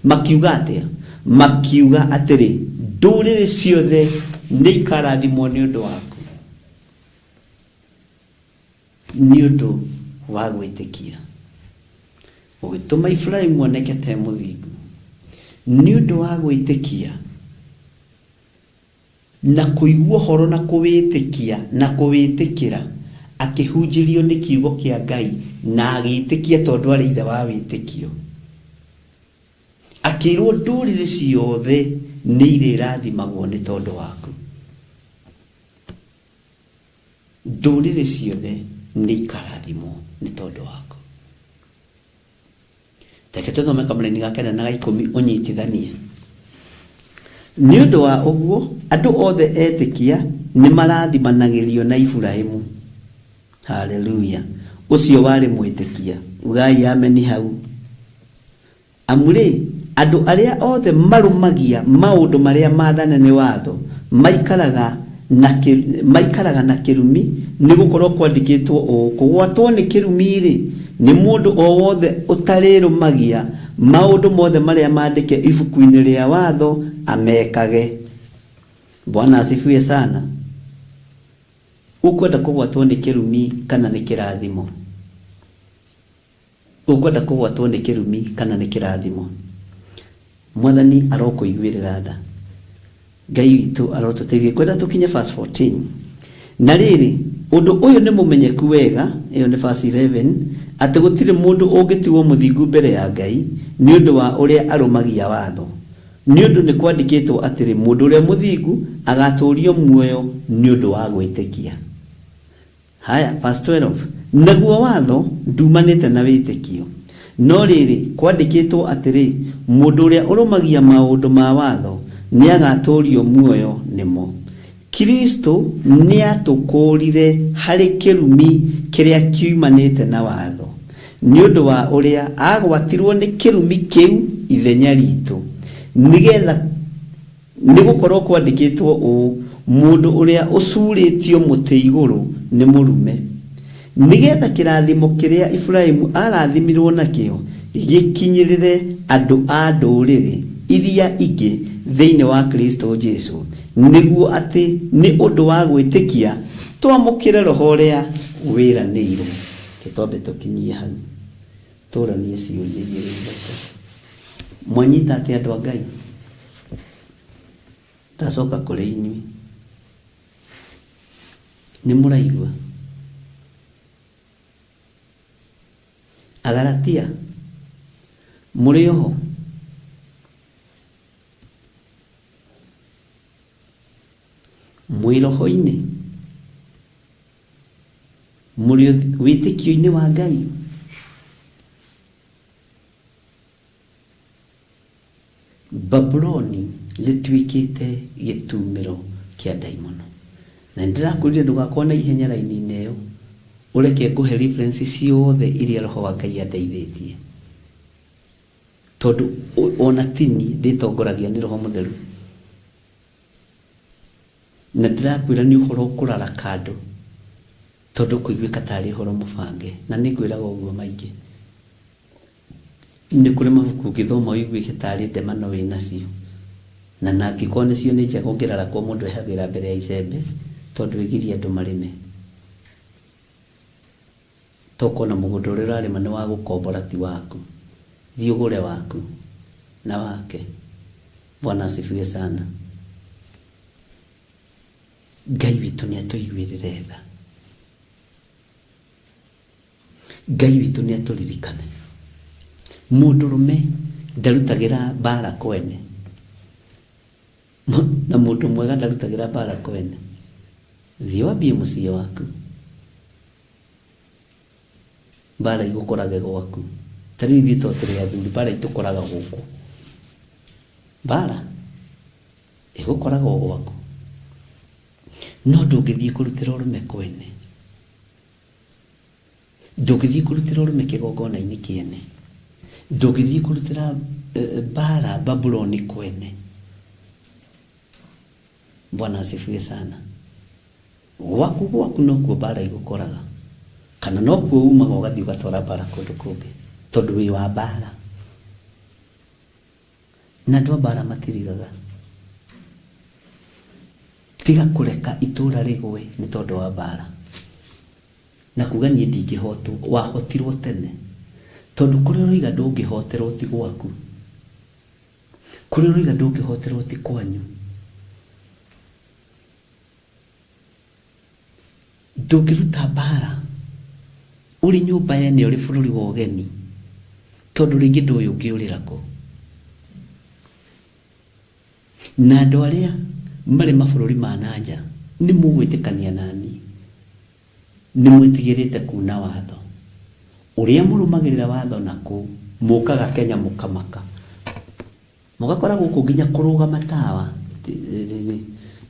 Makiuga atĩa? Makiuga atĩrĩ, Ndũrĩrĩ ciothe nĩikarathimwo nĩ ũndũ waku. Nĩ ũndũ wa gwĩtĩkia. Ũgĩtũma Iburahimu oneke ta e mũthingu. Nĩ ũndũ wa gwĩtĩkia. Na kũigua ũhoro na kũwĩtĩkia na kũwĩtĩkĩra, akĩhunjĩrio nĩ kiugo kĩa Ngai na agĩtĩkia tondũ arĩ ithe wa wĩtĩkio. Akĩĩrwo ndũrĩrĩ ciothe nĩ irĩrathimagwo nĩ tondũ waku. Ndũrĩrĩ ciothe nĩ ikarathimwo nĩ tondũ waku. Reke tũthome kamũraini ga kenda na ga ikũmi ũnyitithanie. Nĩ ũndũ wa ũguo, andũ othe etĩkia nĩ marathimanagĩrio na Iburahimu. Haleluya! Ũcio warĩ mwĩtĩkia. Ugai ameni hau. Amu-rĩ, andũ arĩa othe marũmagia maũndũ marĩa maathane nĩ watho maikaraga na maikaraga na kĩrumi, nĩ gũkorũo kwandĩkĩtwo ũũ, Kũgwatwo nĩ kĩrumi-rĩ, nĩ mũndũ o wothe ũtarĩrũmagia maũndũ mothe marĩa maandĩke ibuku-inĩ rĩa watho amekage. Bwana asifiwe sana. Ũkwenda kũgwatwo nĩ kĩrumi kana nĩ kĩrathimo? Ũkwenda kũgwatwo nĩ kĩrumi kana nĩ kĩrathimo? Mwathani arokũiguĩrĩra tha. Ngai witũ arotũteithia. Ngwenda tũkinye verse 14. Na rĩrĩ, ũndũ ũyũ nĩ mũmenyeku wega, ĩyo nĩ verse 11, atĩ gũtirĩ mũndũ ũngĩtuwo mũthingu mbere ya Ngai nĩ ũndũ wa ũrĩa arũmagia watho. Nĩ ũndũ nĩkwandĩkĩtwo atĩrĩ, Mũndũ ũrĩa mũthingu agaatũũrio muoyo nĩ ũndũ wa gwĩtĩkia. Haya, verse 12, Naguo watho nduumanĩte na wĩtĩkio, no rĩrĩ, kwandĩkĩtwo atĩrĩ, Mũndũ ũrĩa ũrũmagia maũndũ ma watho nĩagatũũrio muoyo nĩmo. Kristo nĩaatũkũũrire harĩ kĩrumi kĩrĩa kĩoimanĩte na watho, nĩ ũndũ wa ũrĩa aagwatirwo nĩ kĩrumi kĩu ithenya riitũ, nĩ getha Nĩ gũkorũo kwandĩkĩtwo ũũ, Mũndũ ũrĩa ũcurĩtio mũtĩ igũrũ nĩ mũrume, nĩgetha kĩrathimo kĩrĩa Iburahĩmu arathimirwo nakĩo gĩkinyĩrĩre andũ a ndũrĩrĩ iria ingĩ thĩinĩ wa Kristo Jesu, nĩguo atĩ nĩ ũndũ wa gwĩtĩkia twamũkĩre roho ũrĩa wĩranĩirwo. Twambe tũkinyie hau, tũranie ciũria igĩrĩ ithatũ. Mwanyita atĩ andũ a Ngai? Ndacoka kũrĩ inyuĩ, nĩ mũraigua? Agalatia, mũrĩ oho? Mwĩ roho-inĩ? Mũrĩ wĩtĩkio-inĩ wa Ngai? Babuloni rĩtuĩkĩte gĩtumĩro kĩa ndaimono. Na nĩndĩrakwĩrire ndũgakorwo na ihenya raini-inĩ ĩyo, ũreke ngũhe reference ciothe iria roho wa Ngai andeithĩtie. Tondũ ona tini ndĩtongoragia nĩ roho mũtheru. Na ndĩrakwĩra nĩ ũhoro ũkũrara kando, tondũ kũiguĩka tarĩ ũhoro mũbange, na nĩngwĩraga ũguo maingĩ. Nĩ kũrĩ mabuku ũngĩthoma ũiguĩke tarĩ ndemano wĩnacio. Na nangĩkorwo nĩcio nĩ njega ũngĩrarakwo mũndũ ehagĩra mbere ya icembe, tondũ ĩgirie andũ marĩme. Tokona mũgũnda ũrĩa ũrarĩma nĩ wa gũkombora ti waku. Thiĩ ũgũre waku na wake. Bwana asifiwe sana. Ngai witũ nĩ atũiguĩrĩre tha. Ngai witũ nĩ atũririkane. Mũndũrũme ndarutagĩra mbara kwene, na mũndũ mwega ndarutagĩra mbara kwene. Thiĩ wambie mũciĩ waku, mbara igũkorage gwaku. Ta rĩu ithuĩ to tũrĩ athuri, mbara itũkoraga gũkũ. Mbara ĩgũkoraga o gwaku. No ndũngĩthiĩ kũrutĩra ũrũme kwene, ndũngĩthiĩ kũrutĩra ũrũme kĩgongona-inĩ kĩene, ndũngĩthiĩ kũrutĩra mbara Babuloni kwene. Bwana asifiwe sana. Gwaku gwaku nokuo mbara igũkoraga, kana nokuo umaga ũgathiĩ ũgatwara mbara kũndũ kũngĩ, tondũ wĩ wa mbara. Na andũ a mbara matirigaga. Tiga kũreka itũra rĩgwe nĩ tondũ wa mbara. Na kuga niĩ ndingĩhotwo, wahotirwo tene. Tondũ kũrĩa ũroiga ndũngĩhoterwo ti gwaku. Kũrĩa ũroiga ndũngĩhoterwo ti kwanyu. Ndũngĩruta mbara ũrĩ nyũmba yene ũrĩ bũrũri wa ũgeni, tondũ rĩngĩ ndũĩ ũngĩũrĩra kũ. Na andũ arĩa marĩ mabũrũri ma na nja nĩ mũgwĩtĩkania nani, nĩ mwĩtigĩrĩte kuna watho. Ũrĩa mũrũmagĩrĩra watho na kũu, mũkaga Kenya mũkamaka. Mũgakora gũkũ nginya kũrũgama tawa.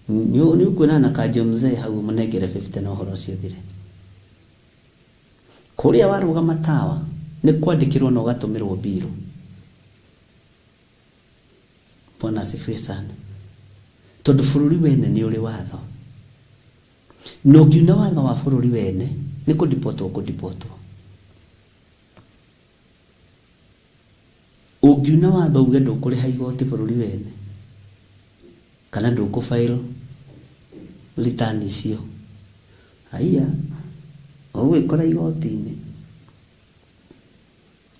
Nĩ ũkuona na kanjo mzee hau mũnengere 50 na ũhoro ũcio ũthire. Kũrĩa warũgama tawa nĩ kwandĩkĩrwo na ũgatũmĩrwo mbirũ. Bwana asifiwe sana. Tondũ bũrũri wene nĩ ũrĩ watho. Na ũngiuna watho wa bũrũri wene nĩ kũndipotwo kũndipotwo. Ũngiuna watho uge ndũkũrĩha igoti bũrũri wene, kana ndũkũ file return icio, haiya, ũgwĩkora igoti-inĩ.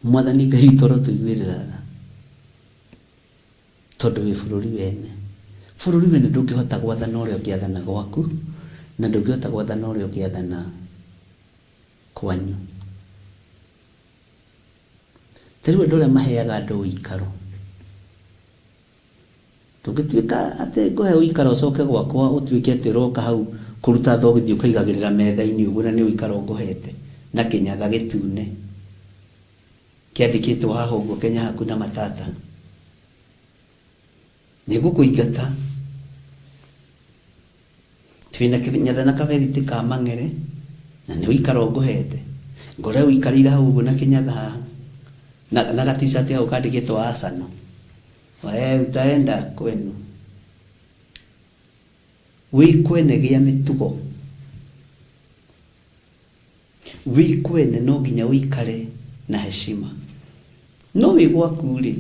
Mwathani Ngai witũ arotũiguĩrĩra tha, tondũ wĩ bũrũri wene. Bũrũri wene ndũngĩhota gwathana ũrĩa ũngĩathana gwaku, na ndũngĩhota gwathana ũrĩa ũngĩathana kwanyu. Ta rĩu andũ arĩa maheaga andũ ũikaro, ndũngĩtuĩka atĩ ngũhe ũikaro ũcoke gwakwa ũtuĩke atĩ ũroka hau kũruta thogithi ũkaigagĩrĩra metha-inĩ ũguo, na nĩ ũikaro ngũhete na kĩnyatha gĩtune kĩandĩkĩtwo haha ũguo Kenya hakuna matata. Nĩngũkũingata. Twĩna kĩnyatha na kaberiti ka mang'ere, na nĩ ũikaro ngũhete. Ngore ũikarĩire hau ũguo na kĩnyatha haha, na ga-t-shirt hau kandĩkĩtwo Arsenal. We utaenda kwenu. Wĩ kwene gĩa mĩtugo. Wĩ kwene no nginya ũikare na heshima. No wĩ gwaku rĩ,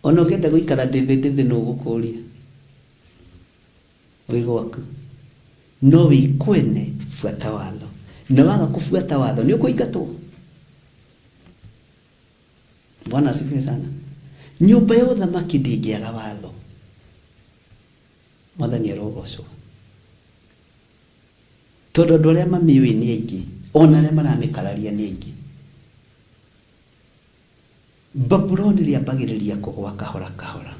ona ũngĩenda gũikara ndĩthĩ ndĩthĩ nũ ũgũkũria. Wĩ gwaku. No wĩ kwene buata watho. Na waga kũbuata watho nĩ ũkũingatwo. Bwana asifiwe sana. Nyũmba ya ũthamaki ndĩngĩaga watho. Mwathani arogocwo. Tondũ andũ arĩa mamĩũĩ nĩ aingĩ, ona arĩa maramĩkararia nĩ aingĩ. Babuloni rĩambagĩrĩria kũgwa kahora kahora.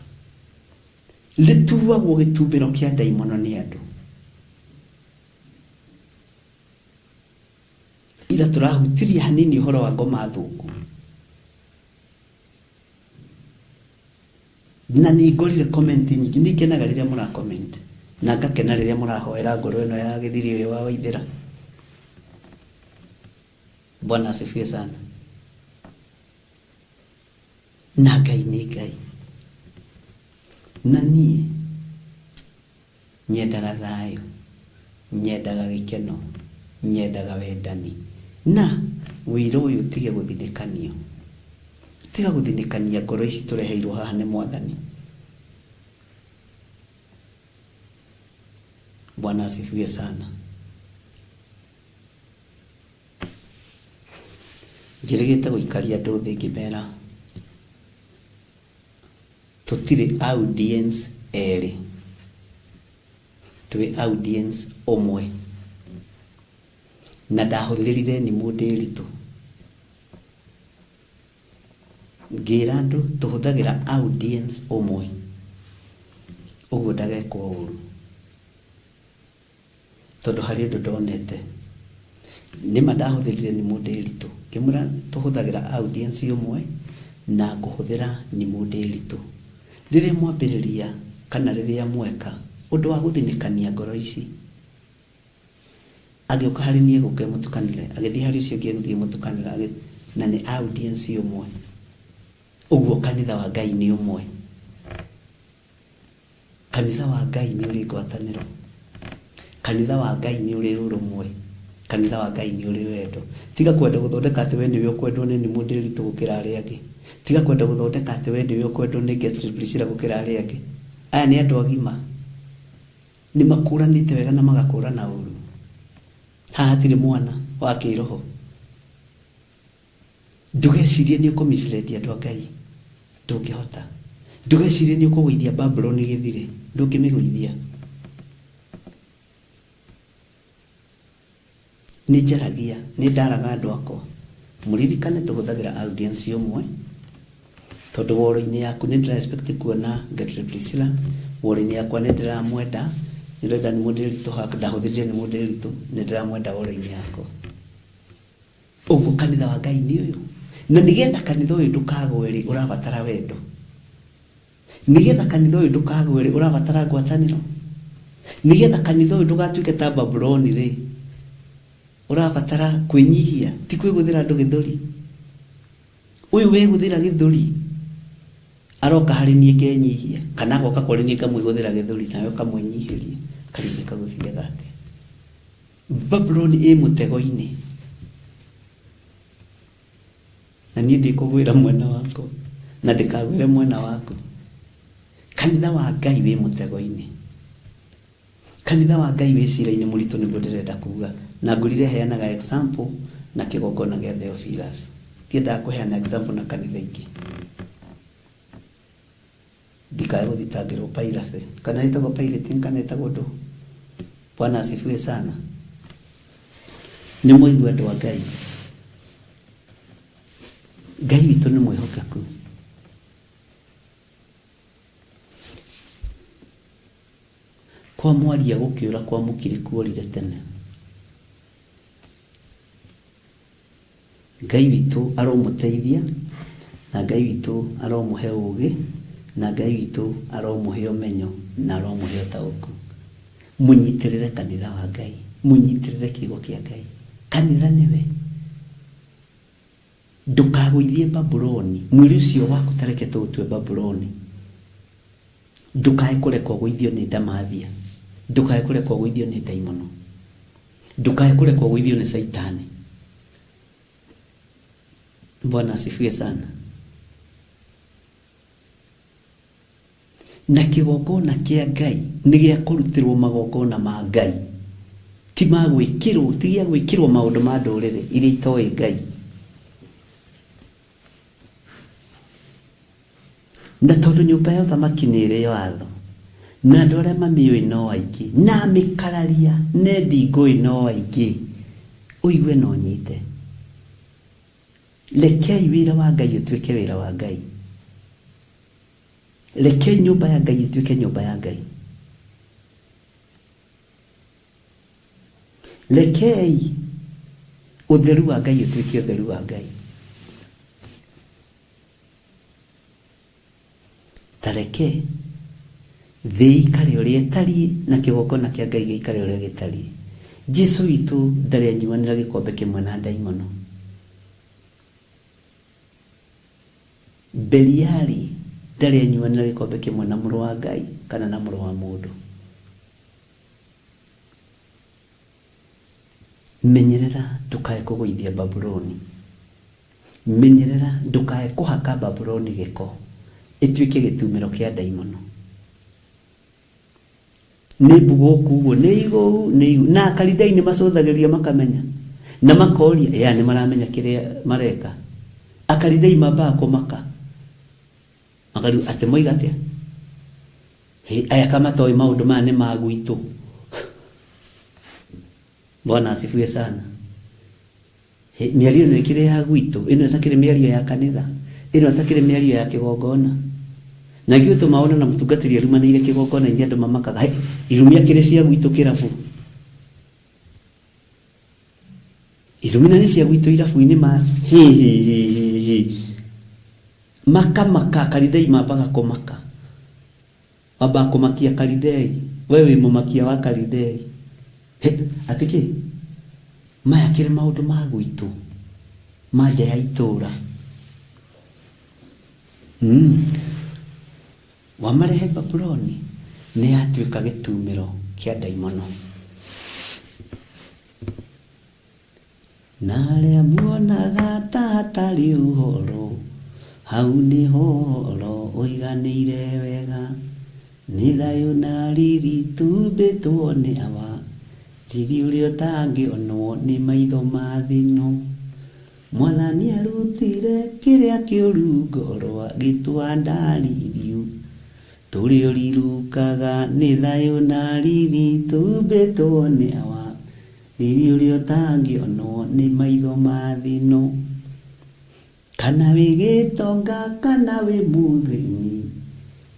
Rĩtuagwo gĩtumbĩro kĩa ndaimono nĩ andũ. Ira tũrahutirie hanini ũhoro wa ngoma thũku. Na nĩ ngorire comment nyingĩ, nĩ ngenaga rĩrĩa mũra comment na ngakena rĩrĩa mũrahoera ngoro ĩno ya gĩthiri ũyũ wa Waithĩra. Bwana asifiwe sana. Na Ngai nĩ Ngai. Na niĩ nyendaga thayũ, nyendaga gĩkeno, nyendaga wendani. Na wĩra ũyũ ũtige gũthinĩkanio. Tiga gũthinĩkania ngoro ici tũreheirwo haha nĩ Mwathani. Bwana asifiwe sana. Njĩrĩgĩte gũikaria andũ thĩ ngĩmera tũtirĩ audience erĩ, twĩ audience ũmwe. Na ndahũthĩrire nimũ ndĩritũ ngĩra andũ tũhũthagĩra audience ũmwe, ũguo ndagekwo ũru, tondũ harĩ ũndũ ndonete. Nĩma ndahũthĩrire nimũ ndĩritũ ngĩmwĩra tũhũthagĩra audience ũmwe na ngũhũthĩra nimũ ndĩritũ. Rĩrĩa mwambĩrĩria kana rĩrĩa mweka ũndũ wa gũthinĩkania ngoro ici, agĩũka harĩ niĩ gũka mũtukanĩre, agĩthiĩ harĩ ũcio ũngĩ agĩthiĩ mũtukanĩre, na nĩ audience ũmwe. Ũguo kanitha wa Ngai nĩ ũmwe. Kanitha wa Ngai nĩ ũrĩ ngwatanĩro. Kanitha wa Ngai nĩ ũrĩ ũrũmwe. Kanitha wa Ngai nĩ ũrĩ wendo. Tiga kwenda gũthondeka atĩ we nĩwe ũkwendwo nĩ nimũ ndĩritũ gũkĩra arĩa angĩ. Tiga kwenda gũthondeka atĩ we nĩwe ũkwendwo nĩ Gertrude Priscilla gũkĩra arĩa angĩ. Aya nĩ andũ agima. Nĩ makũranĩte wega na magakũrana ũru. Haha hatirĩ mwana wa kĩroho. Ndũgecirie nĩ ũkũmislead andũ a Ngai. Ndũngĩhota. Ndũgecirie nĩ ũkũgũithia Babuloni gĩthire. Ndũngĩmĩgũithia. Nĩ njaragia, nĩ ndaraga andũ akwa. Mũririkane tũhũthagĩra audience ũmwe, tondũ woro-inĩ yaku nĩ ndĩra expect kuona Gertrude Priscilla, woro-inĩ yakwa nĩ ndĩramwenda, nĩ ndĩrenda nĩ mũndũ ritũ, ndahũthĩrire nĩ mũndũ ritũ, nĩ ndĩramwenda woro-inĩ yakwa. Ũguo kanitha wa Ngai nĩ ũyũ. Na nĩgetha kanitha ũyũ ndũkagwe rĩ, ũrabatara wendo. Nĩgetha kanitha ũyũ ndũkagwe rĩ, ũrabatara ngwatanĩro. Nĩgetha kanitha ũyũ ndũgatuĩke ta Babuloni rĩ, ũrabatara kwĩnyihia, ti kwĩgũthĩra andũ gĩthũri. Ũyũ wegũthĩra gĩthũri aroka harĩ niĩ ngenyihia, kana agoka kũrĩ niĩ ngamwĩgũthĩra gĩthũri, nawe ũkamwĩnyihĩria, karigĩka gũthiaga atĩa. Babuloni ĩ mũtego-inĩ. Na niĩ ndikũgwĩra mwena wakwa, na ndĩkagwĩre mwena waku. Kanitha wa Ngai wĩ mũtego-inĩ. Kanitha wa Ngai wĩ cira-inĩ mũritũ, nĩguo ndĩrenda kuga. Na ngũrire heanaga example na kĩgongona gĩa Theophilus. Ndiendaga kũheana example na kanitha ingĩ. Ndikae gũthitangĩrwo piracy. Kana ĩtagwo pirating kana ĩtagwo ndũ. Bwana asifiwe sana. Nĩ mwaigua andũ a Ngai. Ngai witũ nĩ mwĩhokeku. Kwa mwaria gũkĩũra kwa mũkiri kuorire tene. Ngai witũ aromũteithia, na Ngai witũ aromũhe ũũgĩ, na Ngai witũ aromũhe ũmenyo, na aromũhe ũtaũku. Mũnyitĩrĩre kanitha wa Ngai, mũnyitĩrĩre kiugo kĩa Ngai. Kanitha nĩwe. Ndũkagũithie Babuloni, mwĩrĩ ũcio waku tareke tũũtue Babuloni. Ndũkae kũrekwo gũithio nĩ ndamathia. Ndukae kũrekwo gũithio nĩ ndaimono, ndukae kũrekwo gũithio nĩ caitani. Bwana asifiwe sana. Na kĩgongona kĩa Ngai nĩ gĩa kũrutĩrwo magongona ma Ngai, ti ma gwĩkĩrwo, ti gĩa gwĩkĩrwo maũndũ ma ndũrĩrĩ iria itoĩ Ngai. Na tondũ nyũmba ya ũthamaki nĩ ĩrĩ watho, na andũ arĩa mamĩũĩ no aingĩ, na mĩkararia nendi ngũĩ no aingĩ, ũigue na ũnyite. Rekei wĩra wa Ngai ũtuĩke wĩra wa Ngai. Rekei nyũmba ya Ngai ĩtuĩke nyũmba ya Ngai. Rekei ũtheru wa Ngai ũtuĩke ũtheru wa Ngai. Ta reke thĩ ĩikare ũrĩa ĩtariĩ na kĩgongona kĩa Ngai gĩikare ũrĩa gĩtariĩ. Jesu witũ ndarĩ anyuanĩra gĩkombe kĩmwe na ndaimono. Beliali ndarĩ anyuanĩra gĩkombe kĩmwe na mũrũ wa Ngai kana na mũrũ wa mũndũ. Menyerera ndukae kũgũithia Babuloni. Menyerera ndukae kũhaka Babuloni gĩko ĩtuĩke gĩtumĩro kĩa ndaimono. Nĩ mbugũku ũguo, nĩ igũu, nĩ igũu. Na akaridai nĩ macũthagĩrĩria makamenya na makoria, ya nĩ maramenya kĩrĩa mareka. Akaridai mambaga kũmaka, makariu atĩ moiga atĩa, hĩ aya kamatoĩ maũndũ maya nĩ ma gwitũ. Bwana asifiwe sana. Hĩ, mĩario ĩno ĩkĩrĩ ya gwitũ, ĩno ĩtakĩrĩ mĩario ya kanitha, ĩno ĩtakĩrĩ mĩario ya kĩgongona. Na ngĩ tũmaona na mũtungatĩri arumanĩire kĩgongona-inĩ andũ mamakaga, hĩ, irumi akĩrĩ cia gwitũ kĩrabu. Irumi na nĩ cia gwitũ irabu-inĩ ma hĩ hĩ hĩ hĩ hĩ. Makamaka, karidei mambaga kũmaka. Mambaga kũmakia karidei. We wĩ mũmakia wa karidei. Hĩ, atĩ kĩ? Maya kĩrĩ maũndũ ma gwitũ, ma nja ya itũũra. Wamarehe Babuloni nĩ yatuĩka gĩtumĩro kĩa ndaimono. Na arĩa muonaga ta hatarĩ ũhoro, hau nĩho ũhoro ũiganĩire wega. Nĩ thayũ na riri tumbĩtwo nĩ Awa, riri ũrĩa ũtangĩonwo nĩ maitho ma thĩ ĩno. Mwathani arutire kĩrĩa kĩũru ngoro agĩtwa ndaririu. Tũrĩ ũrirukaga nĩ thayũ na riri tumbĩtwo nĩ Awa, riri ũrĩa ũtangĩonwo nĩ maitho ma thĩ ĩno. Kana wĩ gĩtonga kana wĩ mũthĩni,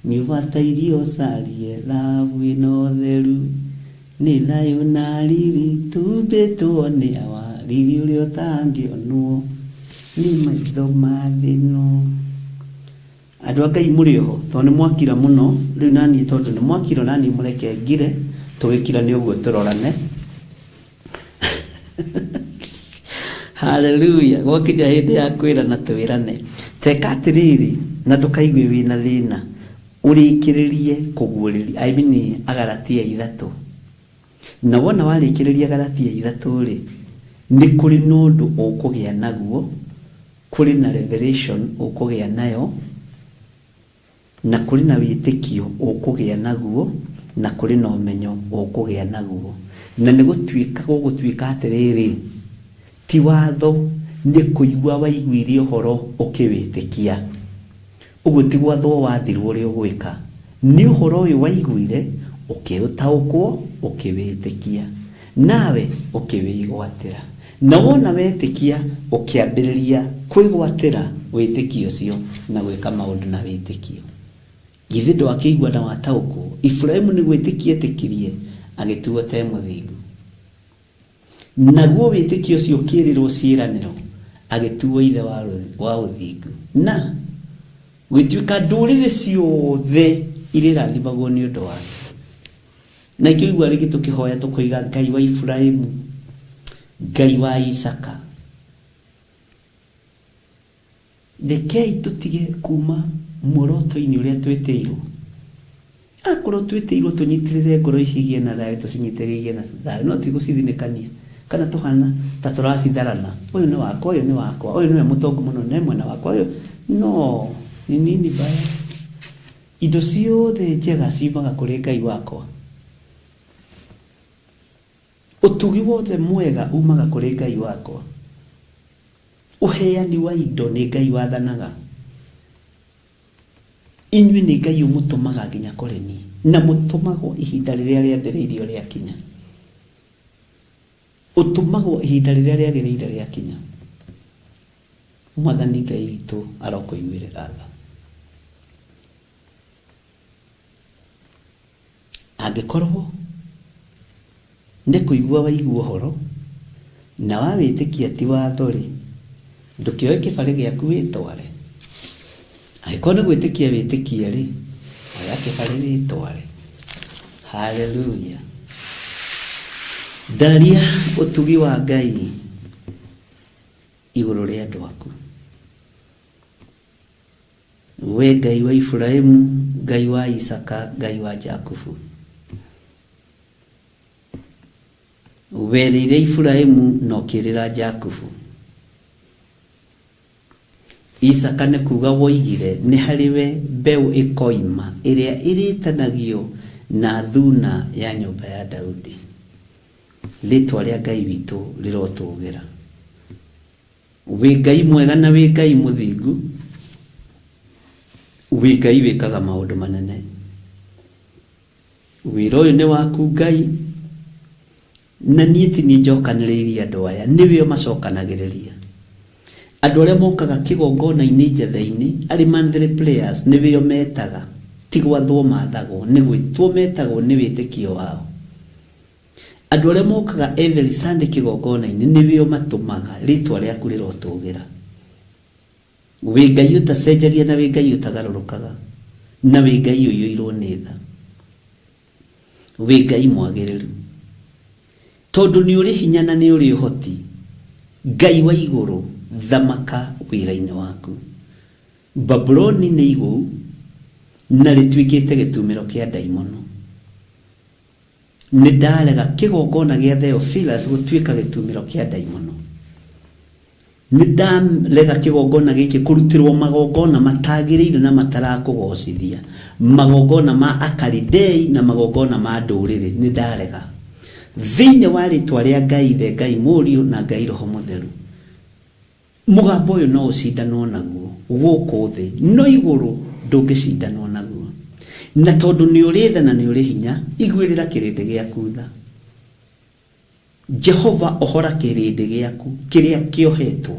nĩ ũbataire ũcarie thahabu ĩno theru. Nĩ thayũ na riri tumbĩtwo nĩ Awa, riri ũrĩa ũtangĩonwo nĩ maitho ma thĩ ĩno. Andũ a Ngai mũrĩ oho, tondũ nĩ mwakira mũno, rĩu naniĩ tondũ nĩ mwakira naniĩ mũreke ngire, tũgĩkira nĩ ũguo tũrorane. Hallelujah. Gwakinya hĩndĩ ya kwĩrana twĩrane. Teka atĩrĩrĩ, na ndũkaigue wĩna thĩna, ũrĩkĩrĩrie kũguũrĩria, I mean Agalatia 3. Na wona warĩkĩrĩria Galatia 3 rĩ, nĩ kũrĩ na ũndũ ũkũgĩa naguo, kũrĩ na revelation ũkũgĩa nayo, na kũrĩ na wĩtĩkio ũkũgĩa naguo, na kũrĩ na ũmenyo ũkũgĩa naguo. Na nĩ gũtuĩka gũgũtuĩka atĩrĩrĩ, ti watho nĩ kũigua waiguire ũhoro ũkĩwĩtĩkia. Ũguo ti gwathwo wathirwo ũrĩa ũgwĩka, nĩ ũhoro ũyũ waiguire ũkĩũtaũkwo ũkĩwĩtĩkia, nawe ũkĩwĩgwatĩra. Na wona wetĩkia ũkĩambĩrĩria kwĩgwatĩra wĩtĩkio ũcio na gwĩka maũndũ na wĩtĩkio. Githĩ ndwakĩigua na wataũkwo? Iburahĩmu nĩ gwĩtĩkia etĩkirie agĩtuo te mũthingu. Naguo wĩtĩkio ũcio ũkĩĩrĩrwo ciĩranĩro agĩtuo ithe wa ũthingu. Na gwĩtuĩka ndũrĩrĩ ciothe irĩrathimagwo nĩ ũndũ wake. Na ikĩo igua rĩngĩ tũkĩhoya tũkoiga Ngai wa Iburahĩmu, Ngai wa Isaka. Rekei tũtige kuma muoroto-inĩ ũrĩa twĩtĩirwo. Akorwo twĩtĩirwo tũnyitĩrĩre ngoro ici igĩe na thayũ, tũcinyitĩrĩre igĩe na thayũ, no ti gũcithinĩkania kana tũhana ta tũracitharana. Ũyũ nĩ wakwa, ũyũ nĩ wakwa, ũyũ nĩwe mũtongu mũno, nĩ mwena wakwa, ũyũ no ni nini baya. Indo ciothe njega ciumaga kũrĩ Ngai wakwa. Ũtugi wothe mwega umaga kũrĩ Ngai wakwa. Ũheani wa indo nĩ Ngai wathanaga. Inyuĩ nĩ Ngai ũmũtũmaga nginya kũrĩ niĩ, na mũtũmagwo ihinda rĩrĩa rĩathĩrĩirio rĩakinya. Ũtũmagwo ihinda rĩrĩa rĩagĩrĩire rĩakinya. Mwathani Ngai witũ arokũiguĩrĩra tha. Angĩkorwo nĩ kũigua waigua ũhoro na wawĩtĩkia ti watho rĩ, ndũkĩoe kĩbarĩ gĩaku wĩtware. Angĩkorwo nĩ gwĩtĩkia wĩtĩkie rĩ, oya kĩbarĩ wĩtware. Haleluya. Ndaria ũtugi wa Ngai igũrũ rĩa andũ aku. We Ngai wa Iburahĩmu, Ngai wa Isaka, Ngai wa Jakubu. Werĩire Iburahĩmu na ũkĩĩrĩra Jakubu. Isaka nĩ kuga woigire nĩ harĩ we mbeũ ĩkoima ĩrĩa ĩrĩtanagio na thuna ya nyũmba ya Daudi. Rĩtwa rĩa Ngai witũ rĩrotũgĩra. Wĩ Ngai mwega na wĩ Ngai mũthingu, wĩ Ngai wĩkaga maũndũ manene. Wĩra ũyũ nĩ waku Ngai, na niĩ ti niĩ njokanĩrĩirie andũ aya, nĩwe ũmacokanagĩrĩria. Andũ arĩa mokaga kĩgongona-inĩ njetha-inĩ arĩ monthly players nĩwe metaga, ti gwathwo mathagwo, nĩ gwĩtwo metagwo nĩ wĩtĩkio wao. Andũ arĩa mokaga every Sunday kĩgongona-inĩ nĩwe ũmatũmaga, rĩtwa rĩaku rĩrotũgĩra. Wĩ Ngai ũtacenjagia na wĩ Ngai ũtagarũrũkaga, na wĩ Ngai ũiyũirwo nĩ tha. Wĩ Ngai mwagĩrĩru, tondũ nĩ ũrĩ hinya na nĩ ũrĩ ũhoti. Ngai wa igũrũ, thamaka wĩra-inĩ waku. Babuloni nĩ igũu na rĩtuĩkĩte gĩtumĩro kĩa ndaimono. Nĩ ndarega kĩgongona gĩa Theophilus gũtuĩka gĩtumĩro kĩa ndaimono. Nĩ ndarega kĩgongona gĩkĩ kũrutĩrwo magongona matagĩrĩire na matarakũgocithia, magongona ma Akaridei na magongona ma ndũrĩrĩ. Nĩ ndarega thĩinĩ wa rĩtwa rĩa Ngai Ithe, Ngai Mũriũ na Ngai Roho Mũtheru. Mũgambo ũyũ no ũcindanwo naguo gũkũ thĩ, no igũrũ ndũngĩcindanwo naguo. Na tondũ nĩ ũrĩ tha na nĩ ũrĩ hinya, iguĩrĩra kĩrĩndĩ gĩaku tha. Jehova, ohora kĩrĩndĩ gĩaku kĩrĩa kĩohetwo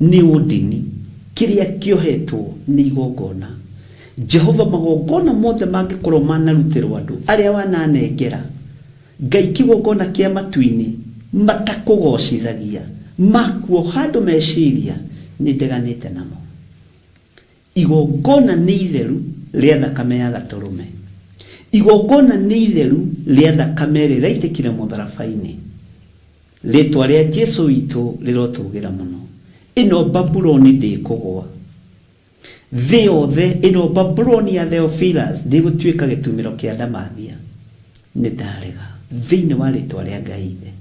nĩ ũndini, kĩrĩa kĩohetwo nĩ igongona. Jehova, magongona mothe mangĩkorwo manarutĩrwo andũ arĩa wananengera Ngai kĩgongona kĩa matu-inĩ matakũgocithagia, makuoha andũ meciria, nĩ ndeganĩte namo. Igongona nĩ itheru rĩa thakame ya gatũrũme. Igongona nĩ itheru rĩa thakame rĩraitĩkire mũtharaba-inĩ. Rĩtwa rĩa Jesu witũ rĩrotũgĩra mũno. Ĩno Babuloni ndĩkũgwa. Thĩ yothe ĩno Babuloni ya Theophilus ndĩgũtuĩka gĩtumĩro kĩa ndamathia. Nĩ ndarega thĩinĩ wa rĩtwa rĩa Ngai Ithe.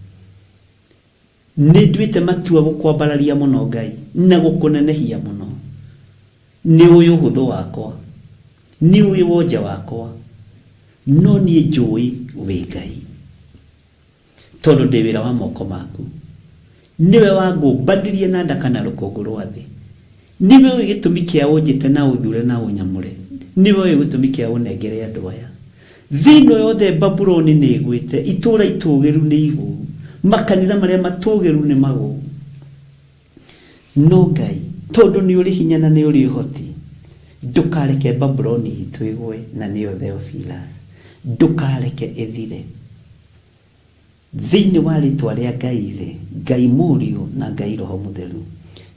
Nĩ nduĩte matua gũkwambararia mũno Ngai na gũkũnenehia mũno. Nĩ ũĩ ũhũthũ wakwa, nĩ ũĩ wonje wakwa, no niĩ njũĩ wĩ Ngai, tondũ ndĩ wĩra wa moko maku. Nĩwe wangũmbanirie na nda kana rũkũngũ rwa thĩ. Nĩwe ũĩ gĩtũmi kĩa ũnjĩte na ũthure na ũnyamũre. Nĩwe ũĩ gĩtũmi kĩa ũnengere andũ aya. Thĩ ĩno yothe Babuloni nĩ ĩgwĩte, itũũra itũũgĩru nĩ igũu, makanitha marĩa matũũgĩru nĩ magũu. No Ngai, tondũ nĩ ũrĩ hinya na nĩ ũrĩ ũhoti, ndũkareke Babuloni itũ ĩgwe, na nĩyo Theophilus. Ndũkareke ĩthire. Thĩinĩ wa rĩtwa rĩa Ngai Ithe, Ngai Mũriũ na Ngai Roho Mũtheru,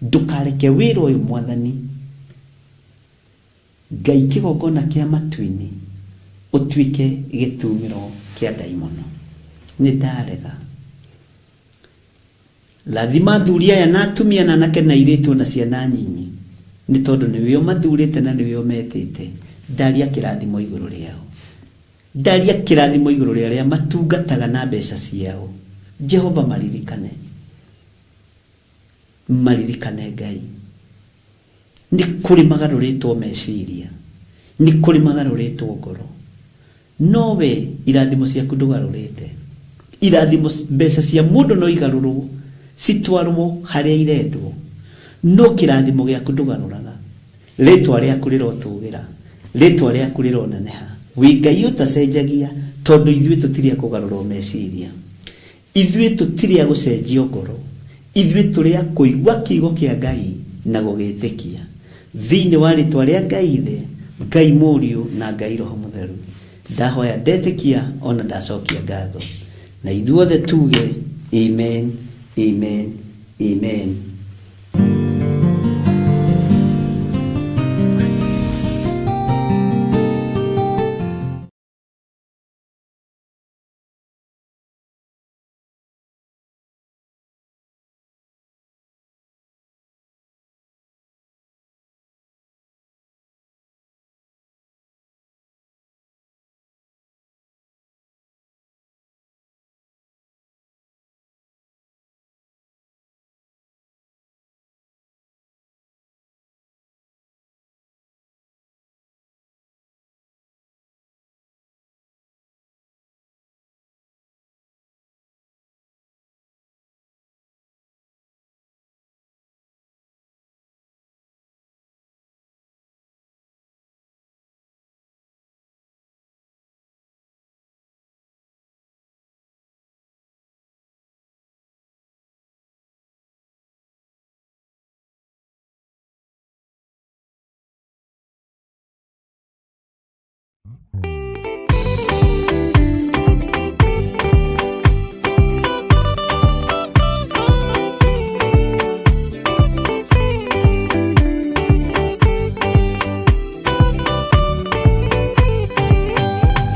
ndũkareke wĩra ũyũ Mwathani Ngai kĩgongona kĩa matu-inĩ ũtuĩke gĩtumĩro kĩa ndaimono. Nĩ ndarega. Rathima athuri aya na atumia na anake na airĩtu na ciana nyinyi, nĩ tondũ nĩwe ũmathurĩte na nĩwe ũmetĩte. Ndaria kĩrathimo igũrũ rĩao. Ndaria kĩrathimo igũrũ rĩa arĩa matungataga na mbeca ciao. Jehova maririkane, maririkane Ngai. Nĩ kũrĩ magarũrĩtwo meciria, nĩ kũrĩ magarũrĩtwo ngoro, no we irathimo ciaku ndũgarũrĩte. Irathimo mbeca cia mũndũ no igarũrwo citwarwo harĩa irendwo, no kĩrathimo gĩaku ndũgarũraga. Rĩtwa rĩaku rĩrotũgĩra, rĩtwa rĩaku rĩroneneha. Wĩ Ngai ũtacenjagia, tondũ ithuĩ tũtirĩ a kũgarũrwo meciria, ithuĩ tũtirĩ a gũcenjio ngoro, ithuĩ tũrĩ a kũigua kiugo kĩa Ngai na gũgĩtĩkia. Thĩinĩ wa rĩtwa rĩa Ngai Ithe, Ngai Mũriũ na Ngai Roho Mũtheru, ndahoya ndetĩkia ona ndacokia ngatho, na ithuothe tuge amen, amen, amen.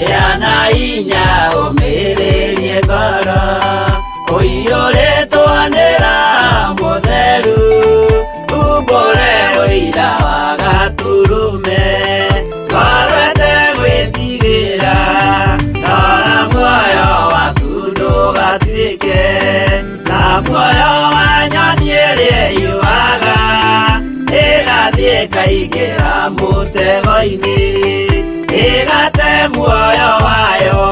Yana inya ũmĩrĩrie ngoro, ũiyũrĩtwo nĩ Roho Mũtheru, umbũre ũira wa Gatũrũme, ngoro ĩtegwĩtigĩra, rora muoyo waku ndũgatuĩke ta muoyo wa nyoni ĩrĩa ĩyũaga, ĩgathiĩ ĩkaingĩra mũtego-inĩ, ĩgate muoyo wayo.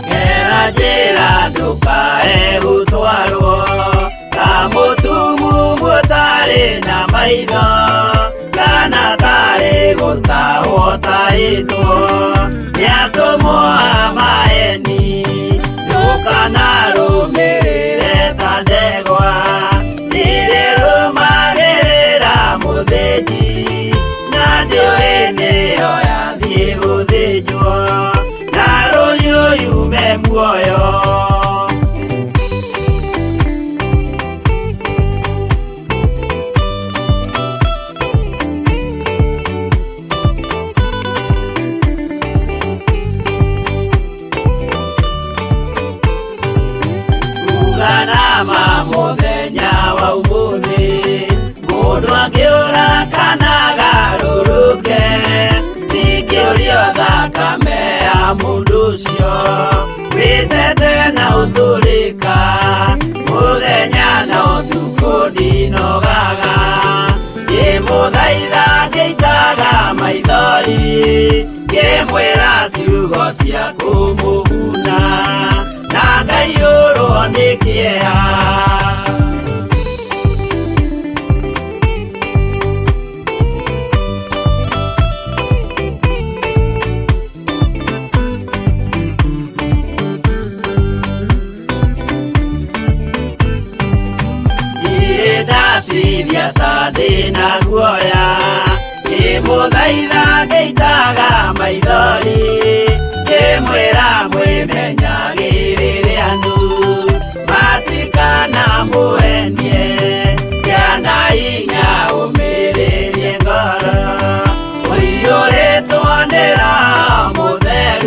Gera njĩra ndũkae gũtwarwo ta mũtumumu ũtarĩ na maitho, kana tarĩ gũtahwo ũtahĩtwo nĩ atũmwo a maeni. Ndũkanarũmĩrĩre ta ndegwa irĩrũmagĩrĩra mũthĩnji, na ndĩũĩ nĩyo yathiĩ gũthĩnjwo, na rũhiũ yume muoyo. Uganama mũthenya wa ũmũthĩ, mũndũ angĩũra kana agarũrũke, ndingĩũrio thakame ya mũndũ ũcio, wĩtete na ũtũrĩka, mũthenya na ũtukũ ndinogaga, ngĩmũthaitha ngĩitaga maithori, ngĩmwĩra ciugo cia kũmũguna, na ngaiyũrwo nĩ kĩeha. Niĩ ndatithia ta ndĩna guoya, ngĩmũthaitha ngĩitaga maithori, ngĩmwĩra mwĩmenyagĩrĩre andũ, matikanamũhenie, kĩana inya ũmĩrĩrie ngoro, ũiyũrĩtwo nĩ Roho Mũtheru.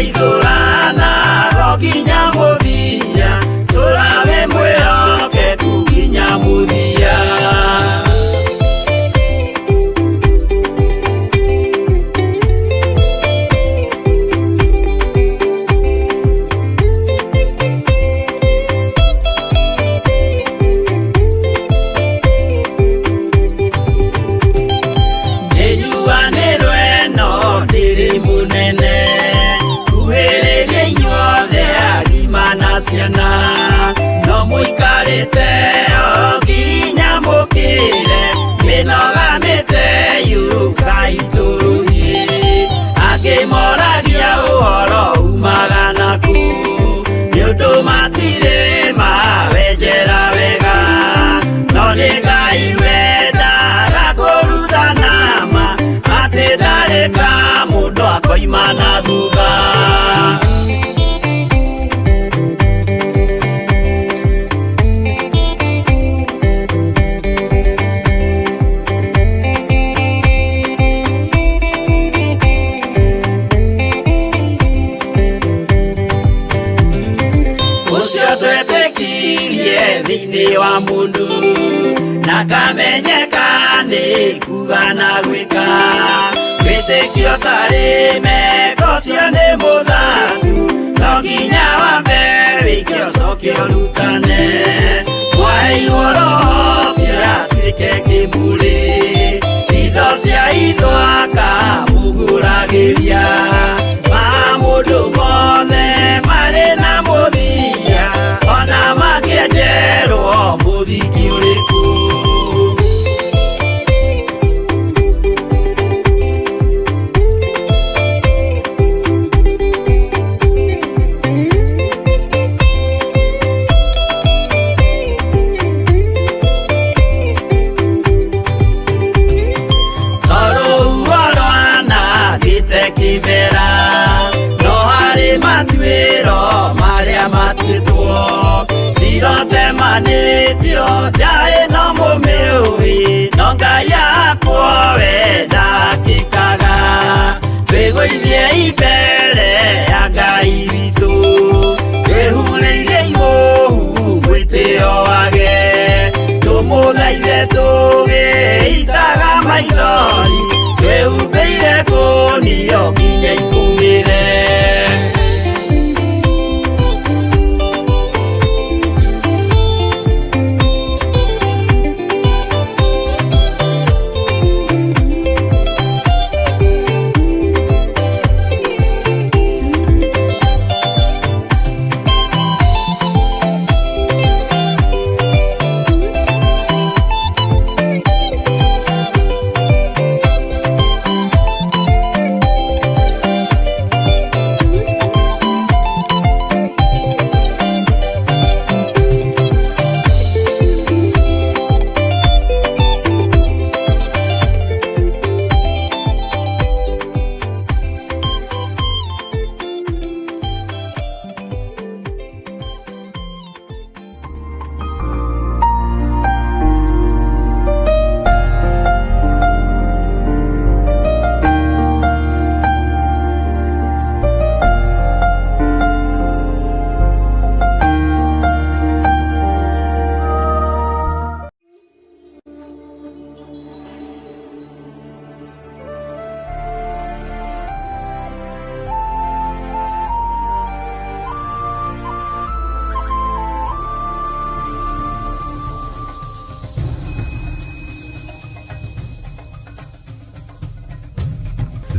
Ngai tũranago nginya mũthia, tũrawe mwĩhokeku nginya mũthia. Nĩnjuanĩrwo ĩno ndĩrĩ mũnene, kuhĩrĩria inyuothe agima na ciana, no mũikarĩte o nginya mũkĩre, mĩnoga mĩte yũkai tũrũthiĩ. Angĩ moragia ũhoro umaga nakũ, nĩ ũndũ matirĩ mawenjera wega, no nĩ Ngai wendaga kũrutana ma, atĩ ndarĩ ka mũndũ akoima na thutha. Ũcio twetĩkirie thĩinĩ wa mũndũ, na kamenyeka nĩ kuga na gwĩka, wĩtĩkio tarĩ meko ũcio nĩ mũthatu, no nginya wambe wĩke ũcoke ũrutane. Mwaheirwo roho ũcio atuĩke kĩmũrĩ, itho cia itho akamũgũragĩria, ma mũndũ mothe marĩ na mũthia, ona mangĩenjerwo mũthingi ũrĩkũ. Tondũ rwanangĩte kĩmera, no harĩ matuĩro marĩa matuĩtwo, cirotemanĩtio nja ĩno mũmĩũĩ, no Ngai akwo we ndakĩkaga. Twĩgũithiei mbere ya Ngai witũ, twĩhurĩire imũhu mwĩtĩo wage, tũmũthaithe tũgĩitaga maithori, twĩhumbĩire kũnio nginya ikũmĩre.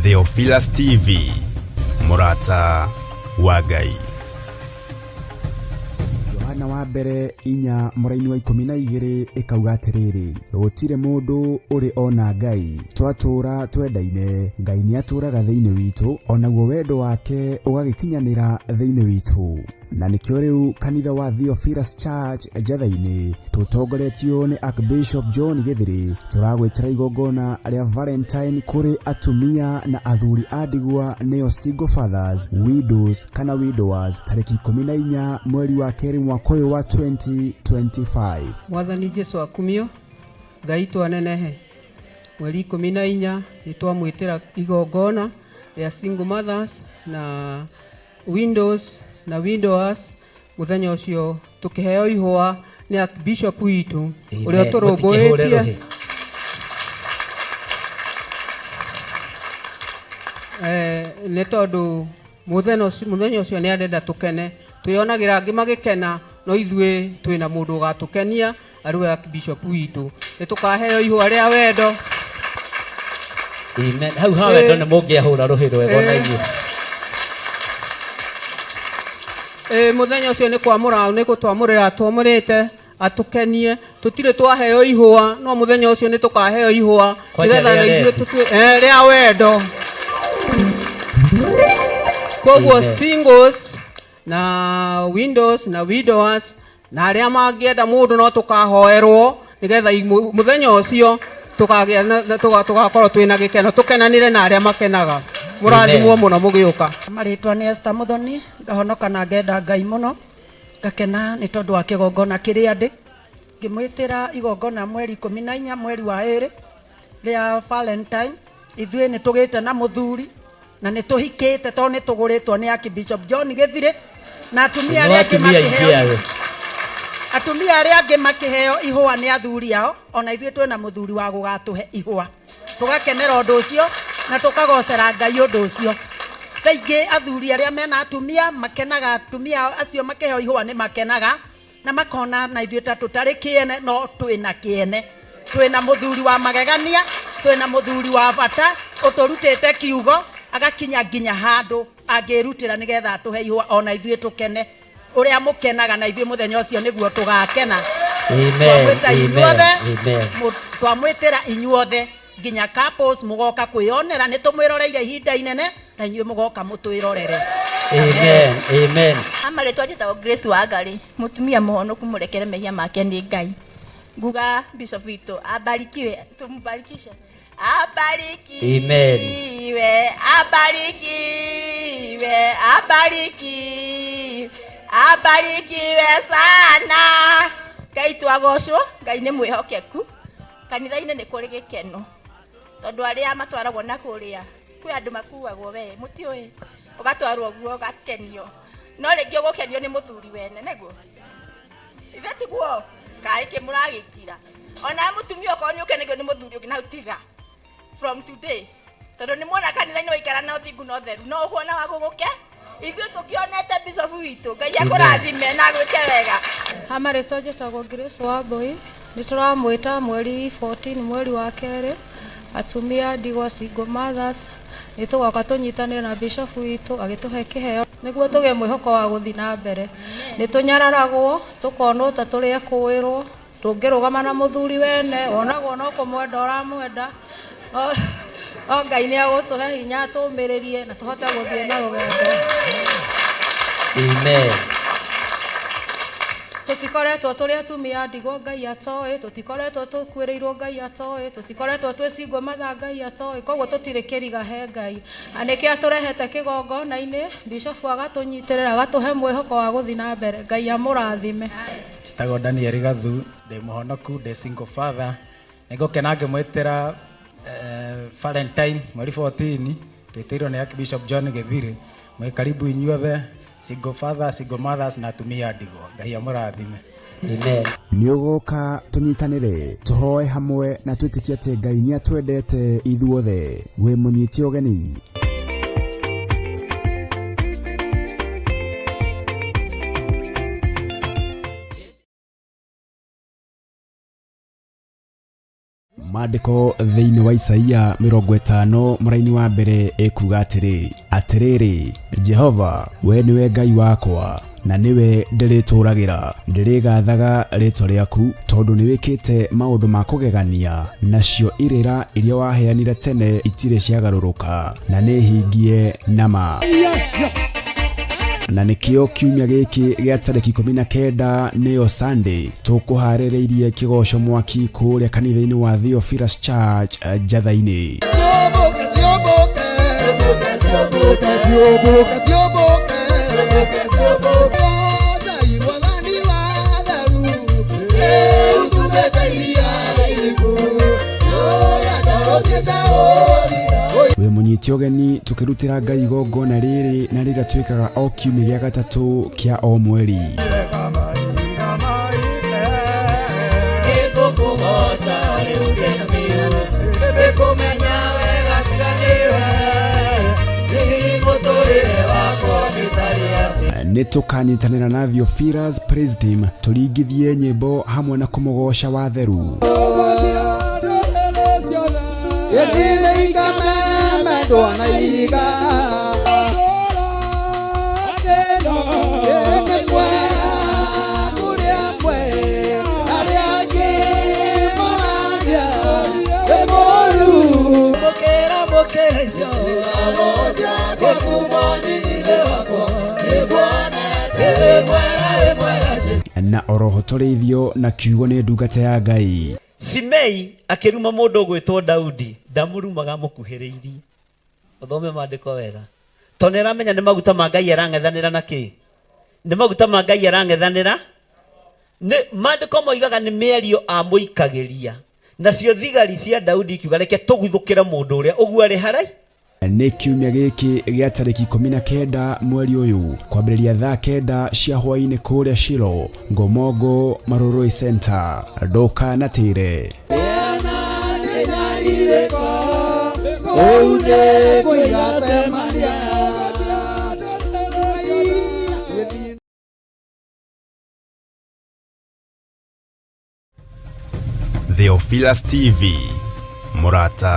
Theophilus TV, Murata wa Ngai. Yohana wa mbere inya mũraini wa 12 ĩkauga atĩrĩrĩ, gũtirĩ mũndũ ũrĩ ona Ngai, twatũũra twendaine, Ngai nĩatũũraga thĩinĩ witũ, onaguo wendo wake ũgagĩkinyanĩra thĩinĩ witũ. Na nĩkĩo rĩu kanitha wa Theophilus Church Njatha-inĩ tũtongoretio nĩ Archbishop John Gĩthĩrĩ, tũragwĩtĩra igongona rĩa Valentine kũrĩ atumia na athuri a ndigwa, nĩo single fathers, widows kana widowers, tarĩki 14 mweri wa kerĩ mwaka ũyũ wa 2025. Mwathani Jesu akumio, Ngai twanenehe. Mweri 14 nĩ twamwĩtĩra igongona rĩa single mothers na Windows na Widowers mũthenya ũcio tũkĩheo ihũa nĩ Archbishop witũ ũrĩa Amen. Mũtikĩhũre ũtũrũmbũĩtie rũhĩ. Eh, nĩ tondũ mũthenya ũcio mũthenya ũcio nĩ arenda tũkene twĩonagĩra angĩ magĩkena no ithuĩ twĩna mũndũ ũgatũkenia arĩ we Archbishop witũ nĩ tũkaheo ihũa rĩa wendo. Amen. Hau ha wendo nĩ mũngĩahũra rũhĩ rwega ona inyuĩ. Ĩ, mũthenya ũcio nĩ kwamũra nĩ gũtwamũrĩra atwamũrĩte atũkenie tũtirĩ twaheo ihũa no mũthenya ũcio nĩ tũkaheo ihũa Kwanja nĩgetha rĩa na ithuĩ rendi. tũtue eh, rĩa wendo koguo Amen. singles na windows na widowers na arĩa mangĩenda mũndũ no tũkahoerwo nĩgetha mũthenya ũcio tũkagĩa tũgakorwo twĩna gĩkeno tũkenanĩre na arĩa makenaga mũrathimwo mũno mũgĩũka. Marĩtwa nĩ Esther Muthoni, ngahonoka na ngenda Ngai mũno, ngakena nĩ tondũ wa kĩgongona kĩrĩa ndĩ ngĩmwĩtĩra igongona mweri 14 mweri wa 2 rĩa Valentine. Ithuĩ nĩ tũgĩte na mũthuri na nĩ tũhikĩte tondũ nĩ tũgũrĩtwo nĩ Archbishop John Gĩthirĩ na atumia Nĩ arĩa angĩ atumia aingĩ makĩheo ayo. Atumia arĩa angĩ makĩheo ihũa nĩ athuri ao, ona ithuĩ twĩna mũthuri wa gũgatũhe ihũa tũgakenera ũndũ ũcio na tũkagocera Ngai ũndũ ũcio. Thaa ingĩ athuri arĩa mena atumia makenaga, atumia acio makĩheo ihũa nĩ makenaga na makona na ithuĩ ta tũtarĩ kĩene, no twĩna kĩene, twĩna mũthuri wa magegania, twĩna mũthuri wa bata ũtũrutĩte kiugo agakinya nginya handũ angĩrutĩra nĩgetha atũhe ihũa ona ithuĩ tũkene ũrĩa mũkenaga na ithuĩ mũthenya ũcio nĩguo tũgakena. Amen. Twamwĩta Amen. inyuothe, Amen. twamwĩtĩra inyuothe nginya couples mũgoka kwĩyonera nĩ tũmwĩroreire ihinda inene na inyuĩ mũgoka mũtwĩrorere. Amen. Amen. Amarĩtwa njĩtagwo Grace Wangari, mũtumia mũhonoku mũrekere mehia make nĩ Ngai. Nguga bishop witũ abarikiwe, tumubarikishe. Abarikiwe, Amen. abarikiwe, abarikiwe, abarikiwe sana. Ngai twagocwo, Ngai nĩ mwĩhokeku. Kanitha-inĩ nĩ kũrĩ gĩkeno tondũ arĩa matwaragwo na kũrĩa kwĩ andũ makuagwo we mũtiũĩ ũgatwarwo guo ũgakenio no rĩngĩ ũgũkenio nĩ mũthuri wene nĩguo ithe tiguo kaĩ kĩ mũragĩkira ona mũtumia okorwo nĩ ũkenagio nĩ mũthuri ũngĩ na tiga from today tondũ nĩ muona kanitha-inĩ waikara na ũthingu na ũtheru no ũkuona wa gũgũke ithuĩ tũkĩonete bishop witũ Ngai akũrathime na agwĩke wega. Amarĩtwa njĩtagwo Grace Wambui, nĩ tũramwĩta mweri 14 mweri wa kerĩ atumia ndigwa single mothers nĩ tũgoka tũnyitanĩre na bishop witũ agĩtũhe kĩheo nĩguo tũgĩe mwĩhoko wa gũthiĩ na mbere. Nĩ tũnyararagwo tũkonwo ta tũrĩ ekũĩrwo tũngĩrũgama na mũthuri wene wonagwo no kũmwenda ũramwenda o Ngai nĩ agũtũhe hinya tũmĩrĩrie na tũhote gũthiĩ na rũgendo. Amen. Tũtikoretwo tũrĩ atumia ndigwa Ngai atoĩ, tũtikoretwo tũkuĩrĩirwo Ngai atoĩ, tũtikoretwo twĩ single mother Ngai atoĩ, koguo tũtirĩ kĩriga he Ngai. Na nĩkĩo atũrehete kĩgongona-inĩ, bishop agatũnyitĩrĩra agatũhe mwĩhoko wa gũthiĩ na mbere. Ngai amũrathime. Njĩtagwo Daniel Gathu, ndĩ mũhonoku, ndĩ single father. Nĩngũkena ngĩmwĩtĩra Valentine mweri 14 twĩtĩirwo nĩ Archbishop John Gĩthirĩ. Mwĩ karibu inyuothe single father, single mothers na atumia ndigwa. Ngai amũrathime. Amen. Nĩ ũgoka tũnyitanĩre tũhoe hamwe na twĩtĩkie atĩ Ngai nĩ atwendete ithuothe. Wĩ mũnyite ũgeni. Maandĩko thĩinĩ wa Isaia 50 mũraini wa mbere ĩkuga atĩrĩ, atĩrĩrĩ Jehova we nĩwe Ngai wakwa na nĩwe ndĩrĩtũragĩra, ndĩrĩgathaga rĩtwa rĩaku tondũ nĩwĩkĩte maũndũ ma kũgegania, nacio irĩra iria waheanire tene itirĩ ciagarũrũka na nĩhingie nama. Na nĩkĩo kiumia gĩkĩ gĩa tarĩki 19 nĩyo Sunday tũkũharĩrĩirie kĩgoco mwaki kũrĩa kanitha-inĩ wa Theophilus Church Njatha-inĩ. Wĩ mũnyite Tũnyite ũgeni tũkĩrutĩra Ngai igongona rĩrĩ na rĩrĩa twĩkaga o kiumia gĩa gatatũ kĩa o mweri. Nĩngũkũgooca rĩu tene biũ, nĩngũmenya wega tiga nĩwe, hihi mũtũrĩre wakwa ũngĩtariĩ atĩa? Nĩ tũkanyitanĩra na Theophilus Praise Team tũringithie nyĩmbo hamwe na kũmũgooca watheru. Na oroho tũrĩithio na kiugo nĩ ndungata ya Ngai. Simei akĩruma mũndũ ũgwĩtwo Daudi ndamũrumaga mũkuhĩrĩirie. Ũthome maandĩko wega, tondũ nĩ aramenya nĩ maguta ma Ngai arang'ethanĩra na kĩ, nĩ maguta ma Ngai arang'ethanĩra. Nĩ maandĩko moigaga nĩ mĩario amũikagĩria, nacio thigari cia Daudi ikiuga reke tũguthũkĩre mũndũ ũrĩa ũguo arĩ harai. Nĩ kiumia gĩkĩ gĩa tarĩki 19 mweri ũyũ kwambĩrĩria thaa 9 cia hwaĩ-inĩ kũrĩa Shilo, Ngomongo, Marurui Center. Ndũkanatĩre. Theophilus TV, mũrata.